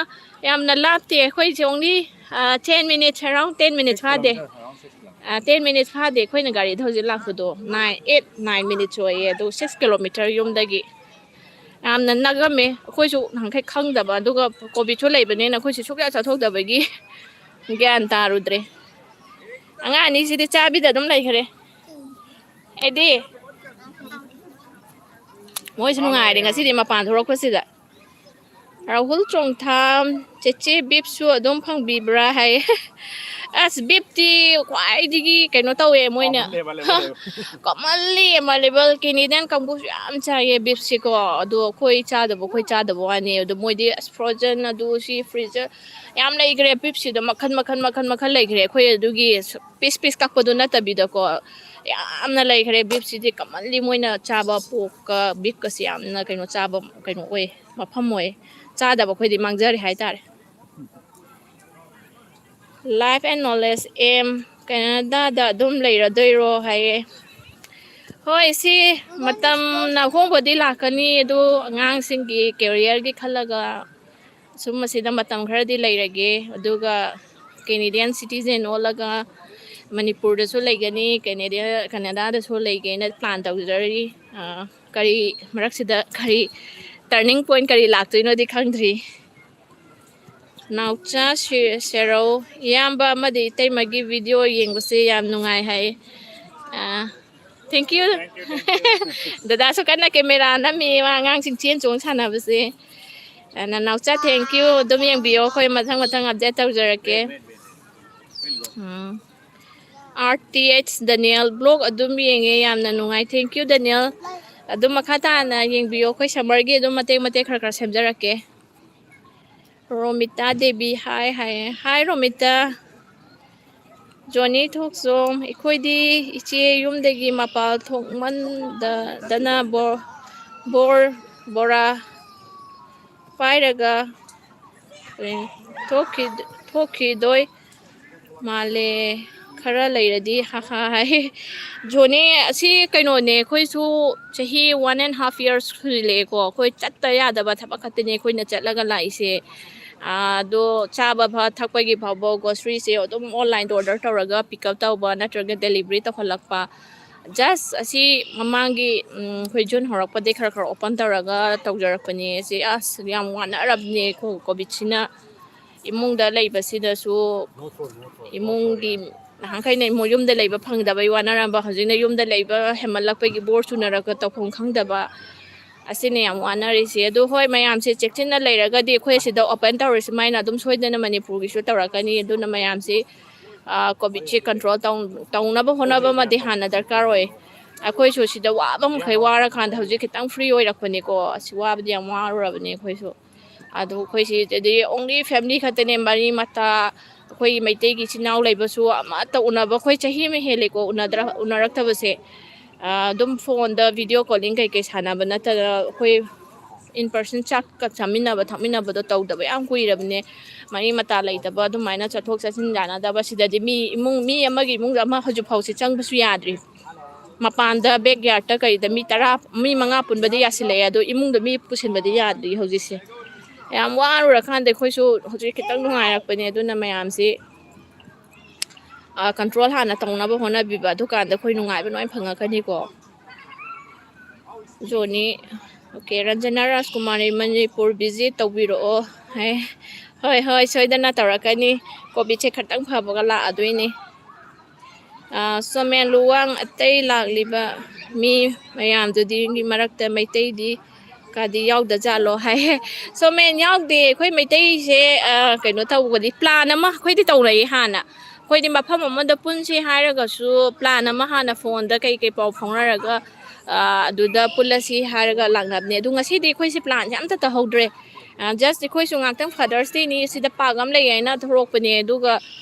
ꯌꯥꯝꯅ ꯂꯥꯞꯇꯦ, ꯑꯩꯈꯣꯏꯁꯦ only, ꯑ, ten minutes, around ten minutes ꯐꯥꯗꯦ꯫ Kilometer, around six kilometer. ꯑ, ten minutes ꯐꯥꯗꯦ ꯑꯩꯈꯣꯏꯅ ꯒꯥꯔꯤ ꯊꯧꯖꯤꯜ ꯂꯥꯛꯄꯗꯣ, nine, eight, nine minutes ꯑꯣꯏꯌꯦ꯫ ꯑꯗꯣ six kilometer ꯌꯨꯝꯗꯒꯤ꯫ ꯌꯥꯝꯅ ꯅꯛꯑꯝꯃꯦ꯫ ꯑꯩꯈꯣꯏꯁꯨ ꯅꯍꯥꯟꯈꯩ ꯈꯪꯗꯕ, ꯑꯗꯨꯒ COVIDꯁꯨ ꯂꯩꯕꯅꯤꯅ ꯑꯩꯈꯣꯏꯁꯨ ꯁꯨꯛꯆꯠ ꯆꯠꯊꯣꯛꯇꯕꯒꯤ ꯒ꯭ꯌꯥꯟ ꯇꯥꯔꯨꯗ꯭ꯔꯦ꯫ ꯑꯉꯥꯡ ꯑꯅꯤꯁꯤꯗꯤ ꯆꯥꯕꯤꯗ ꯑꯗꯨꯝ ꯂꯩꯈ꯭ꯔꯦ꯫ ꯑꯦꯗꯤ, ꯃꯣꯏꯁꯨ ꯅꯨꯡꯉꯥꯏꯔꯦ ꯉꯁꯤꯗꯤ ꯃꯄꯥꯟ ꯊꯣꯛꯂꯛꯄꯁꯤꯗ꯫ ꯔꯥꯍꯨꯜ ꯆꯣꯡꯊꯥꯝ, ꯆꯦꯆꯦ ꯕꯤꯞꯁꯨ ꯑꯗꯨꯝ ꯐꯪꯕꯤꯕ꯭ꯔꯥ ꯍꯥꯏ꯫ ꯑꯁ, ꯕꯤꯞꯇꯤ ꯈ꯭ꯋꯥꯏꯗꯒꯤ ꯀꯩꯅꯣ ꯇꯧꯋꯦ ꯃꯣꯏꯅ꯫ Common available ꯑꯣꯏꯕ꯫ Commonly available꯫ Canadian ꯀꯥꯡꯕꯨꯁꯨ ꯌꯥꯝ ꯆꯥꯏꯌꯦ ꯕꯤꯞꯁꯤꯀꯣ꯫ ꯑꯗꯣ ꯑꯩꯈꯣꯏ ꯆꯥꯗꯕ, ꯑꯩꯈꯣꯏ ꯆꯥꯗꯕ ꯋꯥꯅꯤ꯫ ꯑꯗꯣ ꯃꯣꯏꯗꯤ ꯑꯁ, frozen, ꯑꯗꯨ ꯁꯤ freezer ꯌꯥꯝ ꯂꯩꯈ꯭ꯔꯦ꯫ ꯕꯤꯞꯁꯤꯗ ꯃꯈꯜ, ꯃꯈꯜ, ꯃꯈꯜ, ꯃꯈꯜ ꯂꯩꯈ꯭ꯔꯦ꯫ ꯑꯩꯈꯣꯏ ꯑꯗꯨꯒꯤ piece, piece ꯀꯛꯄꯗꯣ ꯅꯠꯇꯕꯤꯗꯀꯣ, ꯌꯥꯝꯅ ꯂꯩꯈ꯭ꯔꯦ꯫ ꯕꯤꯞꯁꯤꯗꯤ commonly ꯃꯣꯏꯅ ꯆꯥꯕ, porkꯀ beefꯀꯁꯤ ꯌꯥꯝꯅ ꯀꯩꯅꯣ ꯆꯥꯕ, ꯀꯩꯅꯣ ꯑꯣꯏ, ꯃꯐꯝ ꯑꯣꯏ꯫ ꯆꯥꯗꯕ ꯑꯩꯈꯣꯏꯗꯤ ꯃꯥꯡꯖꯔꯦ ꯍꯥꯏꯇꯥꯔꯦ꯫ Life and Knowledge ꯑꯦꯝ, ꯀꯦꯅꯦꯗꯥꯗ ꯑꯗꯨꯝ ꯂꯩꯔꯗꯣꯏꯔꯣ ꯍꯥꯏꯌꯦ꯫ ꯍꯣꯏ, ꯁꯤ ꯃꯇꯝꯅ ꯑꯍꯣꯡꯕꯗꯤ ꯂꯥꯛꯀꯅꯤ, ꯑꯗꯨ ꯑꯉꯥꯡꯁꯤꯡꯒꯤ careerꯒꯤ ꯈꯜꯂꯒ ꯁꯨꯝ ꯃꯁꯤꯗ ꯃꯇꯝ ꯈꯔꯗꯤ ꯂꯩꯔꯒꯦ, ꯑꯗꯨꯒ Canadian citizen ꯑꯣꯜꯂꯒ ꯃꯅꯤꯄꯨꯔꯗꯁꯨ ꯂꯩꯒꯅꯤ, ꯀꯦꯅꯦꯗꯥ-, ꯀꯦꯅꯦꯗꯥꯗꯁꯨ ꯂꯩꯒꯦꯅ plan ꯇꯧꯖꯔꯤ꯫ ꯑ, ꯀꯔꯤ ꯃꯔꯛꯁꯤꯗ ꯀꯔꯤ turning point ꯀꯔꯤ ꯂꯥꯛꯇꯣꯏꯅꯣꯗꯤ ꯈꯪꯗ꯭ꯔꯤ꯫ ꯅꯥꯎꯆꯥ ꯁꯤ-, ꯁꯦꯔꯧ, ꯏꯌꯥꯝꯕ ꯑꯃꯗꯤ ꯏꯇꯩꯃꯒꯤ ꯚꯤꯗꯤꯑꯣ ꯌꯦꯡꯕꯁꯦ ꯌꯥꯝ ꯅꯨꯡꯉꯥꯏ ꯍꯥꯏ꯫ ꯑꯥ, thank you꯫ ꯗꯗꯥꯁꯨ ꯀꯟꯅ ꯀꯦꯃꯦꯔꯥ ꯅꯝꯃꯤ, ꯃꯥ ꯑꯉꯥꯡꯁꯤꯡ ꯆꯦꯟ ꯆꯣꯡ ꯁꯥꯟꯅꯕꯁꯦ꯫ ꯑ, ꯅꯅꯥꯎꯆꯥ, thank you꯫ ꯑꯗꯨꯝ ꯌꯦꯡꯕꯤꯌꯣ, ꯑꯩꯈꯣꯏ ꯃꯊꯪ ꯃꯊꯪ ꯑꯞꯗꯦꯠ ꯇꯧꯖꯔꯛꯀꯦ꯫ ꯎꯝ꯫ ꯑꯥꯔ ꯇꯤ ꯑꯩꯆ ꯗꯅꯤꯌꯦꯜ ꯕ꯭ꯂꯣꯛ ꯑꯗꯨꯝ ꯌꯦꯡꯉꯦ, ꯌꯥꯝꯅ ꯅꯨꯡꯉꯥꯏ꯫ Thank you, ꯗꯅꯤꯌꯦꯜ꯫ ꯑꯗꯨꯝ ꯃꯈꯥ ꯇꯥꯅ ꯌꯦꯡꯕꯤꯌꯣ, ꯑꯩꯈꯣꯏ ꯁꯝꯃꯔꯒꯤ ꯑꯗꯨꯝ ꯃꯇꯦꯛ ꯃꯇꯦꯛ ꯈꯔ ꯈꯔ ꯁꯦꯝꯖꯔꯛꯀꯦ꯫ ꯔꯣꯃꯤꯇꯥ ꯗꯦꯕꯤ, ꯍꯥꯏ ꯍꯥꯏꯌꯦ꯫ ꯍꯥꯏ ꯔꯣꯃꯤꯇꯥ꯫ ꯖꯣꯅꯤ ꯊꯣꯛꯆꯣꯝ, ꯑꯩꯈꯣꯏꯗꯤ ꯏꯆꯦ ꯌꯨꯝꯗꯒꯤ ꯃꯄꯥꯜ ꯊꯣꯛꯃꯟꯗꯗꯅ ꯕꯣ-, ꯕꯣꯔ-, ꯕꯣꯔꯥ ꯄꯥꯏꯔꯒ ꯊꯣꯛꯈꯤ-, ꯊꯣꯛꯈꯤꯗꯣꯏ ꯃꯥꯜꯂꯦ꯫ ꯈꯔ ꯂꯩꯔꯗꯤ, ꯍꯥ ꯍꯥ ꯍꯥꯏ꯫ ꯖꯣꯅꯤ, ꯑꯁꯤ ꯀꯩꯅꯣꯅꯦ, ꯑꯩꯈꯣꯏꯁꯨ ꯆꯍꯤ one and half years ꯁꯨꯖꯤꯜꯂꯛꯑꯦꯀꯣ꯫ ꯑꯩꯈꯣꯏ ꯆꯠꯇ ꯌꯥꯗꯕ ꯊꯕꯛ ꯈꯛꯇꯅꯦ ꯑꯩꯈꯣꯏꯅ ꯆꯠꯂꯒ ꯂꯥꯛꯏꯁꯦ꯫ ꯑꯥ, ꯑꯗꯣ ꯆꯥꯕ ꯐ-, ꯊꯛꯄꯒꯤ ꯐꯥꯎꯕ ꯒ꯭ꯔꯣꯁꯔꯤꯁꯦ ꯑꯗꯨꯝ ꯑꯣꯟꯂꯥꯏꯟꯗ ꯑꯣꯔꯗꯔ ꯇꯧꯔꯒ ꯄꯤꯛ ꯑꯞ ꯇꯧꯕ ꯅꯠꯇ꯭ꯔꯒ ꯗꯦꯂꯤꯚꯔꯤ ꯇꯧꯍꯜꯂꯛꯄ꯫ ꯖꯁ ꯑꯁꯤ ꯃꯃꯥꯡꯒꯤ, ꯎꯝ, ꯑꯩꯈꯣꯏ ꯖꯨꯟ ꯍꯧꯔꯛꯄꯗꯒꯤ ꯈꯔ ꯈꯔ ꯑꯣꯄꯟ ꯇꯧꯔꯒ ꯇꯧꯖꯔꯛꯄꯅꯦ꯫ ꯑꯁꯤ ꯑꯁ ꯌꯥꯝ ꯋꯥꯅꯔꯕꯅꯦ ꯀꯣ-, ꯀꯣꯚꯤꯗꯁꯤꯅ꯫ ꯏꯃꯨꯡꯗ ꯂꯩꯕꯁꯤꯗꯁꯨ ꯏꯃꯨꯡꯒꯤ ꯅꯍꯥꯟꯈꯩꯅ ꯏꯃꯨꯡ ꯌꯨꯝꯗ ꯂꯩꯕ ꯐꯪꯗꯕꯩ ꯋꯥꯅꯔꯝꯕ, ꯍꯧꯖꯤꯛꯅ ꯌꯨꯝꯗ ꯂꯩꯕ ꯍꯦꯟꯃꯜꯂꯛꯄꯒꯤ ꯕꯣꯔ ꯆꯨꯅꯔꯒ ꯇꯧꯐꯝ ꯈꯪꯗꯕ꯫ ꯑꯁꯤꯅ ꯌꯥꯝ ꯋꯥꯅꯔꯤꯁꯦ꯫ ꯑꯗꯨ ꯍꯣꯏ, ꯃꯌꯥꯝꯁꯦ ꯆꯦꯛꯁꯤꯟꯅ ꯂꯩꯔꯒꯗꯤ ꯑꯩꯈꯣꯏ ꯑꯁꯤꯗ ꯑꯣꯄꯟ ꯇꯧꯔꯤ ꯁꯨꯃꯥꯏꯅ ꯑꯗꯨꯝ ꯁꯣꯏꯗꯅ ꯃꯅꯤꯄꯨꯔꯒꯤꯁꯨ ꯇꯧꯔꯛꯀꯅꯤ꯫ ꯑꯗꯨꯅ ꯃꯌꯥꯝꯁꯤ, ꯑ, ꯀꯣꯚꯤꯗꯁꯤ ꯀꯟꯇ꯭ꯔꯣꯜ ꯇꯧ-, ꯇꯧꯅꯕ ꯍꯣꯠꯅꯕ ꯑꯃꯗꯤ ꯍꯥꯟꯅ ꯗꯔꯀꯥꯔ ꯑꯣꯏ꯫ ꯑꯩꯈꯣꯏꯁꯨ ꯁꯤꯗ ꯋꯥꯕ ꯃꯈꯩ ꯋꯥꯔꯀꯥꯟꯗ ꯍꯧꯖꯤꯛ ꯈꯤꯇꯪ ꯐ꯭ꯔꯤ ꯑꯣꯏꯔꯛꯄꯅꯤꯀꯣ꯫ ꯑꯁꯤ ꯋꯥꯕꯗꯤ ꯌꯥꯝ ꯋꯥꯔꯨꯔꯕꯅꯦ ꯑꯩꯈꯣꯏꯁꯨ꯫ ꯑꯗꯨ ꯑꯩꯈꯣꯏ ꯁꯤꯗꯗꯤ only family ꯈꯛꯇꯅꯦ, ꯃꯔꯤ ꯃꯇꯥ, ꯑꯩꯈꯣꯏꯒꯤ ꯃꯩꯇꯩꯒꯤ ꯏꯆꯤꯟ ꯏꯅꯥꯎ ꯂꯩꯕꯁꯨ ꯑꯃꯠꯇ ꯎꯅꯕ ꯑꯩꯈꯣꯏ ꯆꯍꯤ ꯑꯃ ꯍꯦꯜꯂꯦꯀꯣ ꯎꯅꯗ꯭ꯔ-, ꯎꯅꯔꯛꯇꯕꯁꯦ꯫ ꯑꯥ, ꯑꯗꯨꯝ ꯐꯣꯟꯗ ꯚꯤꯗꯤꯑꯣ ꯀꯣꯂꯤꯡ ꯀꯩꯀꯩ ꯁꯥꯟꯅꯕ ꯅꯠꯇꯅ ꯑꯩꯈꯣꯏ in person ꯆꯥꯛꯀ ꯆꯥꯃꯤꯟꯅꯕ ꯊꯛꯃꯤꯟꯅꯕꯗꯣ ꯇꯧꯗꯕ ꯌꯥꯝ ꯀꯨꯏꯔꯕꯅꯦ꯫ ꯃꯔꯤ ꯃꯇꯥ ꯂꯩꯇꯕ, ꯑꯗꯨꯃꯥꯏꯅ ꯆꯠꯊꯣꯛ ꯆꯠꯁꯤꯟ ꯌꯥꯅꯗꯕ, ꯁꯤꯗꯗꯤ ꯃꯤ ꯏꯃꯨꯡ, ꯃꯤ ꯑꯃꯒꯤ ꯏꯃꯨꯡꯗ ꯑꯃ ꯍꯧꯖꯤꯛ ꯐꯥꯎꯁꯦ ꯆꯪꯕꯁꯨ ꯌꯥꯗ꯭ꯔꯤ꯫ ꯃꯄꯥꯟꯗ backyard ꯀꯩꯗ ꯃꯤ ꯇꯔꯥ, ꯃꯤ ꯃꯉꯥ ꯄꯨꯟꯕꯗꯤ ꯌꯥꯁꯤꯜꯂꯛꯑꯦ, ꯑꯗꯣ ꯏꯃꯨꯡꯗ ꯃꯤ ꯄꯨꯁꯤꯟꯕꯗꯤ ꯌꯥꯗ꯭ꯔꯤ ꯍꯧꯖꯤꯛꯁꯦ꯫ ꯌꯥꯝ ꯋꯥꯔꯨꯔꯀꯥꯟꯗ ꯑꯩꯈꯣꯏꯁꯨ ꯍꯧꯖꯤꯛ ꯈꯤꯇꯪ ꯅꯨꯡꯉꯥꯏꯔꯛꯄꯅꯦ꯫ ꯑꯗꯨꯅ ꯃꯌꯥꯝꯁꯤ, ꯑ, ꯀꯟꯇ꯭ꯔꯣꯜ ꯍꯥꯟꯅ ꯇꯧꯅꯕ ꯍꯣꯠꯅꯕꯤꯕ, ꯑꯗꯨꯀꯥꯟꯗ ꯑꯩꯈꯣꯏ ꯅꯨꯡꯉꯥꯏꯕ ꯂꯣꯏ ꯐꯪꯉꯛꯀꯅꯤꯀꯣ꯫ ꯖꯣꯅꯤ, okay, ꯔꯟꯖꯅꯥ ꯔꯥꯖꯀꯨꯃꯥꯔꯤ ꯃꯅꯤꯄꯨꯔ visit ꯇꯧꯕꯤꯔꯛꯑꯣ ꯍꯥꯏ꯫ ꯍꯣꯏ ꯍꯣꯏ, ꯁꯣꯏꯗꯅ ꯇꯧꯔꯛꯀꯅꯤ꯫ ꯀꯣꯚꯤꯗꯁꯦ ꯈꯔꯇꯪ ꯐꯕꯒ ꯂꯥꯛꯑꯗꯣꯏꯅꯤ꯫ ꯑꯥ, ꯁꯣꯃꯦꯟ ꯂꯨꯋꯥꯡ, ꯑꯇꯩ ꯂꯥꯛꯂꯤꯕ ꯃꯤ ꯃꯌꯥꯝꯗꯨꯗꯤ ꯃꯔꯛꯇ ꯃꯩꯇꯩꯗꯤ ꯀꯗꯤ ꯌꯥꯎꯗ ꯖꯥꯠꯂꯣ ꯍꯥꯏ꯫ ꯁꯣꯃꯦꯟ, ꯌꯥꯎꯗꯦ꯫ ꯑꯩꯈꯣꯏ ꯃꯩꯇꯩꯁꯦ, ꯑꯥ, ꯀꯩꯅꯣ ꯇꯧꯕꯗꯤ, ꯄ꯭ꯂꯥꯟ ꯑꯃ ꯑꯩꯈꯣꯏꯗꯤ ꯇꯧꯔꯛꯏ ꯍꯥꯟꯅ꯫ ꯑꯩꯈꯣꯏꯗꯤ ꯃꯐꯝ ꯑꯃꯗ ꯄꯨꯟꯁꯤ ꯍꯥꯏꯔꯒꯁꯨ ꯄ꯭ꯂꯥꯟ ꯑꯃ ꯍꯥꯟꯅ ꯐꯣꯟꯗ ꯀꯩ ꯀꯩ ꯄꯥꯎ ꯐꯥꯎꯅꯔꯒ, ꯑꯥ, ꯑꯗꯨꯗ ꯄꯨꯜꯂꯁꯤ ꯍꯥꯏꯔꯒ ꯂꯥꯛꯅꯕꯅꯦ꯫ ꯑꯗꯨ ꯉꯁꯤꯗꯤ ꯑꯩꯈꯣꯏꯁꯦ ꯄ꯭ꯂꯥꯟꯁꯦ ꯑꯝꯇ ꯇꯧꯍꯧꯗ꯭ꯔꯦ꯫ ꯑꯥ, just ꯑꯩꯈꯣꯏꯁꯨ ꯉꯥꯛꯇꯪ Father's Dayꯅꯤ, ꯁꯤꯗ park ꯑꯃ ꯂꯩ ꯍꯥꯏꯅ ꯊꯣꯛꯂꯛꯄꯅꯦ꯫ ꯑꯗꯨꯒ,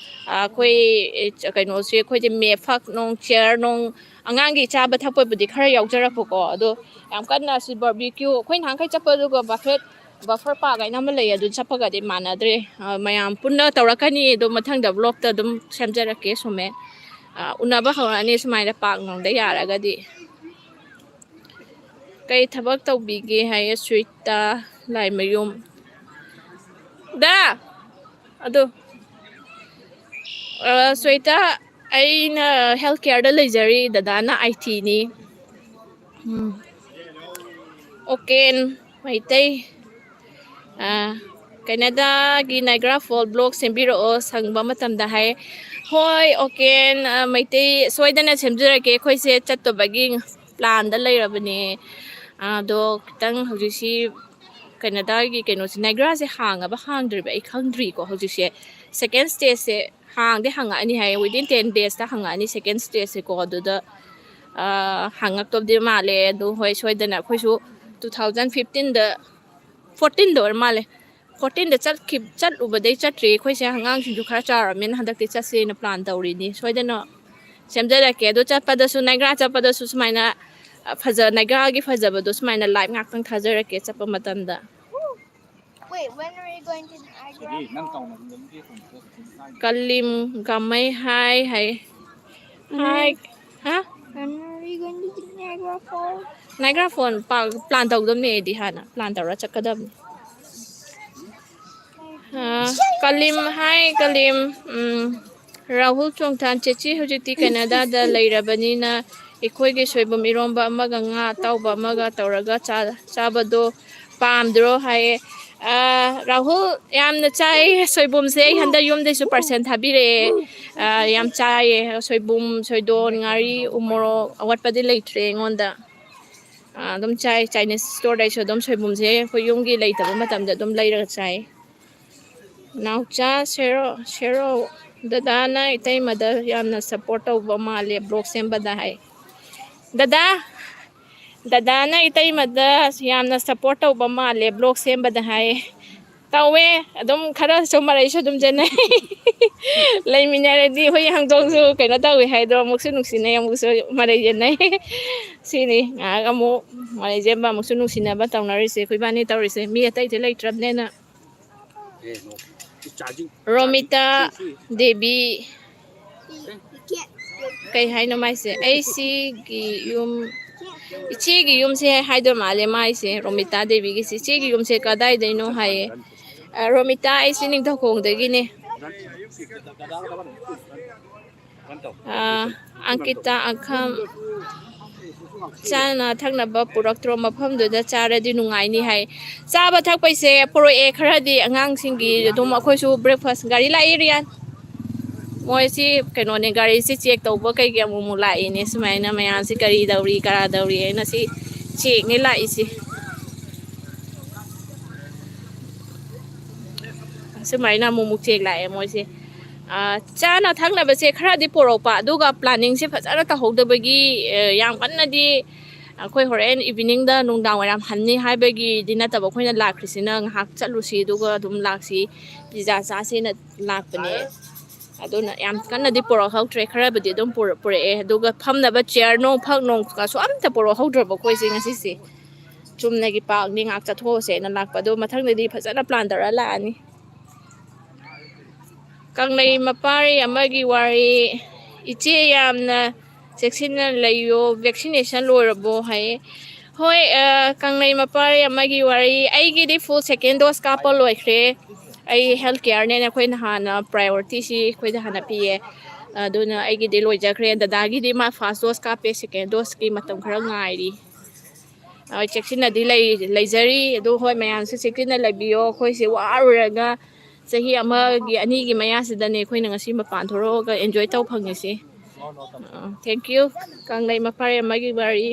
ꯑꯥ, ꯑꯩꯈꯣꯏ, ꯑꯦ, ꯀꯩꯅꯣꯁꯦ, ꯑꯩꯈꯣꯏꯁꯦ ꯃꯦ ꯐꯛ ꯅꯨꯡ, chair ꯅꯨꯡ, ꯑꯉꯥꯡꯒꯤ ꯆꯥꯕ ꯊꯛꯄꯕꯨꯗꯤ ꯈꯔ ꯌꯥꯎꯖꯔꯛꯄꯀꯣ, ꯑꯗꯣ ꯌꯥꯝ ꯀꯟꯅ ꯁꯤ barbecue, ꯑꯩꯈꯣꯏ ꯅꯍꯥꯟꯈꯩ ꯆꯠꯄꯗꯨꯒ buffet, buffer park ꯍꯥꯏꯅ ꯑꯃ ꯂꯩ, ꯑꯗꯨ ꯆꯠꯄꯒꯗꯤ ꯃꯥꯟꯅꯗ꯭ꯔꯦ꯫ ꯑꯥ, ꯃꯌꯥꯝ ꯄꯨꯟꯅ ꯇꯧꯔꯛꯀꯅꯤ, ꯑꯗꯣ ꯃꯊꯪꯗ vlogꯇ ꯑꯗꯨꯝ ꯁꯦꯝꯖꯔꯛꯀꯦ ꯁꯣꯃꯦꯟ꯫ ꯑꯥ, ꯎꯅꯕ ꯍꯧꯔꯛꯑꯅꯤ ꯁꯨꯃꯥꯏꯅ park ꯅꯨꯡꯗ ꯌꯥꯔꯒꯗꯤ꯫ ꯀꯩ ꯊꯕꯛ ꯇꯧꯕꯤꯒꯦ ꯍꯥꯏꯌꯦ ꯁ꯭ꯋꯤꯇꯥ ꯂꯥꯏꯃꯌꯨꯝ꯫ ꯗꯥ! ꯑꯗꯨ, ꯑ, ꯁ꯭ꯋꯦꯇꯥ, ꯑꯩꯅ health careꯗ ꯂꯩꯖꯔꯤ, ꯗꯗꯥꯅ ITꯅꯤ꯫ ꯎꯝ꯫ ꯑꯣꯀꯦꯟ ꯃꯩꯇꯩ, ꯑ, ꯀꯦꯅꯦꯗꯥꯒꯤ Niagara Falls vlog ꯁꯦꯝꯕꯤꯔꯛꯑꯣ ꯁꯪꯕ ꯃꯇꯝꯗ ꯍꯥꯏ꯫ ꯍꯣꯏ, ꯑꯣꯀꯦꯟ, ꯑ, ꯃꯩꯇꯩ, ꯁꯣꯏꯗꯅ ꯁꯦꯝꯖꯔꯛꯀꯦ꯫ ꯑꯩꯈꯣꯏꯁꯦ ꯆꯠꯇꯕꯒꯤ planꯗ ꯂꯩꯔꯕꯅꯦ꯫ ꯑꯗꯣ ꯈꯤꯇꯪ ꯍꯧꯖꯤꯛꯁꯤ ꯀꯦꯅꯦꯗꯥꯒꯤ ꯀꯩꯅꯣꯁꯦ, Niagaraꯁꯦ ꯍꯥꯡꯉꯕ ꯍꯥꯡꯗ꯭ꯔꯤꯕ ꯑꯩ ꯈꯪꯗ꯭ꯔꯤꯀꯣ꯫ ꯍꯧꯖꯤꯛꯁꯦ second stageꯁꯦ ꯍꯥꯡꯗꯤ ꯍꯥꯡꯉꯛꯑꯅꯤ ꯍꯥꯏꯌꯦ, within ten daysꯇ ꯍꯥꯡꯉꯛꯑꯅꯤ second stageꯁꯦꯀꯣ꯫ ꯑꯗꯨꯗ, ꯑ, ꯍꯥꯡꯉꯛꯇꯕꯗꯤ ꯃꯥꯜꯂꯦ꯫ ꯑꯗꯨ ꯍꯣꯏ, ꯁꯣꯏꯗꯅ ꯑꯩꯈꯣꯏꯁꯨ two thousand fifteenꯗ, fourteenꯗ ꯑꯣꯏꯔ ꯃꯥꯜꯂꯦ, fourteenꯗ ꯆꯠꯈꯤ-, ꯆꯠꯂꯨꯕꯗꯩ ꯆꯠꯇ꯭ꯔꯤ꯫ ꯑꯩꯈꯣꯏꯁꯦ ꯑꯉꯥꯡꯁꯤꯡꯁꯨ ꯈꯔ ꯆꯥꯎꯔꯕꯅꯤꯅ ꯍꯟꯗꯛꯇꯤ ꯆꯠꯁꯦꯅ plan ꯇꯧꯔꯤꯅꯤ꯫ ꯁꯣꯏꯗꯅ ꯁꯦꯝꯖꯔꯛꯀꯦ꯫ ꯑꯗꯣ ꯆꯠꯄꯗꯁꯨ, Niagara ꯆꯠꯄꯗꯁꯨ ꯁꯨꯃꯥꯏꯅ, ꯑ, ꯐꯖ-, Niagaraꯒꯤ ꯐꯖꯕꯗꯣ ꯁꯨꯃꯥꯏꯅ live ꯉꯥꯛꯇꯪ ꯊꯥꯖꯔꯛꯀꯦ ꯆꯠꯄ ꯃꯇꯝꯗ꯫ Wait, when are you going to Niagara Falls? ꯀꯂꯤꯝ ꯒꯥꯃꯩ ꯍꯥꯏ ꯍꯥꯏ꯫ ꯍꯥꯏ꯫ ꯍꯥ? When are you going to Niagara Falls? Niagara Falls plan ꯇꯧꯗꯕꯅꯦ ꯑꯩꯗꯤ ꯍꯥꯟꯅ꯫ Plan ꯇꯧꯔ ꯆꯠꯀꯗꯕꯅꯤ꯫ ꯑ, ꯀꯂꯤꯝ ꯍꯥꯏ, ꯀꯂꯤꯝ꯫ ꯎꯝ꯫ ꯔꯥꯍꯨꯜ ꯆꯣꯡꯊꯥꯟ, ꯆꯦꯆꯤ ꯍꯧꯖꯤꯛꯇꯤ ꯀꯦꯅꯦꯗꯥꯗ ꯂꯩꯔꯕꯅꯤꯅ ꯑꯩꯈꯣꯏꯒꯤ ꯁꯣꯏꯕꯨꯝ ꯏꯔꯣꯝꯕ ꯑꯃꯒ ꯉꯥ ꯑꯇꯥꯎꯕ ꯑꯃꯒ ꯇꯧꯔꯒ ꯆꯥ-, ꯆꯥꯕꯗꯣ ꯄꯥꯝꯗ꯭ꯔꯣ ꯍꯥꯏꯌꯦ꯫ ꯑꯥ, ꯔꯥꯍꯨꯜ, ꯌꯥꯝꯅ ꯆꯥꯏ ꯁꯣꯏꯕꯨꯝꯁꯦ꯫ ꯑꯩ ꯍꯟꯗꯛ ꯌꯨꯝꯗꯩꯁꯨ parcel ꯊꯥꯕꯤꯔꯛꯑꯦ꯫ ꯑꯥ, ꯌꯥꯝ ꯆꯥꯏꯌꯦ꯫ ꯁꯣꯏꯕꯨꯝ, ꯁꯣꯏꯗꯣꯟ, ꯉꯥꯔꯤ, ꯎ ꯃꯣꯔꯣꯛ, ꯑꯋꯥꯠꯄꯗꯤ ꯂꯩꯇ꯭ꯔꯦ ꯑꯩꯉꯣꯟꯗ꯫ ꯑꯥ, ꯑꯗꯨꯝ ꯆꯥꯏ꯫ Chinese storeꯗꯩꯁꯨ ꯑꯗꯨꯝ ꯁꯣꯏꯕꯨꯝꯁꯦ ꯑꯩꯈꯣꯏ ꯌꯨꯝꯒꯤ ꯂꯩꯇꯕ ꯃꯇꯝꯗ ꯑꯗꯨꯝ ꯂꯩꯔꯒ ꯆꯥꯏ꯫ ꯅꯥꯎꯆꯥ ꯁꯦꯔꯣ, ꯁꯦꯔꯣ, ꯗꯗꯥꯅ ꯏꯇꯩꯃꯗ ꯌꯥꯝꯅ support ꯇꯧꯕ ꯃꯥꯜꯂꯦ vlog ꯁꯦꯝꯕꯗ ꯍꯥꯏ꯫ ꯗꯗꯥ, ꯗꯗꯥꯅ ꯏꯇꯩꯃꯗ ꯌꯥꯝꯅ support ꯇꯧꯕ ꯃꯥꯜꯂꯦ vlog ꯁꯦꯝꯕꯗ ꯍꯥꯏ꯫ ꯇꯧꯋꯦ꯫ ꯑꯗꯨꯝ ꯈꯔꯁꯨ ꯃꯔꯩꯁꯨ ꯑꯗꯨꯝ ꯆꯦꯟꯅꯩ꯫ ꯂꯩꯃꯤꯟꯅꯔꯗꯤ ꯍꯨꯏ ꯍꯧꯗꯣꯡꯁꯨ ꯀꯩꯅꯣ ꯇꯧꯋꯦ ꯍꯥꯏꯗꯣ, ꯑꯃꯨꯛꯁꯨ ꯅꯨꯡꯁꯤꯅꯩ, ꯑꯃꯨꯛꯁꯨ ꯃꯔꯩ ꯆꯦꯟꯅꯩ꯫ ꯁꯤꯅꯤ ꯉꯥꯏꯍꯥꯛ ꯑꯃꯨꯛ ꯃꯔꯩ ꯆꯦꯟꯕ, ꯑꯃꯨꯛꯁꯨ ꯅꯨꯡꯁꯤꯅꯕ ꯇꯧꯅꯔꯤꯁꯦ ꯑꯩꯈꯣꯏ ꯏꯕꯥꯅꯤ ꯇꯧꯔꯤꯁꯦ꯫ ꯃꯤ ꯑꯇꯩꯗꯤ ꯂꯩꯇ꯭ꯔꯕꯅꯤꯅ꯫ ꯔꯣꯃꯤꯇꯥ ꯗꯦꯕꯤ꯫ ꯀꯩ ꯍꯥꯏꯅꯣ ꯃꯥꯏꯁꯦ? ꯑꯩ ꯁꯤꯒꯤ ꯌꯨꯝ, ꯏꯆꯦꯒꯤ ꯌꯨꯝꯁꯦ ꯍꯥꯏꯗꯣꯏ ꯃꯥꯜꯂꯦ ꯃꯥꯏꯁꯦ, ꯔꯣꯃꯤꯇꯥ ꯗꯦꯕꯤꯒꯤꯁꯦ꯫ ꯏꯆꯦꯒꯤ ꯌꯨꯝꯁꯦ ꯀꯗꯥꯏꯗꯩꯅꯣ ꯍꯥꯏꯌꯦ꯫ ꯑ, ꯔꯣꯃꯤꯇꯥ, ꯑꯩꯁꯦ ꯅꯤꯡꯊꯧꯈꯣꯡꯗꯒꯤꯅꯦ꯫ ꯑ, ꯑꯪꯀꯤꯇꯥ ꯑꯈꯝ, ꯆꯥꯅ ꯊꯛꯅꯕ ꯄꯨꯔꯛꯇ꯭ꯔꯣ? ꯃꯐꯝꯗꯨꯗ ꯆꯥꯔꯗꯤ ꯅꯨꯡꯉꯥꯏꯅꯤ ꯍꯥꯏ꯫ ꯆꯥꯕ ꯊꯛꯄꯩꯁꯦ ꯄꯨꯔꯛꯑꯦ ꯈꯔꯗꯤ ꯑꯉꯥꯡꯁꯤꯡꯒꯤ꯫ ꯑꯗꯨꯝ ꯑꯩꯈꯣꯏꯁꯨ breakfast, ꯒꯥꯔꯤ ꯂꯥꯛꯏ ꯔꯤꯌꯥꯟ꯫ ꯃꯣꯏꯁꯤ ꯀꯩꯅꯣꯅꯦ, ꯒꯥꯔꯤꯁꯤ check ꯇꯧꯕ ꯀꯩꯒꯤ ꯑꯃꯨꯛ ꯑꯃꯨꯛ ꯂꯥꯛꯏꯅꯦ꯫ ꯁꯨꯃꯥꯏꯅ ꯃꯌꯥꯝꯁꯤ ꯀꯔꯤ ꯇꯧꯔꯤ, ꯀꯔꯥ ꯇꯧꯔꯤ ꯍꯥꯏꯅ ꯁꯤ checkꯅꯦ ꯂꯥꯛꯏꯁꯤ꯫ ꯁꯨꯃꯥꯏꯅ ꯑꯃꯨꯛ ꯑꯃꯨꯛ check ꯂꯥꯛꯑꯦ ꯃꯣꯏꯁꯦ꯫ ꯑ, ꯆꯥꯅ ꯊꯛꯅꯕꯁꯦ ꯈꯔꯗꯤ ꯄꯣꯔꯛꯄ, ꯑꯗꯨꯒ planningꯁꯦ ꯐꯖꯅ ꯇꯧꯍꯧꯗꯕꯒꯤ, ꯑ, ꯌꯥꯝ ꯀꯟꯅꯗꯤ ꯑꯩꯈꯣꯏ ꯍꯣꯔꯦꯟ eveningꯗ, ꯅꯨꯡꯗꯥꯡ ꯋꯥꯏꯔꯝ ꯍꯟꯅꯤ ꯍꯥꯏꯕꯒꯤꯗꯤ ꯅꯠꯇꯕ, ꯑꯩꯈꯣꯏꯅ ꯂꯥꯛꯈ꯭ꯔꯤꯁꯤꯅ ꯉꯥꯏꯍꯥꯛ ꯆꯠꯂꯨꯁꯤ ꯑꯗꯨꯒ ꯑꯗꯨꯝ ꯂꯥꯛꯁꯤ, pizza ꯆꯥꯁꯦꯅ ꯂꯥꯛꯄꯅꯦ꯫ ꯑꯗꯨꯅ ꯌꯥꯝ ꯀꯟꯅꯗꯤ ꯄꯣꯔꯛꯍꯧꯗ꯭ꯔꯦ, ꯈꯔꯕꯨꯗꯤ ꯑꯗꯨꯝ ꯄꯨꯔ-, ꯄꯨꯔꯛꯑꯦ꯫ ꯑꯗꯨꯒ ꯐꯝꯅꯕ chair ꯅꯣꯡ ꯐꯛ ꯅꯣꯡ ꯀꯁꯨ ꯑꯝꯇ ꯄꯣꯔꯛꯍꯧꯗ꯭ꯔꯕ ꯑꯩꯈꯣꯏꯁꯦ ꯉꯁꯤꯁꯦ꯫ ꯆꯨꯝꯅꯒꯤ parkꯅꯤ, ꯉꯥꯏꯍꯥꯛ ꯆꯠꯊꯣꯛꯎꯁꯦꯅ ꯂꯥꯛꯄ꯫ ꯑꯗꯣ ꯃꯊꯪꯗꯗꯤ ꯐꯖꯅ plan ꯇꯧꯔ ꯂꯥꯛꯑꯅꯤ꯫ ꯀꯪꯂꯩ ꯃꯄꯥꯔꯤ ꯑꯃꯒꯤ ꯋꯥꯔꯤ꯫ ꯏꯆꯦ, ꯌꯥꯝꯅ ꯆꯦꯛꯁꯤꯟꯅ ꯂꯩꯌꯣ꯫ Vaccination ꯂꯣꯏꯔꯕꯣ ꯍꯥꯏꯌꯦ꯫ ꯍꯣꯏ, ꯑ, ꯀꯪꯂꯩ ꯃꯄꯥꯔꯤ ꯑꯃꯒꯤ ꯋꯥꯔꯤ꯫ ꯑꯩꯒꯤꯗꯤ full second dose ꯀꯥꯞꯄ ꯂꯣꯏꯈ꯭ꯔꯦ꯫ ꯑꯩ health careꯅꯦꯅ ꯑꯩꯈꯣꯏꯅ ꯍꯥꯟꯅ priorityꯁꯤ ꯑꯩꯈꯣꯏꯗ ꯍꯥꯟꯅ ꯄꯤꯌꯦ꯫ ꯑꯗꯨꯅ ꯑꯩꯒꯤꯗꯤ ꯂꯣꯏꯖꯈ꯭ꯔꯦ꯫ ꯗꯗꯥꯒꯤꯗꯤ ꯃꯥ first dose ꯀꯥꯞꯄꯦ, second doseꯀꯤ ꯃꯇꯝ ꯈꯔ ꯉꯥꯏꯔꯤ꯫ ꯍꯣꯏ, ꯆꯦꯛꯁꯤꯟꯅꯗꯤ ꯂꯩ-, ꯂꯩꯖꯔꯤ꯫ ꯑꯗꯨ ꯍꯣꯏ, ꯃꯌꯥꯝꯁꯨ ꯆꯦꯛꯁꯤꯟꯅ ꯂꯩꯕꯤꯌꯣ꯫ ꯑꯩꯈꯣꯏꯁꯦ ꯋꯥꯔꯨꯔꯒ ꯆꯍꯤ ꯑꯃꯒꯤ, ꯑꯅꯤꯒꯤ ꯃꯌꯥꯁꯤꯗꯅꯦ ꯑꯩꯈꯣꯏꯅ ꯉꯁꯤ ꯃꯄꯥꯟ ꯊꯣꯛꯂꯛꯑꯒ enjoy ꯇꯧ ꯐꯪꯉꯤꯁꯤ꯫ ꯑ, thank you꯫ ꯀꯪꯂꯩ ꯃꯄꯥꯔꯦꯝꯃꯒꯤ ꯋꯥꯔꯤ꯫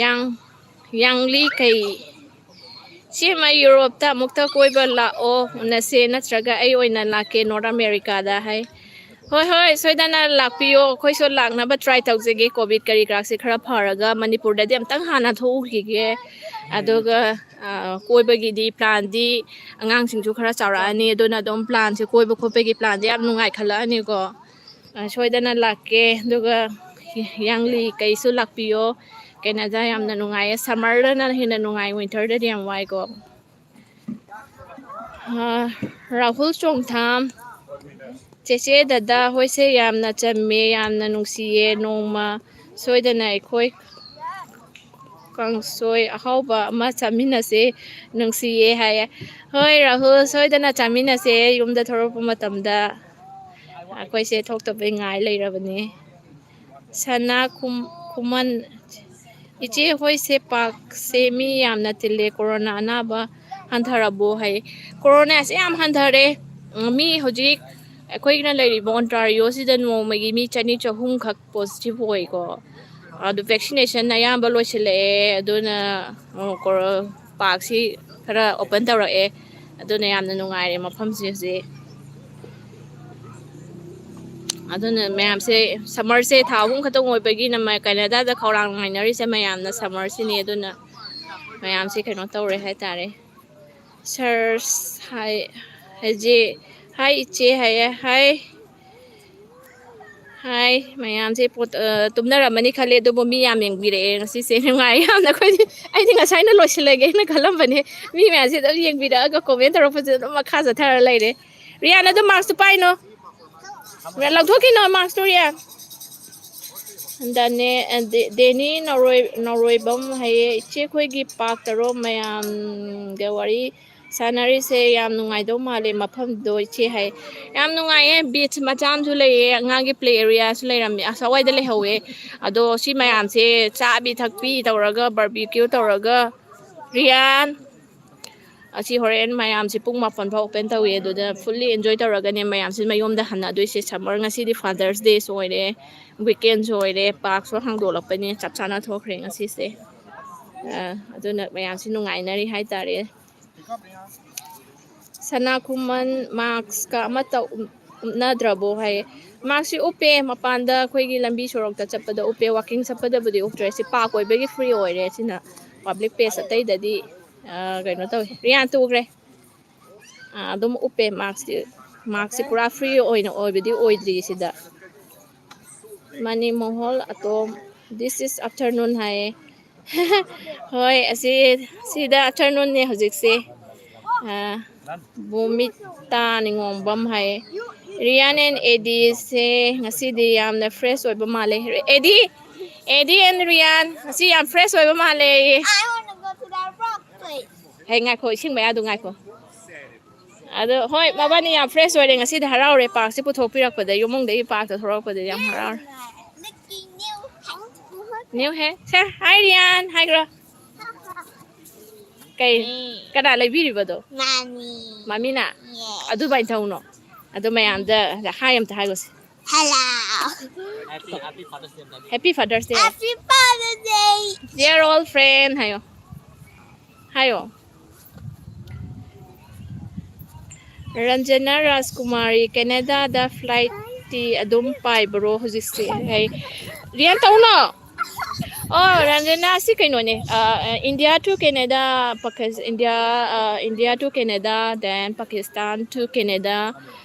ꯌꯥꯡ-, ꯌꯥꯡꯂꯤ ꯀꯩ? ꯁꯤꯃ ꯌꯨꯔꯣꯞꯇ ꯑꯃꯨꯛꯇ ꯀꯣꯏꯕ ꯂꯥꯛꯑꯣ, ꯎꯅꯁꯦ, ꯅꯠꯇ꯭ꯔꯒ ꯑꯩ ꯑꯣꯏꯅ ꯂꯥꯛꯀꯦ North Americaꯗ ꯍꯥꯏ꯫ ꯍꯣꯏ, ꯍꯣꯏ, ꯁꯣꯏꯗꯅ ꯂꯥꯛꯄꯤꯌꯣ꯫ ꯑꯩꯈꯣꯏꯁꯨ ꯂꯥꯛꯅꯕ try ꯇꯧꯖꯒꯦ꯫ COVID ꯀꯔꯤ ꯀꯔꯥꯁꯦ ꯈꯔ ꯐꯔꯒ ꯃꯅꯤꯄꯨꯔꯗꯗꯤ ꯑꯝꯇꯪ ꯍꯥꯟꯅ ꯊꯣꯛꯎꯈꯤꯒꯦ꯫ ꯑꯗꯨꯒ, ꯑ, ꯀꯣꯏꯕꯒꯤꯗꯤ planꯗꯤ ꯑꯉꯥꯡꯁꯤꯡꯁꯨ ꯈꯔ ꯆꯥꯎꯔꯛꯑꯅꯤ, ꯑꯗꯨꯅ ꯑꯗꯨꯝ planꯁꯦ, ꯀꯣꯏꯕ ꯈꯣꯠꯄꯒꯤ planꯁꯦ ꯌꯥꯝ ꯅꯨꯡꯉꯥꯏꯈꯠꯂꯛꯑꯅꯤꯀꯣ꯫ ꯑ, ꯁꯣꯏꯗꯅ ꯂꯥꯛꯀꯦ꯫ ꯑꯗꯨꯒ ꯌꯥꯡꯂꯤ ꯀꯩꯁꯨ ꯂꯥꯛꯄꯤꯌꯣ꯫ Canada ꯌꯥꯝꯅ ꯅꯨꯡꯉꯥꯏꯌꯦ꯫ Summerꯗꯅ ꯍꯦꯟꯅ ꯅꯨꯡꯉꯥꯏ, winterꯗꯗꯤ ꯌꯥꯝ ꯋꯥꯏꯀꯣ꯫ ꯑ, ꯔꯥꯍꯨꯜ ꯆꯣꯡꯊꯥꯝ, ꯆꯦꯆꯦ ꯗꯗꯥ ꯍꯣꯏꯁꯦ ꯌꯥꯝꯅ ꯆꯝꯃꯦ, ꯌꯥꯝꯅ ꯅꯨꯡꯁꯤꯌꯦ꯫ ꯅꯣꯡꯃ ꯁꯣꯏꯗꯅ ꯑꯩꯈꯣꯏ ꯀꯥꯡꯁꯣꯏ ꯑꯍꯥꯎꯕ ꯑꯃ ꯆꯥꯃꯤꯟꯅꯁꯦ, ꯅꯨꯡꯁꯤꯌꯦ ꯍꯥꯏꯌꯦ꯫ ꯍꯣꯏ ꯔꯥꯍꯨꯜ, ꯁꯣꯏꯗꯅ ꯆꯥꯃꯤꯟꯅꯁꯦ ꯌꯨꯝꯗ ꯊꯣꯛꯂꯛꯄ ꯃꯇꯝꯗ꯫ ꯑꯩꯈꯣꯏꯁꯦ ꯊꯣꯛꯇꯕꯩ ꯉꯥꯏ ꯂꯩꯔꯕꯅꯦ꯫ ꯁꯅꯥ ꯈꯨꯝ-, ꯈꯨꯃꯟ, ꯏꯆꯦ ꯍꯣꯏꯁꯦ ꯄꯥꯛꯁꯦ ꯃꯤ ꯌꯥꯝꯅ ꯇꯤꯜꯂꯦ, corona ꯑꯅꯥꯕ ꯍꯟꯊꯔꯕꯣ ꯍꯥꯏ꯫ Coronaꯁꯦ ꯌꯥꯝ ꯍꯟꯊꯔꯦ꯫ ꯎꯝ, ꯃꯤ ꯍꯧꯖꯤꯛ ꯑꯩꯈꯣꯏꯅ ꯂꯩꯔꯤꯕ Ontarioꯁꯤꯗ ꯅꯣꯡꯃꯒꯤ ꯃꯤ ꯆꯅꯤ ꯆꯍꯨꯝ ꯈꯛ positive ꯑꯣꯏꯀꯣ꯫ ꯑꯗꯨ vaccination ꯑꯌꯥꯝꯕ ꯂꯣꯏꯁꯤꯜꯂꯛꯑꯦ, ꯑꯗꯨꯅ, ꯑ, ꯀꯣꯔ-, ꯄꯥꯔꯛꯁꯤ ꯈꯔ open ꯇꯧꯔꯛꯑꯦ, ꯑꯗꯨꯅ ꯌꯥꯝꯅ ꯅꯨꯡꯉꯥꯏꯔꯦ ꯃꯐꯝꯁꯦ ꯍꯧꯖꯤꯛ꯫ ꯑꯗꯨꯅ ꯃꯌꯥꯝꯁꯦ, summerꯁꯦ ꯊꯥ ꯑꯍꯨꯝ ꯈꯛꯇꯪ ꯑꯣꯏꯕꯒꯤ ꯅꯃ-, Canadaꯗ ꯈꯧꯔꯥꯡ ꯉꯥꯏꯅꯔꯤꯁꯦ ꯃꯌꯥꯝꯅ summerꯁꯤꯅꯤ, ꯑꯗꯨꯅ ꯃꯌꯥꯝꯁꯦ ꯀꯩꯅꯣ ꯇꯧꯔꯦ ꯍꯥꯏꯇꯥꯔꯦ꯫ Sir ꯍꯥꯏ, ꯍꯥꯏꯖꯤ, hi ꯏꯆꯦ ꯍꯥꯏꯌꯦ, hi꯫ Hi, ꯃꯌꯥꯝꯁꯦ ꯄꯣꯠ-, ꯑ, ꯇꯨꯝꯅꯔꯝꯃꯅꯤ ꯈꯜꯂꯦ, ꯑꯗꯨꯕꯨ ꯃꯤ ꯌꯥꯝ ꯌꯦꯡꯕꯤꯔꯛꯑꯦ ꯉꯁꯤꯁꯦ, ꯅꯨꯡꯉꯥꯏ ꯌꯥꯝꯅ꯫ ꯑꯩꯈꯣꯏꯗꯤ, ꯑꯩꯗꯤ ꯉꯁꯥꯏꯅ ꯂꯣꯏꯁꯤꯜꯂꯒꯦꯅ ꯈꯜꯂꯝꯕꯅꯦ, ꯃꯤ ꯃꯌꯥꯝꯁꯦ ꯑꯗꯨꯝ ꯌꯦꯡꯕꯤꯔꯛꯑꯒ comment ꯇꯧꯔꯛꯄꯁꯤꯗ ꯑꯗꯨꯝ ꯃꯈꯥ ꯆꯠꯊꯔ ꯂꯩꯔꯦ꯫ ꯔꯤꯌꯥꯟ, ꯑꯗꯨ maskꯇꯨ ꯄꯥꯏꯅꯣ꯫ ꯂꯧꯊꯣꯛꯈꯤꯅꯣ maskꯇꯨ, ꯔꯤꯌꯥꯟ꯫ ꯗꯅꯦ-, ꯑ, ꯗꯦ-, ꯗꯦꯅꯤ ꯅꯧꯔꯣꯏ-, ꯅꯧꯔꯣꯏꯕꯝ ꯍꯥꯏꯌꯦ, "ꯏꯆꯦ ꯑꯩꯈꯣꯏꯒꯤ ꯄꯥꯛ ꯇꯔꯣ ꯃꯌꯥꯝꯒ ꯋꯥꯔꯤ ꯁꯥꯟꯅꯔꯤꯁꯦ ꯌꯥꯝ ꯅꯨꯡꯉꯥꯏꯗꯧ ꯃꯥꯜꯂꯦ ꯃꯐꯝꯗꯣ ꯏꯆꯦ ꯍꯥꯏ꯫ ꯌꯥꯝ ꯅꯨꯡꯉꯥꯏꯌꯦ, ꯕꯤꯆ ꯃꯆꯥ ꯑꯃꯁꯨ ꯂꯩꯌꯦ, ꯑꯉꯥꯡꯒꯤ ꯄ꯭ꯂꯦ ꯑꯦꯔꯤꯌꯥꯁꯨ ꯂꯩꯔꯝꯃꯦ, ꯑꯁ ꯑꯋꯥꯏꯗ ꯂꯩꯍꯧꯋꯦ꯫ ꯑꯗꯣ ꯁꯤ ꯃꯌꯥꯝꯁꯦ ꯆꯥꯕꯤ ꯊꯛꯄꯤ ꯇꯧꯔꯒ, ꯕꯥꯔꯕꯤꯀ꯭ꯌꯨ ꯇꯧꯔꯒ, ꯔꯤꯌꯥꯟ, ꯑꯁꯤ ꯍꯣꯔꯦꯟ ꯃꯌꯥꯝꯁꯦ ꯄꯨꯡ ꯃꯥꯄꯟ ꯐꯥꯎ ꯑꯣꯄꯟ ꯇꯧꯏ꯫ ꯑꯗꯨꯗ ꯐꯨꯜꯂꯤ ꯑꯦꯟꯖꯣꯏ ꯇꯧꯔꯒꯅꯦ ꯃꯌꯥꯝꯁꯦ ꯃꯌꯨꯝꯗ ꯍꯟꯅꯗꯣꯏꯁꯦ꯫ ꯁꯝꯃꯔ ꯉꯁꯤꯗꯤ ꯐꯥꯗꯔꯁ ꯗꯦꯁꯨ ꯑꯣꯏꯔꯦ, ꯋꯤꯀꯦꯟꯁꯨ ꯑꯣꯏꯔꯦ, ꯄꯥꯔꯛꯁꯨ ꯍꯥꯡꯗꯣꯛꯂꯛꯄꯅꯦ, ꯆꯞ ꯆꯥꯅ ꯊꯣꯛꯈ꯭ꯔꯦ ꯉꯁꯤꯁꯦ꯫ ꯑ, ꯑꯗꯨꯅ ꯃꯌꯥꯝꯁꯤ ꯅꯨꯡꯉꯥꯏꯅꯔꯤ ꯍꯥꯏꯇꯥꯔꯦ꯫ ꯁꯅꯥ ꯈꯨꯃꯟ ꯃꯥꯛꯁꯀ ꯑꯃꯠꯇ ꯎꯞ-, ꯎꯞꯅꯗ꯭ꯔꯕꯣ ꯍꯥꯏꯌꯦ꯫ ꯃꯥꯛꯁꯁꯤ ꯎꯞꯄꯦ, ꯃꯄꯥꯟꯗ ꯑꯩꯈꯣꯏꯒꯤ ꯂꯝꯕꯤ ꯁꯣꯔꯣꯛꯇ ꯆꯠꯄꯗ ꯎꯞꯄꯦ, ꯋꯥꯀꯤꯡ ꯆꯠꯄꯗꯕꯨꯗꯤ ꯎꯞꯇ꯭ꯔꯦ꯫ ꯁꯤ ꯄꯥꯔꯛ ꯑꯣꯏꯕꯒꯤ ꯐ꯭ꯔꯤ ꯑꯣꯏꯔꯦ꯫ ꯁꯤꯅ ꯄꯕ꯭ꯂꯤꯛ ꯄ꯭ꯂꯦꯁ ꯑꯇꯩꯗꯗꯤ, ꯑ, ꯀꯩꯅꯣ ꯇꯧꯋꯦ꯫ ꯔꯤꯌꯥꯟ ꯇꯨꯈ꯭ꯔꯦ꯫ ꯑ, ꯑꯗꯨꯝ ꯎꯞꯄꯦ ꯃꯥꯛꯁꯁꯤ꯫ ꯃꯥꯛꯁꯁꯤ ꯄꯨꯔꯥ ꯐ꯭ꯔꯤ ꯑꯣꯏꯅ ꯑꯣꯏꯕꯗꯤ ꯑꯣꯏꯗ꯭ꯔꯤ ꯁꯤꯗ꯫ ꯃꯅꯤ ꯃꯣꯍꯣꯜ ꯑꯇꯣꯝ, "This is afternoon" ꯍꯥꯏꯌꯦ꯫ ꯍꯣꯏ, ꯑꯁꯤ, ꯁꯤꯗ ꯑꯥꯐꯇꯔꯅꯨꯟꯅꯦ ꯍꯧꯖꯤꯛꯁꯦ꯫ ꯑ, ꯕꯣꯃꯤꯇꯥ ꯅꯤꯉꯣꯝꯕꯝ ꯍꯥꯏꯌꯦ꯫ ꯔꯤꯌꯥꯟ and ꯑꯦꯗꯤꯁꯦ ꯉꯁꯤꯗꯤ ꯌꯥꯝꯅ ꯐ꯭ꯔꯦꯁ ꯑꯣꯏꯕ ꯃꯥꯜꯂꯦ꯫ ꯑꯦꯗꯤ, ꯑꯦꯗꯤ and ꯔꯤꯌꯥꯟ ꯉꯁꯤ ꯌꯥꯝ ꯐ꯭ꯔꯦꯁ ꯑꯣꯏꯕ ꯃꯥꯜꯂꯦ꯫ I wanna go to the rock place. ꯍꯦ, ꯉꯥꯏꯈꯣ, ꯏꯁꯤꯡ ꯃꯌꯥꯗꯣ ꯉꯥꯏꯈꯣ꯫ ꯑꯗꯣ ꯍꯣꯏ, ꯃꯕꯥꯅꯤ ꯌꯥꯝ ꯐ꯭ꯔꯦꯁ ꯑꯣꯏꯔꯦ ꯉꯁꯤꯗꯤ, ꯍꯔꯥꯎꯔꯦ ꯄꯥꯔꯛꯁꯦ ꯄꯨꯊꯣꯛꯄꯤꯔꯛꯄꯗ, ꯌꯨꯝꯕꯨꯡꯗꯒꯤ ꯄꯥꯔꯛꯇ ꯊꯣꯛꯂꯛꯄꯗ ꯌꯥꯝ ꯍꯔꯥꯎꯔꯦ꯫ ꯅ꯭ꯌꯨ ꯍꯦ, ꯁꯦ, ꯍꯥꯏ ꯔꯤꯌꯥꯟ ꯍꯥꯏꯈ꯭ꯔꯣ꯫ ꯀꯩ? ꯀꯅꯥ ꯂꯩꯕꯤꯔꯤꯕꯗꯣ? ꯃꯥꯃꯤ꯫ ꯃꯥꯃꯤꯅ? Yes. ꯑꯗꯨꯃꯥꯏꯅ ꯇꯧꯅꯣ꯫ ꯑꯗꯨ ꯃꯌꯥꯝꯗ ꯍꯥꯏ ꯑꯝꯇ ꯍꯥꯏꯒꯣꯁꯦ꯫ Hello. Happy, happy Father's Day, Daddy. Happy Father's Day. Happy Father's Day. Dear old friend ꯍꯥꯏꯌꯣ꯫ ꯍꯥꯏꯌꯣ꯫ ꯔꯟꯖꯅꯥ ꯔꯥꯖꯀꯨꯃꯥꯔꯤ, ꯀꯦꯅꯦꯗꯥꯗ ꯐ꯭ꯂꯥꯏꯠꯇꯤ ꯑꯗꯨꯝ ꯄꯥꯏꯕ꯭ꯔꯣ ꯍꯧꯖꯤꯛꯁꯦ? ꯍꯥꯏ꯫ ꯔꯤꯌꯥꯟ ꯇꯧꯅꯣ꯫ ꯑꯣ, ꯔꯟꯖꯅꯥ ꯁꯤ ꯀꯩꯅꯣꯅꯦ꯫ ꯑ, ꯑ, India to Canada, Pakis-, India, ꯑ, India to Canada, then Pakistan to Canada,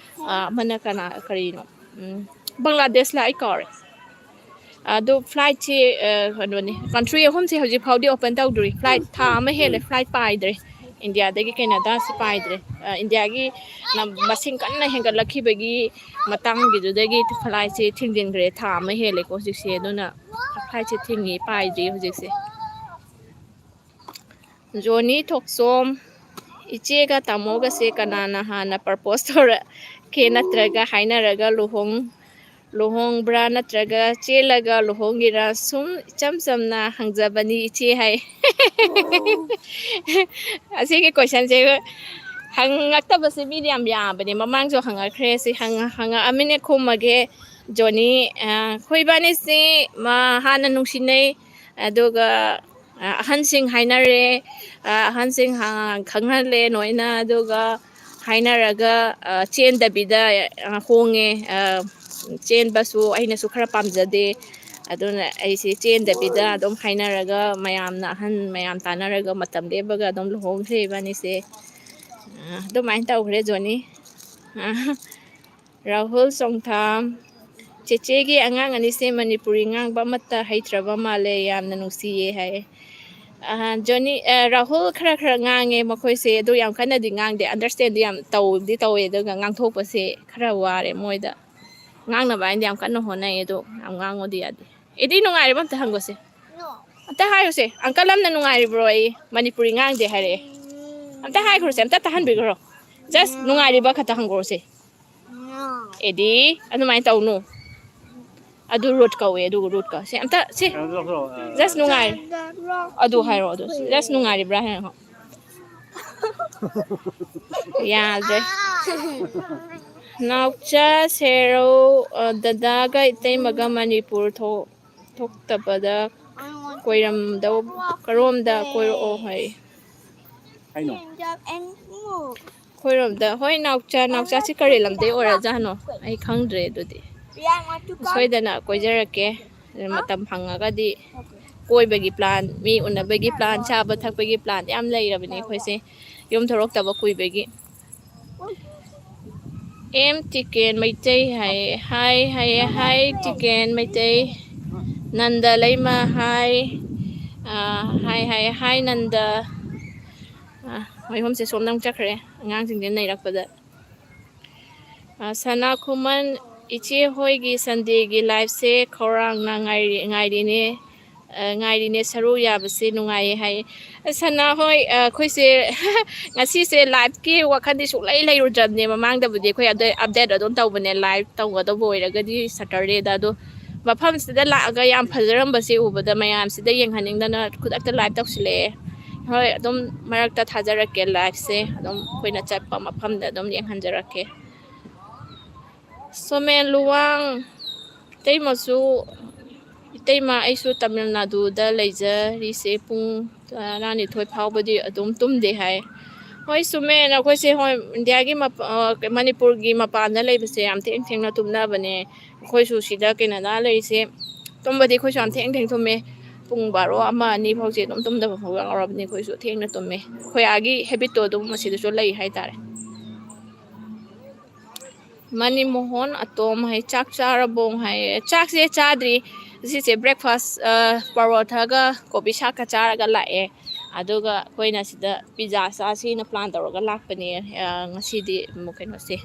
ꯑ, ꯑꯃꯅ ꯀꯅꯥ, ꯀꯔꯤꯅꯣ? ꯎꯝ, ꯕꯪꯒ꯭ꯂꯥꯗꯦꯁꯂ ꯑꯩ ꯀꯥꯎꯔꯦ꯫ ꯑꯗꯣ ꯐ꯭ꯂꯥꯏꯠꯁꯤ, ꯑ, ꯀꯩꯅꯣꯅꯤ, ꯀꯟꯇ꯭ꯔꯤ ꯑꯍꯨꯝꯁꯦ ꯍꯧꯖꯤꯛ ꯐꯥꯎꯗꯤ ꯑꯣꯄꯟ ꯇꯧꯗ꯭ꯔꯤ꯫ ꯐ꯭ꯂꯥꯏꯠ ꯊꯥ ꯑꯃ ꯍꯦꯜꯂꯦ ꯐ꯭ꯂꯥꯏꯠ ꯄꯥꯏꯗ꯭ꯔꯦ꯫ ꯏꯟꯗꯤꯌꯥꯗꯒꯤ ꯀꯦꯅꯥꯗꯥꯁꯤ ꯄꯥꯏꯗ꯭ꯔꯦ꯫ ꯑ, ꯏꯟꯗꯤꯌꯥꯒꯤ ꯅꯝ-, ꯃꯁꯤꯡ ꯀꯟꯅ ꯍꯦꯟꯒꯠꯂꯛꯈꯤꯕꯒꯤ ꯃꯇꯥꯡꯒꯤꯗꯨꯗꯒꯤ ꯐ꯭ꯂꯥꯏꯠꯁꯦ ꯊꯤꯡꯖꯤꯟꯈ꯭ꯔꯦ꯫ ꯊꯥ ꯑꯃ ꯍꯦꯜꯂꯦꯀꯣ ꯍꯧꯖꯤꯛꯁꯦ꯫ ꯑꯗꯨꯅ ꯐ꯭ꯂꯥꯏꯠꯁꯦ ꯊꯤꯡꯉꯤ, ꯄꯥꯏꯗ꯭ꯔꯤ ꯍꯧꯖꯤꯛꯁꯦ꯫ ꯖꯣꯅꯤ ꯊꯣꯛꯆꯣꯝ, ꯏꯆꯦꯒ ꯇꯥꯃꯣꯒꯁꯦ ꯀꯅꯥꯅ ꯍꯥꯟꯅ ꯄ꯭ꯔꯄꯣꯁ ꯇꯧꯔꯛꯀꯦ, ꯅꯠꯇ꯭ꯔꯒ ꯍꯥꯏꯅꯔꯒ ꯂꯨꯍꯣꯡ ꯂꯨꯍꯣꯡꯕ꯭ꯔꯥ, ꯅꯠꯇ꯭ꯔꯒ ꯆꯦꯜꯂꯒ ꯂꯨꯍꯣꯡꯉꯤꯔꯥ? ꯁꯨꯝ ꯏꯆꯝ ꯆꯝꯅ ꯍꯪꯖꯕꯅꯤ ꯏꯆꯦ ꯍꯥꯏ꯫ ꯑꯁꯤꯒꯤ ꯀꯣꯏꯁꯟꯁꯦ ꯍꯪꯉꯛꯇꯕꯁꯦ ꯃꯤꯗꯤ ꯌꯥꯝ ꯌꯥꯝꯕꯅꯦ꯫ ꯃꯃꯥꯡꯁꯨ ꯍꯪꯉꯛꯈ꯭ꯔꯦ꯫ ꯁꯤ ꯍꯪꯉ- ꯍꯪꯉꯛꯑꯃꯤꯅꯦ, ꯈꯨꯝꯃꯒꯦ꯫ ꯖꯣꯅꯤ, ꯑ, ꯑꯩꯈꯣꯏ ꯏꯕꯥꯅꯤꯁꯤ ꯃ-, ꯍꯥꯟꯅ ꯅꯨꯡꯁꯤꯅꯩ, ꯑꯗꯨꯒ, ꯑ, ꯑꯍꯟꯁꯤꯡ ꯍꯥꯏꯅꯔꯦ, ꯑ, ꯑꯍꯟꯁꯤꯡ ꯍ-, ꯈꯪꯍꯜꯂꯦ ꯅꯣꯏꯅ, ꯑꯗꯨꯒ ꯍꯥꯏꯅꯔꯒ, ꯑ, ꯆꯦꯟꯗꯕꯤꯗ, ꯑ, ꯍꯣꯡꯉꯦ꯫ ꯑ, ꯆꯦꯟꯕꯁꯨ ꯑꯩꯅꯁꯨ ꯈꯔ ꯄꯥꯝꯖꯗꯦ, ꯑꯗꯨꯅ ꯑꯩꯁꯦ ꯆꯦꯟꯗꯕꯤꯗ ꯑꯗꯨꯝ ꯍꯥꯏꯅꯔꯒ, ꯃꯌꯥꯝꯅ, ꯑꯍꯟ ꯃꯌꯥꯝ ꯇꯥꯟꯅꯔꯒ ꯃꯇꯝ ꯂꯦꯞꯄꯒ ꯑꯗꯨꯝ ꯂꯨꯍꯣꯡꯈ꯭ꯔꯦ ꯏꯕꯥꯅꯤꯁꯦ꯫ ꯑ, ꯑꯗꯨꯃꯥꯏꯅ ꯇꯧꯈ꯭ꯔꯦ ꯖꯣꯅꯤ꯫ ꯑ, ꯔꯥꯍꯨꯜ ꯆꯣꯡꯊꯥꯝ, "ꯆꯦꯆꯦꯒꯤ ꯑꯉꯥꯡ ꯑꯅꯤꯁꯦ ꯃꯅꯤꯄꯨꯔꯤ ꯉꯥꯡꯕ ꯑꯃꯠꯇ ꯍꯩꯇ꯭ꯔꯕ ꯃꯥꯜꯂꯦ, ꯌꯥꯝꯅ ꯅꯨꯡꯁꯤꯌꯦ" ꯍꯥꯏ꯫ ꯑ, ꯖꯣꯅꯤ, ꯑ, ꯔꯥꯍꯨꯜ ꯈꯔ ꯈꯔ ꯉꯥꯡꯉꯦ ꯃꯈꯣꯏꯁꯦ, ꯑꯗꯨ ꯌꯥꯝ ꯀꯟꯅꯗꯤ ꯉꯥꯡꯗꯦ, understandꯗꯤ ꯌꯥꯝ ꯇꯧꯗꯤ ꯇꯧꯋꯦ, ꯑꯗꯨꯒ ꯉꯥꯡꯊꯣꯛꯄꯁꯦ ꯈꯔ ꯋꯥꯔꯦ ꯃꯣꯏꯗ꯫ ꯉꯥꯡꯅꯕ ꯍꯥꯏꯅꯗꯤ ꯌꯥꯝ ꯀꯟꯅ ꯍꯣꯠꯅꯩ, ꯑꯗꯣ ꯌꯥꯝ ꯉꯥꯡꯉꯣꯗꯤ ꯌꯥꯗꯦ꯫ ꯑꯦꯗꯤ, ꯅꯨꯡꯉꯥꯏꯔꯤꯕ ꯑꯝꯇ ꯍꯪꯒꯣꯁꯦ꯫ ꯑꯝꯇ ꯍꯥꯏꯌꯨꯁꯦ, uncle ꯑꯃꯅ "ꯅꯨꯡꯉꯥꯏꯔꯤꯕ꯭ꯔꯣ?" ꯑꯩ ꯃꯅꯤꯄꯨꯔꯤ ꯉꯥꯡꯗꯦ ꯍꯥꯏꯔꯛꯑꯦ꯫ ꯑꯝꯇ ꯍꯥꯏꯈ꯭ꯔꯣꯁꯦ, ꯑꯝꯇ ꯇꯥꯍꯟꯕꯤꯈ꯭ꯔꯣ꯫ Just "ꯅꯨꯡꯉꯥꯏꯔꯤꯕ" ꯈꯛꯇ ꯍꯪꯒꯣꯁꯦ꯫ ꯑꯦꯗꯤ, ꯑꯗꯨꯃꯥꯏꯅ ꯇꯧꯅꯨ꯫ ꯑꯗꯨ rude ꯀꯧꯋꯦ, ꯑꯗꯨ rude ꯀꯧꯋꯦ꯫ ꯁꯤ ꯑꯝꯇ, ꯁꯤ꯫ Just "ꯅꯨꯡꯉꯥꯏ-", ꯑꯗꯨ ꯍꯥꯏꯔꯣ, ꯑꯗꯨ "Just ꯅꯨꯡꯉꯥꯏꯔꯤꯕ꯭ꯔꯥ?" ꯍꯥꯏꯔꯣ꯫ ꯌꯥꯗ꯭ꯔꯦ꯫ ꯅꯥꯎꯆꯥ ꯁꯦꯔꯧ, ꯑ, ꯗꯗꯥꯒ ꯏꯇꯩꯃꯒ ꯃꯅꯤꯄꯨꯔ ꯊꯣꯛ-, ꯊꯣꯛꯇꯕꯗ ꯀꯣꯏꯔꯝꯗꯧ, ꯀꯔꯣꯝꯗ ꯀꯣꯏꯔꯛꯑꯣ ꯍꯥꯏ꯫ ꯀꯩꯅꯣ? ꯑꯩꯈꯣꯏꯔꯣꯝꯗ, ꯍꯣꯏ, ꯅꯥꯎꯆꯥ, ꯅꯥꯎꯆꯥꯁꯤ ꯀꯔꯤ ꯂꯝꯗꯩ ꯑꯣꯏꯔꯖꯥꯠꯅꯣ? ꯑꯩ ꯈꯪꯗ꯭ꯔꯦ ꯑꯗꯨꯗꯤ꯫ ꯁꯣꯏꯗꯅ ꯀꯣꯏꯖꯔꯛꯀꯦ꯫ ꯃꯇꯝ ꯐꯪꯉꯒꯗꯤ ꯀꯣꯏꯕꯒꯤ plan, ꯃꯤ ꯎꯅꯕꯒꯤ plan, ꯆꯥꯕ ꯊꯛꯄꯒꯤ plan ꯌꯥꯝ ꯂꯩꯔꯕꯅꯤ ꯑꯩꯈꯣꯏꯁꯦ꯫ ꯌꯨꯝ ꯊꯣꯛꯂꯛꯇꯕ ꯀꯨꯏꯕꯒꯤ꯫ ꯑꯦꯝ ꯇꯤꯀꯦꯟ ꯃꯩꯇꯩ ꯍꯥꯏꯌꯦ꯫ Hi ꯍꯥꯏꯌꯦ꯫ Hi ꯇꯤꯀꯦꯟ ꯃꯩꯇꯩ꯫ ꯅꯟꯗ ꯂꯩꯃ, hi꯫ ꯑꯥ, hi ꯍꯥꯏꯌꯦ꯫ Hi ꯅꯟꯗ꯫ ꯑꯥ, ꯃꯣꯏ ꯑꯍꯨꯝꯁꯦ ꯁꯣꯝꯗ ꯑꯃꯨꯛ ꯆꯠꯈ꯭ꯔꯦ, ꯑꯉꯥꯡꯁꯤꯡꯁꯦ ꯅꯩꯔꯛꯄꯗ꯫ ꯑꯥ, ꯁꯅꯥ ꯈꯨꯃꯟ, "ꯏꯆꯦ ꯍꯣꯏꯒꯤ Sundayꯒꯤ liveꯁꯦ ꯈꯧꯔꯥꯡꯅ ꯉꯥꯏꯔꯤ-, ꯉꯥꯏꯔꯤꯅꯦ꯫ ꯉꯥꯏꯔꯤꯅꯦ, ꯁꯔꯨ ꯌꯥꯕꯁꯦ ꯅꯨꯡꯉꯥꯏꯌꯦ ꯍꯥꯏꯌꯦ꯫ ꯁꯅꯥ ꯍꯣꯏ, ꯑꯩꯈꯣꯏꯁꯦ ꯉꯁꯤꯁꯦ liveꯀꯤ ꯋꯥꯈꯜꯗꯤ ꯁꯨꯡꯂꯩ ꯂꯩꯔꯨꯗ꯭ꯔꯕꯅꯦ꯫ ꯃꯃꯥꯡꯗꯕꯨꯗꯤ ꯑꯩꯈꯣꯏ update ꯑꯗꯨꯝ ꯇꯧꯕꯅꯦ, live ꯇꯧꯒꯗꯧꯕ ꯑꯣꯏꯔꯒꯗꯤ Saturdayꯗ꯫ ꯑꯗꯣ ꯃꯐꯝꯁꯤꯗ ꯂꯥꯛꯑꯒ ꯌꯥꯝ ꯐꯖꯔꯝꯕꯁꯦ ꯎꯕꯗ ꯃꯌꯥꯝꯁꯤꯗ ꯌꯦꯡꯍꯟꯅꯤꯡꯗꯅ ꯈꯨꯗꯛꯇ live ꯇꯧꯁꯤꯜꯂꯛꯑꯦ꯫ ꯍꯣꯏ, ꯑꯗꯨꯝ ꯃꯔꯛꯇ ꯊꯥꯖꯔꯛꯀꯦ, liveꯁꯦ ꯑꯗꯨꯝ ꯑꯩꯈꯣꯏꯅ ꯆꯠꯄ ꯃꯐꯝꯗ ꯑꯗꯨꯝ ꯌꯦꯡꯍꯟꯖꯔꯛꯀꯦ꯫ ꯁꯣꯃꯦꯟ ꯂꯨꯋꯥꯡ, ꯏꯇꯩꯃꯁꯨ, ꯏꯇꯩꯃ, ꯑꯩꯁꯨ ꯇꯥꯃꯤꯜ ꯅꯥꯗꯨꯗ ꯂꯩꯖꯔꯤꯁꯦ ꯄꯨꯡ ꯇꯔꯥꯅꯤꯊꯣꯏ ꯐꯥꯎꯕꯗꯤ ꯑꯗꯨꯝ ꯇꯨꯝꯗꯦ ꯍꯥꯏ꯫ ꯍꯣꯏ, ꯆꯨꯝꯃꯦ꯫ ꯑꯩꯈꯣꯏꯁꯦ, ꯍꯣꯏ, ꯏꯟꯗꯤꯌꯥꯒꯤ ꯃꯄ-, ꯑ, ꯃꯅꯤꯄꯨꯔꯒꯤ ꯃꯄꯥꯟꯗ ꯂꯩꯕꯁꯦ ꯌꯥꯝ ꯊꯦꯡ ꯊꯦꯡꯅ ꯇꯨꯝꯅꯕꯅꯦ꯫ ꯑꯩꯈꯣꯏꯁꯨ ꯁꯤꯗ ꯀꯦꯅꯗꯥ ꯂꯩꯔꯤꯁꯦ, ꯇꯨꯝꯕꯗꯤ ꯑꯩꯈꯣꯏꯁꯨ ꯌꯥꯝ ꯊꯦꯡ ꯊꯦꯡ ꯇꯨꯝꯃꯦ꯫ ꯄꯨꯡ ꯕꯥꯔꯣ, ꯑꯃ, ꯑꯅꯤ ꯐꯥꯎꯁꯦ ꯑꯗꯨꯝ ꯇꯨꯝꯗꯕ ꯐꯥꯎ ꯌꯥꯎꯔꯕꯅꯦ꯫ ꯑꯩꯈꯣꯏꯁꯨ ꯊꯦꯡꯅ ꯇꯨꯝꯃꯦ꯫ ꯑꯩꯈꯣꯏ ꯑꯥꯒꯤ habitꯇꯣ ꯑꯗꯨꯝ ꯑꯁꯤꯗꯁꯨ ꯂꯩ ꯍꯥꯏꯇꯥꯔꯦ꯫ ꯃꯅꯤꯃꯣꯍꯟ ꯑꯇꯣꯝ ꯍꯥꯏ, "ꯆꯥꯛ ꯆꯥꯔꯕꯣ?" ꯍꯥꯏꯌꯦ꯫ ꯆꯥꯛꯁꯦ ꯆꯥꯗ꯭ꯔꯤ꯫ ꯉꯁꯤꯁꯦ breakfast, ꯑ, ꯄꯔꯣꯊꯥꯒ ꯀꯣꯕꯤ ꯁꯥꯛꯀ ꯆꯥꯔꯒ ꯂꯥꯛꯑꯦ꯫ ꯑꯗꯨꯒ ꯑꯩꯈꯣꯏꯅ ꯁꯤꯗ pizza ꯆꯥꯁꯤꯅ plan ꯇꯧꯔꯒ ꯂꯥꯛꯄꯅꯦ, ꯑ, ꯉꯁꯤꯗꯤ, ꯎꯝ, ꯀꯩꯅꯣꯁꯦ꯫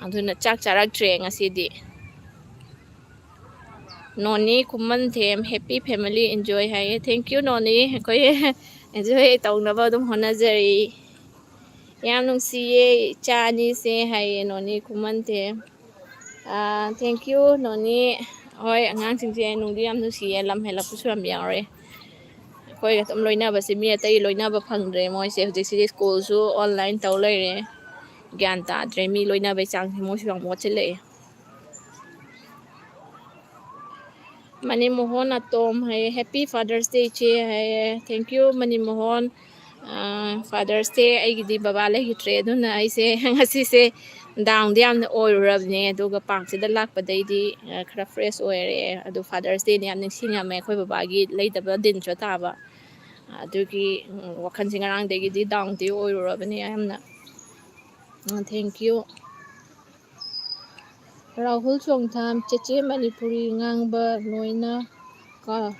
ꯑꯗꯨꯅ ꯆꯥꯛ ꯆꯥꯔꯛꯇ꯭ꯔꯦ ꯉꯁꯤꯗꯤ꯫ ꯅꯣꯅꯤ ꯈꯨꯃꯟꯊꯦꯝ, "Happy family enjoy" ꯍꯥꯏꯌꯦ꯫ Thank you, ꯅꯣꯅꯤ꯫ ꯑꯩꯈꯣꯏ enjoy ꯇꯧꯅꯕ ꯑꯗꯨꯝ ꯍꯣꯠꯅꯖꯔꯤ꯫ "ꯌꯥꯝ ꯅꯨꯡꯁꯤꯌꯦ ꯏꯆꯥ ꯑꯅꯤꯁꯦ" ꯍꯥꯏꯌꯦ ꯅꯣꯅꯤ ꯈꯨꯃꯟꯊꯦꯝ꯫ ꯑꯥ, thank you, ꯅꯣꯅꯤ꯫ ꯍꯣꯏ, ꯑꯉꯥꯡꯁꯤꯡꯁꯦ ꯅꯨꯡꯗꯤ ꯌꯥꯝ ꯅꯨꯡꯁꯤꯌꯦ, ꯂꯝ ꯍꯦꯜꯂꯛꯄꯁꯨ ꯌꯥꯝ ꯌꯥꯎꯔꯦ꯫ ꯑꯩꯈꯣꯏꯒ ꯑꯗꯨꯝ ꯂꯣꯏꯅꯕꯁꯦ, ꯃꯤ ꯑꯇꯩ ꯂꯣꯏꯅꯕ ꯐꯪꯗ꯭ꯔꯦ ꯃꯣꯏꯁꯦ꯫ ꯍꯧꯖꯤꯛꯁꯤꯗꯤ schoolꯁꯨ online ꯇꯧ ꯂꯩꯔꯦ꯫ ꯒ꯭ꯌꯥꯟ ꯇꯥꯗ꯭ꯔꯦ, ꯃꯤ ꯂꯣꯏꯅꯕꯩ ꯆꯥꯡꯁꯦ ꯃꯣꯏꯁꯨ ꯌꯥꯝ ꯋꯥꯠꯁꯤꯜꯂꯛꯑꯦ꯫ ꯃꯅꯤꯃꯣꯍꯟ ꯑꯇꯣꯝ ꯍꯥꯏꯌꯦ, "Happy Father's Day, ꯏꯆꯦ" ꯍꯥꯏꯌꯦ꯫ Thank you, ꯃꯅꯤꯃꯣꯍꯟ꯫ Ah, Father's Day ꯑꯩꯒꯤꯗꯤ ꯕꯕꯥ ꯂꯩꯈꯤꯗ꯭ꯔꯦ, ꯑꯗꯨꯅ ꯑꯩꯁꯦ ꯉꯁꯤꯁꯦ downꯗꯤ ꯌꯥꯝꯅ ꯑꯣꯏꯔꯨꯔꯕꯅꯦ, ꯑꯗꯨꯒ parkꯁꯤꯗ ꯂꯥꯛꯄꯗꯩꯗꯤ, ꯑ, ꯈꯔ fresh ꯑꯣꯏꯔꯦ꯫ ꯑꯗꯣ Father's Dayꯅꯦ ꯌꯥꯝ ꯅꯤꯡꯁꯤꯡꯉꯝꯃꯦ꯫ ꯑꯩꯈꯣꯏ ꯕꯕꯥꯒꯤ ꯂꯩꯇꯕ ꯗꯤꯟꯁꯨ ꯇꯥꯕ, ꯑꯗꯨꯒꯤ, ꯎꯝ, ꯋꯥꯈꯜꯁꯦ ꯉꯔꯥꯡꯗꯒꯤꯗꯤ downꯗꯤ ꯑꯣꯏꯔꯨꯔꯕꯅꯦ ꯌꯥꯝꯅ꯫ ꯎꯝ, thank you꯫ ꯔꯥꯍꯨꯜ ꯆꯣꯡꯊꯥꯝ, "ꯆꯦꯆꯦ ꯃꯅꯤꯄꯨꯔꯤ ꯉꯥꯡꯕ ꯂꯣꯏꯅ ꯀꯥ-,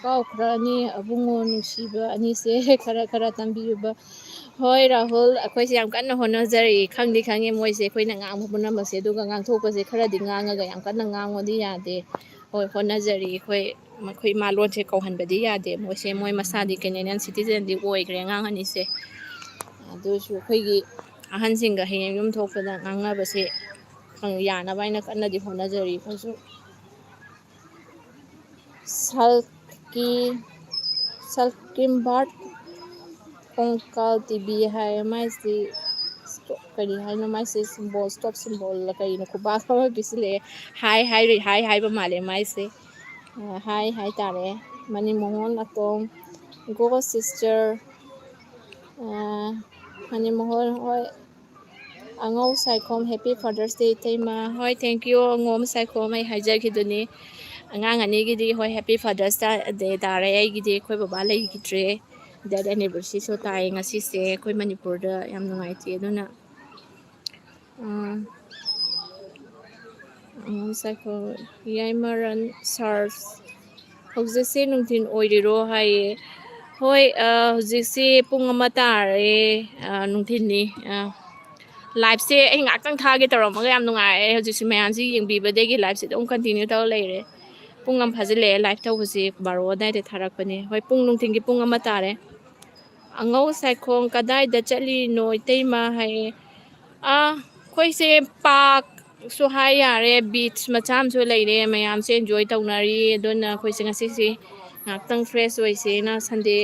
ꯀꯥꯎꯈ꯭ꯔꯅꯤ, ꯑꯕꯨꯡꯉꯣ ꯅꯨꯡꯁꯤꯕ ꯑꯅꯤꯁꯦ ꯈꯔ ꯈꯔ ꯇꯝꯕꯤꯌꯨꯕ"꯫ ꯍꯣꯏ ꯔꯥꯍꯨꯜ, ꯑꯩꯈꯣꯏꯁꯦ ꯌꯥꯝ ꯀꯟꯅ ꯍꯣꯠꯅꯖꯔꯤ꯫ ꯈꯪꯗꯤ ꯈꯪꯉꯦ ꯃꯣꯏꯁꯦ ꯑꯩꯈꯣꯏꯅ ꯉꯥꯡꯕ ꯄꯨꯝꯅꯃꯛꯁꯦ, ꯑꯗꯨꯒ ꯉꯥꯡꯊꯣꯛꯄꯁꯦ ꯈꯔꯗꯤ ꯉꯥꯡꯉꯒ ꯌꯥꯝ ꯀꯟꯅ ꯉꯥꯡꯉꯣꯗꯤ ꯌꯥꯗꯦ꯫ ꯍꯣꯏ, ꯍꯣꯠꯅꯖꯔꯤ꯫ ꯑꯩꯈꯣꯏ, ꯑꯩꯈꯣꯏ ꯏꯃꯥ ꯂꯣꯟꯁꯦ ꯀꯧꯍꯟꯕꯗꯤ ꯌꯥꯗꯦ꯫ ꯃꯣꯏꯁꯦ, ꯃꯣꯏ ꯃꯁꯥꯗꯤ Canadian citizenꯗꯤ ꯑꯣꯏꯈ꯭ꯔꯦ, ꯑꯉꯥꯡ ꯑꯅꯤꯁꯦ꯫ ꯑꯗꯨꯁꯨ ꯑꯩꯈꯣꯏꯒꯤ ꯑꯍꯟꯁꯤꯡꯒ ꯍꯌꯦꯡ ꯌꯨꯝ ꯊꯣꯛꯄꯗ ꯉꯥꯡꯅꯕꯁꯦ ꯌꯥꯅꯕ ꯍꯥꯏꯅ ꯀꯟꯅꯗꯤ ꯍꯣꯠꯅꯖꯔꯤ ꯑꯩꯈꯣꯏꯁꯨ꯫ ꯁꯜꯀꯤ, ꯁꯜꯀꯤꯝꯕꯥꯔꯠ ꯀꯣꯡꯀꯥꯜ ꯇꯤꯕꯤ ꯍꯥꯏ꯫ ꯃꯥꯏꯁꯤ ꯀꯔꯤ ꯍꯥꯏꯅꯣ? ꯃꯥꯏꯁꯤ symbol, stop symbolꯂ ꯀꯩꯅꯣ? ꯈꯨꯕꯥꯛ ꯑꯃ ꯄꯤꯁꯤꯜꯂꯛꯑꯦ꯫ ꯍꯥꯏ ꯍꯥꯏꯔꯤ, ꯍꯥꯏ ꯍꯥꯏꯕ ꯃꯥꯜꯂꯦ ꯃꯥꯏꯁꯦ꯫ ꯑ, ꯍꯥꯏ ꯍꯥꯏꯇꯥꯔꯦ꯫ ꯃꯅꯤꯃꯣꯍꯟ ꯑꯇꯣꯝ, go sister, ꯑ, ꯃꯅꯤꯃꯣꯍꯟ, ꯍꯣꯏ꯫ ꯑꯉꯧ ꯁꯥꯏꯈꯣꯝ, happy Father's Day ꯏꯇꯩꯃ꯫ ꯍꯣꯏ, thank you, ꯑꯉꯧ ꯁꯥꯏꯈꯣꯝ, ꯑꯩ ꯍꯥꯏꯖꯈꯤꯗꯨꯅꯤ꯫ ꯑꯉꯥꯡ ꯑꯅꯤꯒꯤꯗꯤ, ꯍꯣꯏ, happy Father's Day ꯇꯥꯔꯦ꯫ ꯑꯩꯒꯤꯗꯤ ꯑꯩꯈꯣꯏ ꯕꯕꯥ ꯂꯩꯈꯤꯗ꯭ꯔꯦ, death anniversaryꯁꯨ ꯇꯥꯏ ꯉꯁꯤꯁꯦ꯫ ꯑꯩꯈꯣꯏ ꯃꯅꯤꯄꯨꯔꯗ ꯌꯥꯝ ꯅꯨꯡꯉꯥꯏꯇꯦ꯫ ꯑꯗꯨꯅ, ꯎꯝ, ꯑꯉꯧ ꯁꯥꯏꯈꯣꯝ, ꯌꯥꯏꯃꯔꯟ ꯁꯥꯔꯁ, ꯍꯧꯖꯤꯛꯁꯦ ꯅꯨꯡꯊꯤꯜ ꯑꯣꯏꯔꯤꯔꯣ ꯍꯥꯏꯌꯦ꯫ ꯍꯣꯏ, ꯑ, ꯍꯧꯖꯤꯛꯁꯦ ꯄꯨꯡ ꯑꯃ ꯇꯥꯔꯦ, ꯑ, ꯅꯨꯡꯊꯤꯜꯅꯤ꯫ ꯑ, liveꯁꯦ ꯑꯩ ꯉꯥꯛꯇꯪ ꯊꯥꯒꯦ ꯇꯧꯔꯝꯃꯒ ꯌꯥꯝ ꯅꯨꯡꯉꯥꯏꯔꯦ꯫ ꯍꯧꯖꯤꯛꯁꯦ ꯃꯌꯥꯝꯁꯤ ꯌꯦꯡꯕꯤꯕꯗꯒꯤ liveꯁꯦ ꯑꯗꯨꯝ continue ꯇꯧꯔ ꯂꯩꯔꯦ꯫ ꯄꯨꯡ ꯑꯃ ꯐꯥꯖꯤꯜꯂꯛꯑꯦ live ꯇꯧꯕꯁꯦ, ꯕꯥꯔꯣ ꯑꯗꯥꯏꯗ ꯊꯥꯔꯛꯄꯅꯦ꯫ ꯍꯣꯏ, ꯄꯨꯡ ꯅꯨꯡꯊꯤꯜꯒꯤ ꯄꯨꯡ ꯑꯃ ꯇꯥꯔꯦ꯫ ꯑꯉꯧ ꯁꯥꯏꯈꯣꯝ, "ꯀꯗꯥꯏꯗ ꯆꯠꯂꯤꯅꯣ ꯏꯇꯩꯃ?" ꯍꯥꯏꯌꯦ꯫ ꯑꯥ, ꯑꯩꯈꯣꯏꯁꯦ parkꯁꯨ ꯍꯥꯏ ꯌꯥꯔꯦ, beach ꯃꯆꯥ ꯑꯃꯁꯨ ꯂꯩꯔꯦ, ꯃꯌꯥꯝꯁꯦ enjoy ꯇꯧꯅꯔꯤ꯫ ꯑꯗꯨꯅ ꯑꯩꯈꯣꯏꯁꯦ ꯉꯁꯤꯁꯦ ꯉꯥꯛꯇꯪ fresh ꯑꯣꯏꯁꯦꯅ, Sunday,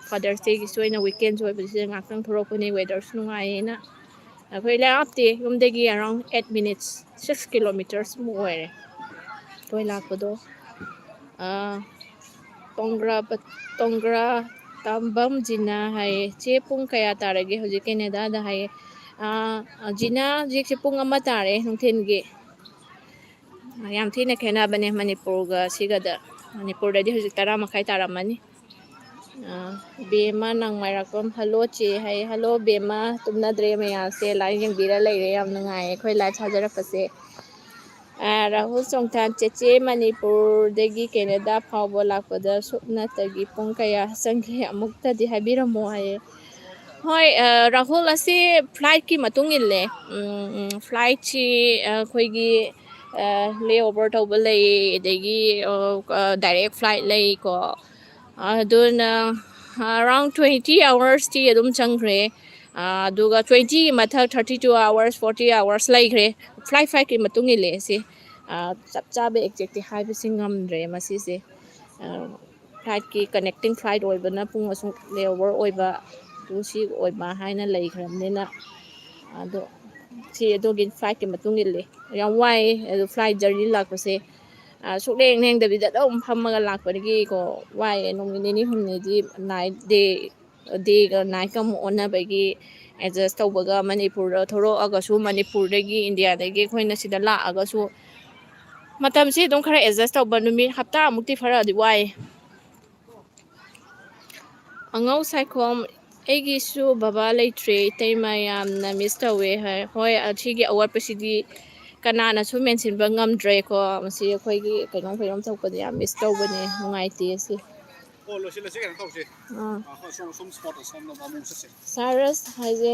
Father's Dayꯒꯤꯁꯨ ꯑꯣꯏꯅ, weekendꯁꯨ ꯑꯣꯏꯕꯁꯤꯗ ꯉꯥꯛꯇꯪ ꯊꯣꯛꯂꯛꯄꯅꯦ, weatherꯁꯨ ꯅꯨꯡꯉꯥꯏꯌꯦꯅ꯫ ꯑꯩꯈꯣꯏ ꯂꯥꯞꯇꯦ, ꯌꯨꯝꯗꯒꯤ around eight minutes, six kilometres ꯃꯨꯛ ꯑꯣꯏꯔꯦ ꯑꯩꯈꯣꯏ ꯂꯥꯛꯄꯗꯣ꯫ ꯑꯥ, ꯇꯣꯡꯒ꯭ꯔꯥ, ꯇꯣꯡꯒ꯭ꯔꯥ ꯇꯥꯝꯕꯝ ꯖꯤꯅꯥ ꯍꯥꯏꯌꯦ, "ꯆꯦ, ꯄꯨꯡ ꯀꯌꯥ ꯇꯥꯔꯒꯦ ꯍꯧꯖꯤꯛ ꯀꯦꯅꯦꯗꯥꯗ?" ꯍꯥꯏꯌꯦ꯫ ꯑꯥ, ꯖꯤꯅꯥ, ꯍꯧꯖꯤꯛꯁꯦ ꯄꯨꯡ ꯑꯃ ꯇꯥꯔꯦ ꯅꯨꯡꯊꯤꯜꯒꯤ꯫ ꯌꯥꯝ ꯊꯤꯅ ꯈꯦꯠꯅꯕꯅꯦ ꯃꯅꯤꯄꯨꯔꯒ ꯁꯤꯒꯗ꯫ ꯃꯅꯤꯄꯨꯔꯗꯗꯤ ꯍꯧꯖꯤꯛ ꯇꯔꯥ ꯃꯈꯥꯏ ꯇꯥꯔꯝꯃꯅꯤ꯫ ꯑꯥ, ꯕꯦꯝꯃ ꯅꯪ ꯃꯥꯏꯔꯥꯛꯄꯝ, "Hello ꯆꯦ" ꯍꯥꯏꯌꯦ꯫ Hello ꯕꯦꯝꯃ, ꯇꯨꯝꯅꯗ꯭ꯔꯦ ꯃꯌꯥꯝꯁꯦ, line ꯌꯦꯡꯕꯤꯔ ꯂꯩꯔꯦ꯫ ꯌꯥꯝ ꯅꯨꯡꯉꯥꯏꯌꯦ ꯑꯩꯈꯣꯏ live ꯊꯥꯖꯔꯛꯄꯁꯦ꯫ ꯑꯥ, ꯔꯥꯍꯨꯜ ꯆꯣꯡꯊꯥꯝ, "ꯆꯦꯆꯦ, ꯃꯅꯤꯄꯨꯔꯗꯒꯤ ꯀꯦꯅꯦꯗꯥ ꯐꯥꯎꯕ ꯂꯥꯛꯄꯗ ꯁꯨꯞꯅꯇꯒꯤ ꯄꯨꯡ ꯀꯌꯥ ꯆꯪꯈꯤ? ꯑꯃꯨꯛꯇꯗꯤ ꯍꯥꯏꯕꯤꯔꯝꯃꯣ" ꯍꯥꯏꯌꯦ꯫ ꯍꯣꯏ, ꯑꯥ, ꯔꯥꯍꯨꯜ, ꯑꯁꯤ flightꯀꯤ ꯃꯇꯨꯡ ꯏꯜꯂꯦ꯫ ꯎꯝ, ꯎꯝ, flightꯁꯤ, ꯑꯥ, ꯑꯩꯈꯣꯏꯒꯤ, ꯂꯦ ꯑꯣꯚꯔ ꯇꯧꯕ ꯂꯩ, ꯑꯗꯒꯤ ꯗꯥꯏꯔꯦꯛ ꯐ꯭ꯂꯥꯏꯠ ꯂꯩꯀꯣ꯫ ꯑꯗꯨꯅ ꯑꯔꯥꯎꯟ ꯇ꯭ꯋꯦꯟꯇꯤ ꯑꯋꯥꯔꯁꯇꯤ ꯑꯗꯨꯝ ꯆꯪꯈ꯭ꯔꯦ꯫ ꯑꯗꯨꯒ ꯇ꯭ꯋꯦꯟꯇꯤꯒꯤ ꯃꯊꯛ thirty two hours, forty hours ꯂꯩꯈ꯭ꯔꯦ꯫ ꯐ꯭ꯂꯥꯏꯠ ꯐ꯭ꯂꯥꯏꯠꯀꯤ ꯃꯇꯨꯡ ꯏꯜꯂꯦ ꯁꯤ꯫ ꯆꯞ ꯆꯥꯕ ꯑꯦꯛꯖꯦꯛꯇꯤ ꯍꯥꯏꯕꯁꯤ ꯉꯝꯗ꯭ꯔꯦ ꯃꯁꯤꯁꯦ꯫ ꯐ꯭ꯂꯥꯏꯠꯀꯤ ꯀꯅꯦꯛꯇꯤꯡ ꯐ꯭ꯂꯥꯏꯠ ꯑꯣꯏꯕꯅ ꯄꯨꯡ ꯑꯁꯨꯛ ꯂꯦꯑꯣꯚꯔ ꯑꯣꯏꯕ, ꯇꯨ ꯁꯤ ꯑꯣꯏꯕ ꯍꯥꯏꯅ ꯂꯩꯈ꯭ꯔꯕꯅꯤꯅ, ꯑꯗꯣ ꯁꯤ ꯑꯗꯨꯒꯤ ꯐ꯭ꯂꯥꯏꯠꯀꯤ ꯃꯇꯨꯡ ꯏꯜꯂꯤ꯫ ꯌꯥꯝ ꯋꯥꯏꯌꯦ ꯑꯗꯣ ꯐ꯭ꯂꯥꯏꯠ ꯖꯔꯅꯤ ꯂꯥꯛꯄꯁꯦ꯫ ꯁꯨꯛꯂꯦꯡ ꯂꯦꯡꯗꯕꯤꯗ ꯑꯗꯨꯝ ꯐꯝꯃꯒ ꯂꯥꯛꯄꯗꯒꯤꯀꯣ ꯋꯥꯏꯌꯦ꯫ ꯅꯨꯃꯤꯠ ꯅꯤꯅꯤ ꯍꯨꯝꯅꯤꯗꯤ ꯅꯥꯏꯠ ꯗꯦ, ꯗꯦꯒ ꯅꯥꯏꯠꯀ ꯑꯃꯨꯛ ꯑꯣꯟꯅꯕꯒꯤ ꯑꯦꯗꯖꯁ ꯇꯧꯕꯒ, ꯃꯅꯤꯄꯨꯔꯗ ꯊꯣꯛꯂꯛꯑꯒꯁꯨ, ꯃꯅꯤꯄꯨꯔꯗꯒꯤ, ꯏꯟꯗꯤꯌꯥꯗꯒꯤ ꯑꯩꯈꯣꯏꯅ ꯁꯤꯗ ꯂꯥꯛꯑꯒꯁꯨ ꯃꯇꯝꯁꯤ ꯑꯗꯨꯝ ꯈꯔ ꯑꯦꯗꯖꯁ ꯇꯧꯕ, ꯅꯨꯃꯤꯠ ꯍꯞꯇꯥꯃꯨꯛꯇꯤ ꯈꯔꯗꯤ ꯋꯥꯏ꯫ ꯑꯉꯧ ꯁꯥꯏꯈꯣꯝ, ꯑꯩꯒꯤꯁꯨ ꯕꯕꯥ ꯂꯩꯇ꯭ꯔꯦ, ꯏꯇꯩꯃ ꯌꯥꯝꯅ ꯃꯤꯁ ꯇꯧꯋꯦ ꯍꯥꯏ꯫ ꯍꯣꯏ, ꯑꯁꯤꯒꯤ ꯑꯋꯥꯠꯄꯁꯤꯗꯤ ꯀꯅꯥꯅꯁꯨ ꯃꯦꯟꯁꯤꯟꯕ ꯉꯝꯗ꯭ꯔꯦꯀꯣ꯫ ꯃꯁꯤ ꯑꯩꯈꯣꯏꯒꯤ ꯀꯩꯅꯣꯝ ꯀꯩꯅꯣꯝ ꯇꯧꯕꯗ ꯌꯥꯝ ꯃꯤꯁ ꯇꯧꯕꯅꯦ, ꯅꯨꯡꯉꯥꯏꯇꯦ ꯑꯁꯤ꯫ ꯑꯣ, ꯂꯣꯏꯁꯤꯜꯂꯁꯤ, ꯀꯩꯅꯣ ꯇꯧꯁꯤ꯫ ꯑꯥ꯫ ꯑꯥ, ꯍꯣꯏ, ꯁꯣꯝ, ꯁꯣꯝ ꯁ꯭ꯄꯣꯠꯇ, ꯁꯣꯝꯗ ꯑꯃꯨꯛ ꯆꯠꯁꯤ꯫ ꯁꯥꯏꯔꯁ ꯍꯥꯏꯁꯦ,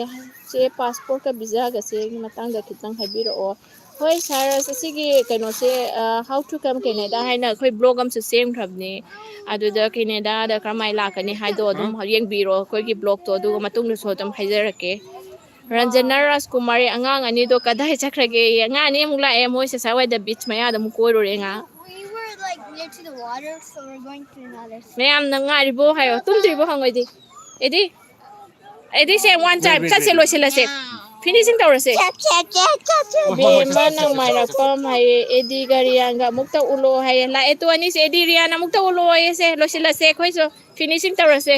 ꯆꯦ ꯄꯥꯁꯄꯣꯔꯠꯀ ꯚꯤꯖꯥꯒꯁꯦꯒꯤ ꯃꯇꯥꯡꯗ ꯈꯤꯇꯪ ꯍꯥꯏꯕꯤꯔꯛꯑꯣ꯫ ꯍꯣꯏ, ꯁꯥꯏꯔꯁ, ꯑꯁꯤꯒꯤ ꯀꯩꯅꯣꯁꯦ, ꯑ, How to Come Canada ꯍꯥꯏꯅ ꯑꯩꯈꯣꯏ ꯕ꯭ꯂꯣꯒ ꯑꯃꯁꯨ ꯁꯦꯝꯈ꯭ꯔꯕꯅꯦ꯫ ꯑꯗꯨꯗ ꯀꯦꯅꯦꯗꯥꯗ ꯀꯔꯝꯍꯥꯏꯅ ꯂꯥꯛꯀꯅꯤ ꯍꯥꯏꯗꯣ ꯑꯗꯨꯝ ꯌꯦꯡꯕꯤꯔꯣ ꯑꯩꯈꯣꯏꯒꯤ ꯕ꯭ꯂꯣꯒꯇꯣ, ꯑꯗꯨꯒ ꯃꯇꯨꯡꯗꯁꯨ ꯑꯗꯨꯝ ꯍꯥꯏꯖꯔꯛꯀꯦ꯫ ꯔꯟꯖꯅꯥ ꯔꯥꯖꯀꯨꯃꯥꯔꯤ, ꯑꯉꯥꯡ ꯑꯅꯤꯗꯣ ꯀꯗꯥꯏ ꯆꯠꯈ꯭ꯔꯒꯦ? ꯑꯉꯥꯡ ꯑꯅꯤ ꯑꯃꯨꯛ ꯂꯥꯛꯑꯦ, ꯃꯣꯏꯁꯦ ꯁ꯭ꯋꯥꯏꯗ ꯕꯤꯆ ꯃꯌꯥꯗ ꯑꯃꯨꯛ ꯀꯣꯏꯔꯨꯔꯦ ꯉꯥ꯫ We were, like, near to the water, so we're going to another spot. ꯃꯌꯥꯝꯅ ꯉꯥꯏꯔꯤꯕꯣ ꯍꯥꯏꯌꯣ, ꯇꯨꯝꯗ꯭ꯔꯤꯕꯣ ꯍꯪꯉꯣꯏꯗꯤ꯫ ꯑꯦꯗꯤ, ꯑꯦꯗꯤ ꯁꯦ, ꯋꯥꯟ ꯇꯥꯏꯝ ꯆꯠꯁꯦ, ꯂꯣꯏꯁꯤꯜꯂꯁꯦ꯫ ꯐꯤꯅꯤꯁꯤꯡ ꯇꯧꯔꯁꯦ꯫ ꯆꯠ, ꯆꯠ, ꯆꯠ, ꯆꯠ, ꯆꯠ꯫ ꯕꯦꯝꯃ ꯅꯪ ꯃꯥꯏꯔꯥꯛꯄꯝ ꯍꯥꯏꯌꯦ, ꯑꯦꯗꯤꯒ ꯔꯤꯌꯥꯟꯒ ꯑꯃꯨꯛꯇ ꯎꯠꯂꯣ ꯍꯥꯏꯌꯦ꯫ ꯂꯥꯛꯑꯦ ꯇꯨ ꯑꯅꯤꯁꯦ, ꯑꯦꯗꯤ ꯔꯤꯌꯥꯟ ꯑꯃꯨꯛꯇ ꯎꯠꯂꯣ ꯍꯥꯏꯌꯦ꯫ ꯁꯦ, ꯂꯣꯏꯁꯤꯜꯂꯁꯦ ꯑꯩꯈꯣꯏꯁꯨ꯫ ꯐꯤꯅꯤꯁꯤꯡ ꯇꯧꯔꯁꯦ꯫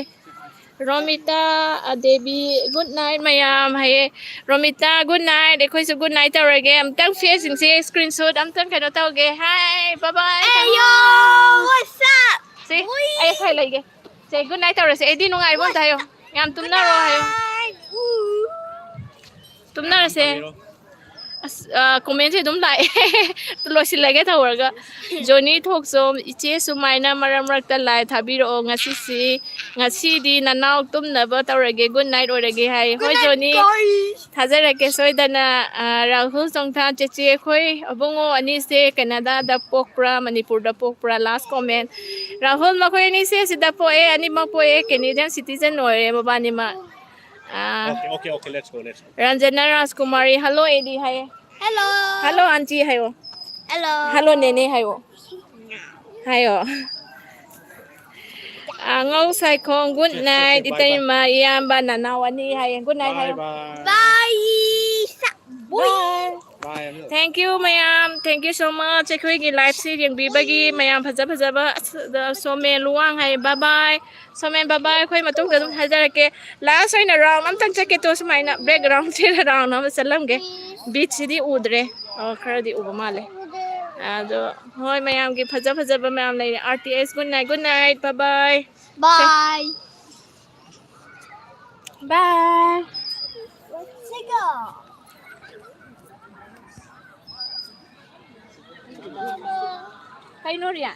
ꯔꯣꯃꯤꯇꯥ, ꯑ, ꯗꯦꯕꯤ, ꯒꯨꯗ ꯅꯥꯏꯠ ꯃꯌꯥꯝ ꯍꯥꯏꯌꯦ꯫ Romita, good night. ꯑꯩꯈꯣꯏꯁꯨ ꯒꯨꯗ ꯅꯥꯏꯠ ꯇꯧꯔꯒꯦ꯫ ꯑꯝꯇꯪ ꯐꯦꯁꯁꯤꯡꯁꯦ ꯁ꯭ꯀ꯭ꯔꯤꯟ ꯁꯣꯠ ꯑꯝꯇꯪ ꯀꯩꯅꯣ ꯇꯧꯒꯦ꯫ ꯍꯥꯏ, ꯕꯥꯏ ꯕꯥꯏ꯫ Hey, yo, what's up? ꯁꯦ, boy? ꯑꯩ ꯁ꯭ꯋꯥꯏ ꯂꯩꯒꯦ꯫ ꯁꯦ, ꯒꯨꯗ ꯅꯥꯏꯠ ꯇꯧꯔꯁꯦ꯫ ꯑꯦꯗꯤ ꯅꯨꯡꯉꯥꯏꯕ ꯑꯝꯇ ꯍꯥꯏꯌꯣ꯫ ꯌꯥꯝ ꯇꯨꯝꯅꯔꯣ ꯍꯥꯏꯌꯣ꯫ Bye. ꯇꯨꯝꯅꯔꯁꯦ꯫ ꯑꯁ, ꯑ, comment ꯁꯦ ꯑꯗꯨꯝ ꯂꯥꯛꯑꯦ꯫ ꯂꯣꯏꯁꯤꯜꯂꯒꯦ ꯇꯧꯔꯒ꯫ ꯖꯣꯅꯤ ꯊꯣꯛꯆꯣꯝ, "ꯏꯆꯦ ꯁꯨꯃꯥꯏꯅ ꯃꯔꯛ ꯃꯔꯛꯇ live ꯊꯥꯕꯤꯔꯛꯑꯣ꯫ ꯉꯁꯤꯁꯤ, ꯉꯁꯤꯗꯤ ꯅꯅꯥꯎ ꯇꯨꯝꯅꯕ ꯇꯧꯔꯒꯦ, good night ꯑꯣꯏꯔꯒꯦ" ꯍꯥꯏ꯫ ꯍꯣꯏ, ꯖꯣꯅꯤ, ꯊꯥꯖꯔꯛꯀꯦ ꯁꯣꯏꯗꯅ꯫ ꯑ, ꯔꯥꯍꯨꯜ ꯆꯣꯡꯊꯥꯝ, "ꯆꯦꯆꯦ, ꯑꯩꯈꯣꯏ ꯑꯕꯨꯡꯉꯣ ꯑꯅꯤꯁꯦ ꯀꯦꯅꯥꯗꯥꯗ ꯄꯣꯛꯄ꯭ꯔꯥ, ꯃꯅꯤꯄꯨꯔꯗ ꯄꯣꯛꯄ꯭ꯔꯥ?" Last comment꯫ ꯔꯥꯍꯨꯜ, ꯃꯈꯣꯏ ꯑꯅꯤꯁꯦ ꯁꯤꯗ ꯄꯣꯛꯑꯦ, ꯑꯅꯤꯃꯛ ꯄꯣꯛꯑꯦ, Canadian citizen ꯑꯣꯏꯔꯦ ꯃꯕꯥꯅꯤꯃꯛ꯫ ꯑ, Okay, okay, okay, let's go, let's go꯫ Ranjana ꯔꯥꯖꯀꯨꯃꯥꯔꯤ, "Hello, ꯑꯦꯗꯤ" ꯍꯥꯏꯌꯦ꯫ Hello꯫ "Hello, aunty" ꯍꯥꯏꯌꯣ꯫ Hello꯫ "Hello, ꯅꯦꯅꯦ" ꯍꯥꯏꯌꯣ꯫ ꯍꯥꯏꯌꯣ꯫ ꯑꯉꯧ ꯁꯥꯏꯈꯣꯡ, "Good night, ꯏꯇꯩꯃ, ꯏꯌꯥꯝꯕ, ꯅꯅꯥꯎ ꯑꯅꯤ" ꯍꯥꯏꯌꯦ꯫ Good night ꯍꯥꯏꯌꯣ꯫ Bye꯫ Bye꯫ Thank you ꯃꯌꯥꯝ, thank you so much ꯑꯩꯈꯣꯏꯒꯤ live ꯁꯤ ꯌꯦꯡꯕꯤꯕꯒꯤ꯫ ꯃꯌꯥꯝ ꯐꯖ ꯐꯖꯕ, ꯑꯁ, ꯁꯣꯃꯦ ꯂꯨꯋꯥꯡ ꯍꯥꯏꯌꯦ, bye bye꯫ ꯁꯣꯃꯦ, bye bye, ꯑꯩꯈꯣꯏ ꯃꯇꯨꯡꯗ ꯑꯗꯨꯝ ꯍꯥꯏꯖꯔꯛꯀꯦ꯫ Last ꯑꯣꯏꯅ round ꯑꯝꯇꯪ ꯆꯠꯀꯦ ꯇꯣ, ꯁꯨꯃꯥꯏꯅ background ꯁꯤꯗ round ꯑꯃ ꯆꯠꯂꯝꯒꯦ꯫ Beach ꯁꯤꯗꯤ ꯎꯗ꯭ꯔꯦ꯫ ꯑꯣ, ꯈꯔꯗꯤ ꯎꯕ ꯃꯥꯜꯂꯦ꯫ ꯑꯗꯣ, ꯍꯣꯏ, ꯃꯌꯥꯝꯒꯤ ꯐꯖ ꯐꯖꯕ ꯃꯌꯥꯝ ꯂꯩꯔꯦ꯫ R T S, good night, good night, bye bye꯫ Bye꯫ Bye꯫ Let's go꯫ ꯀꯩꯅꯣ, ꯔꯤꯌꯥ?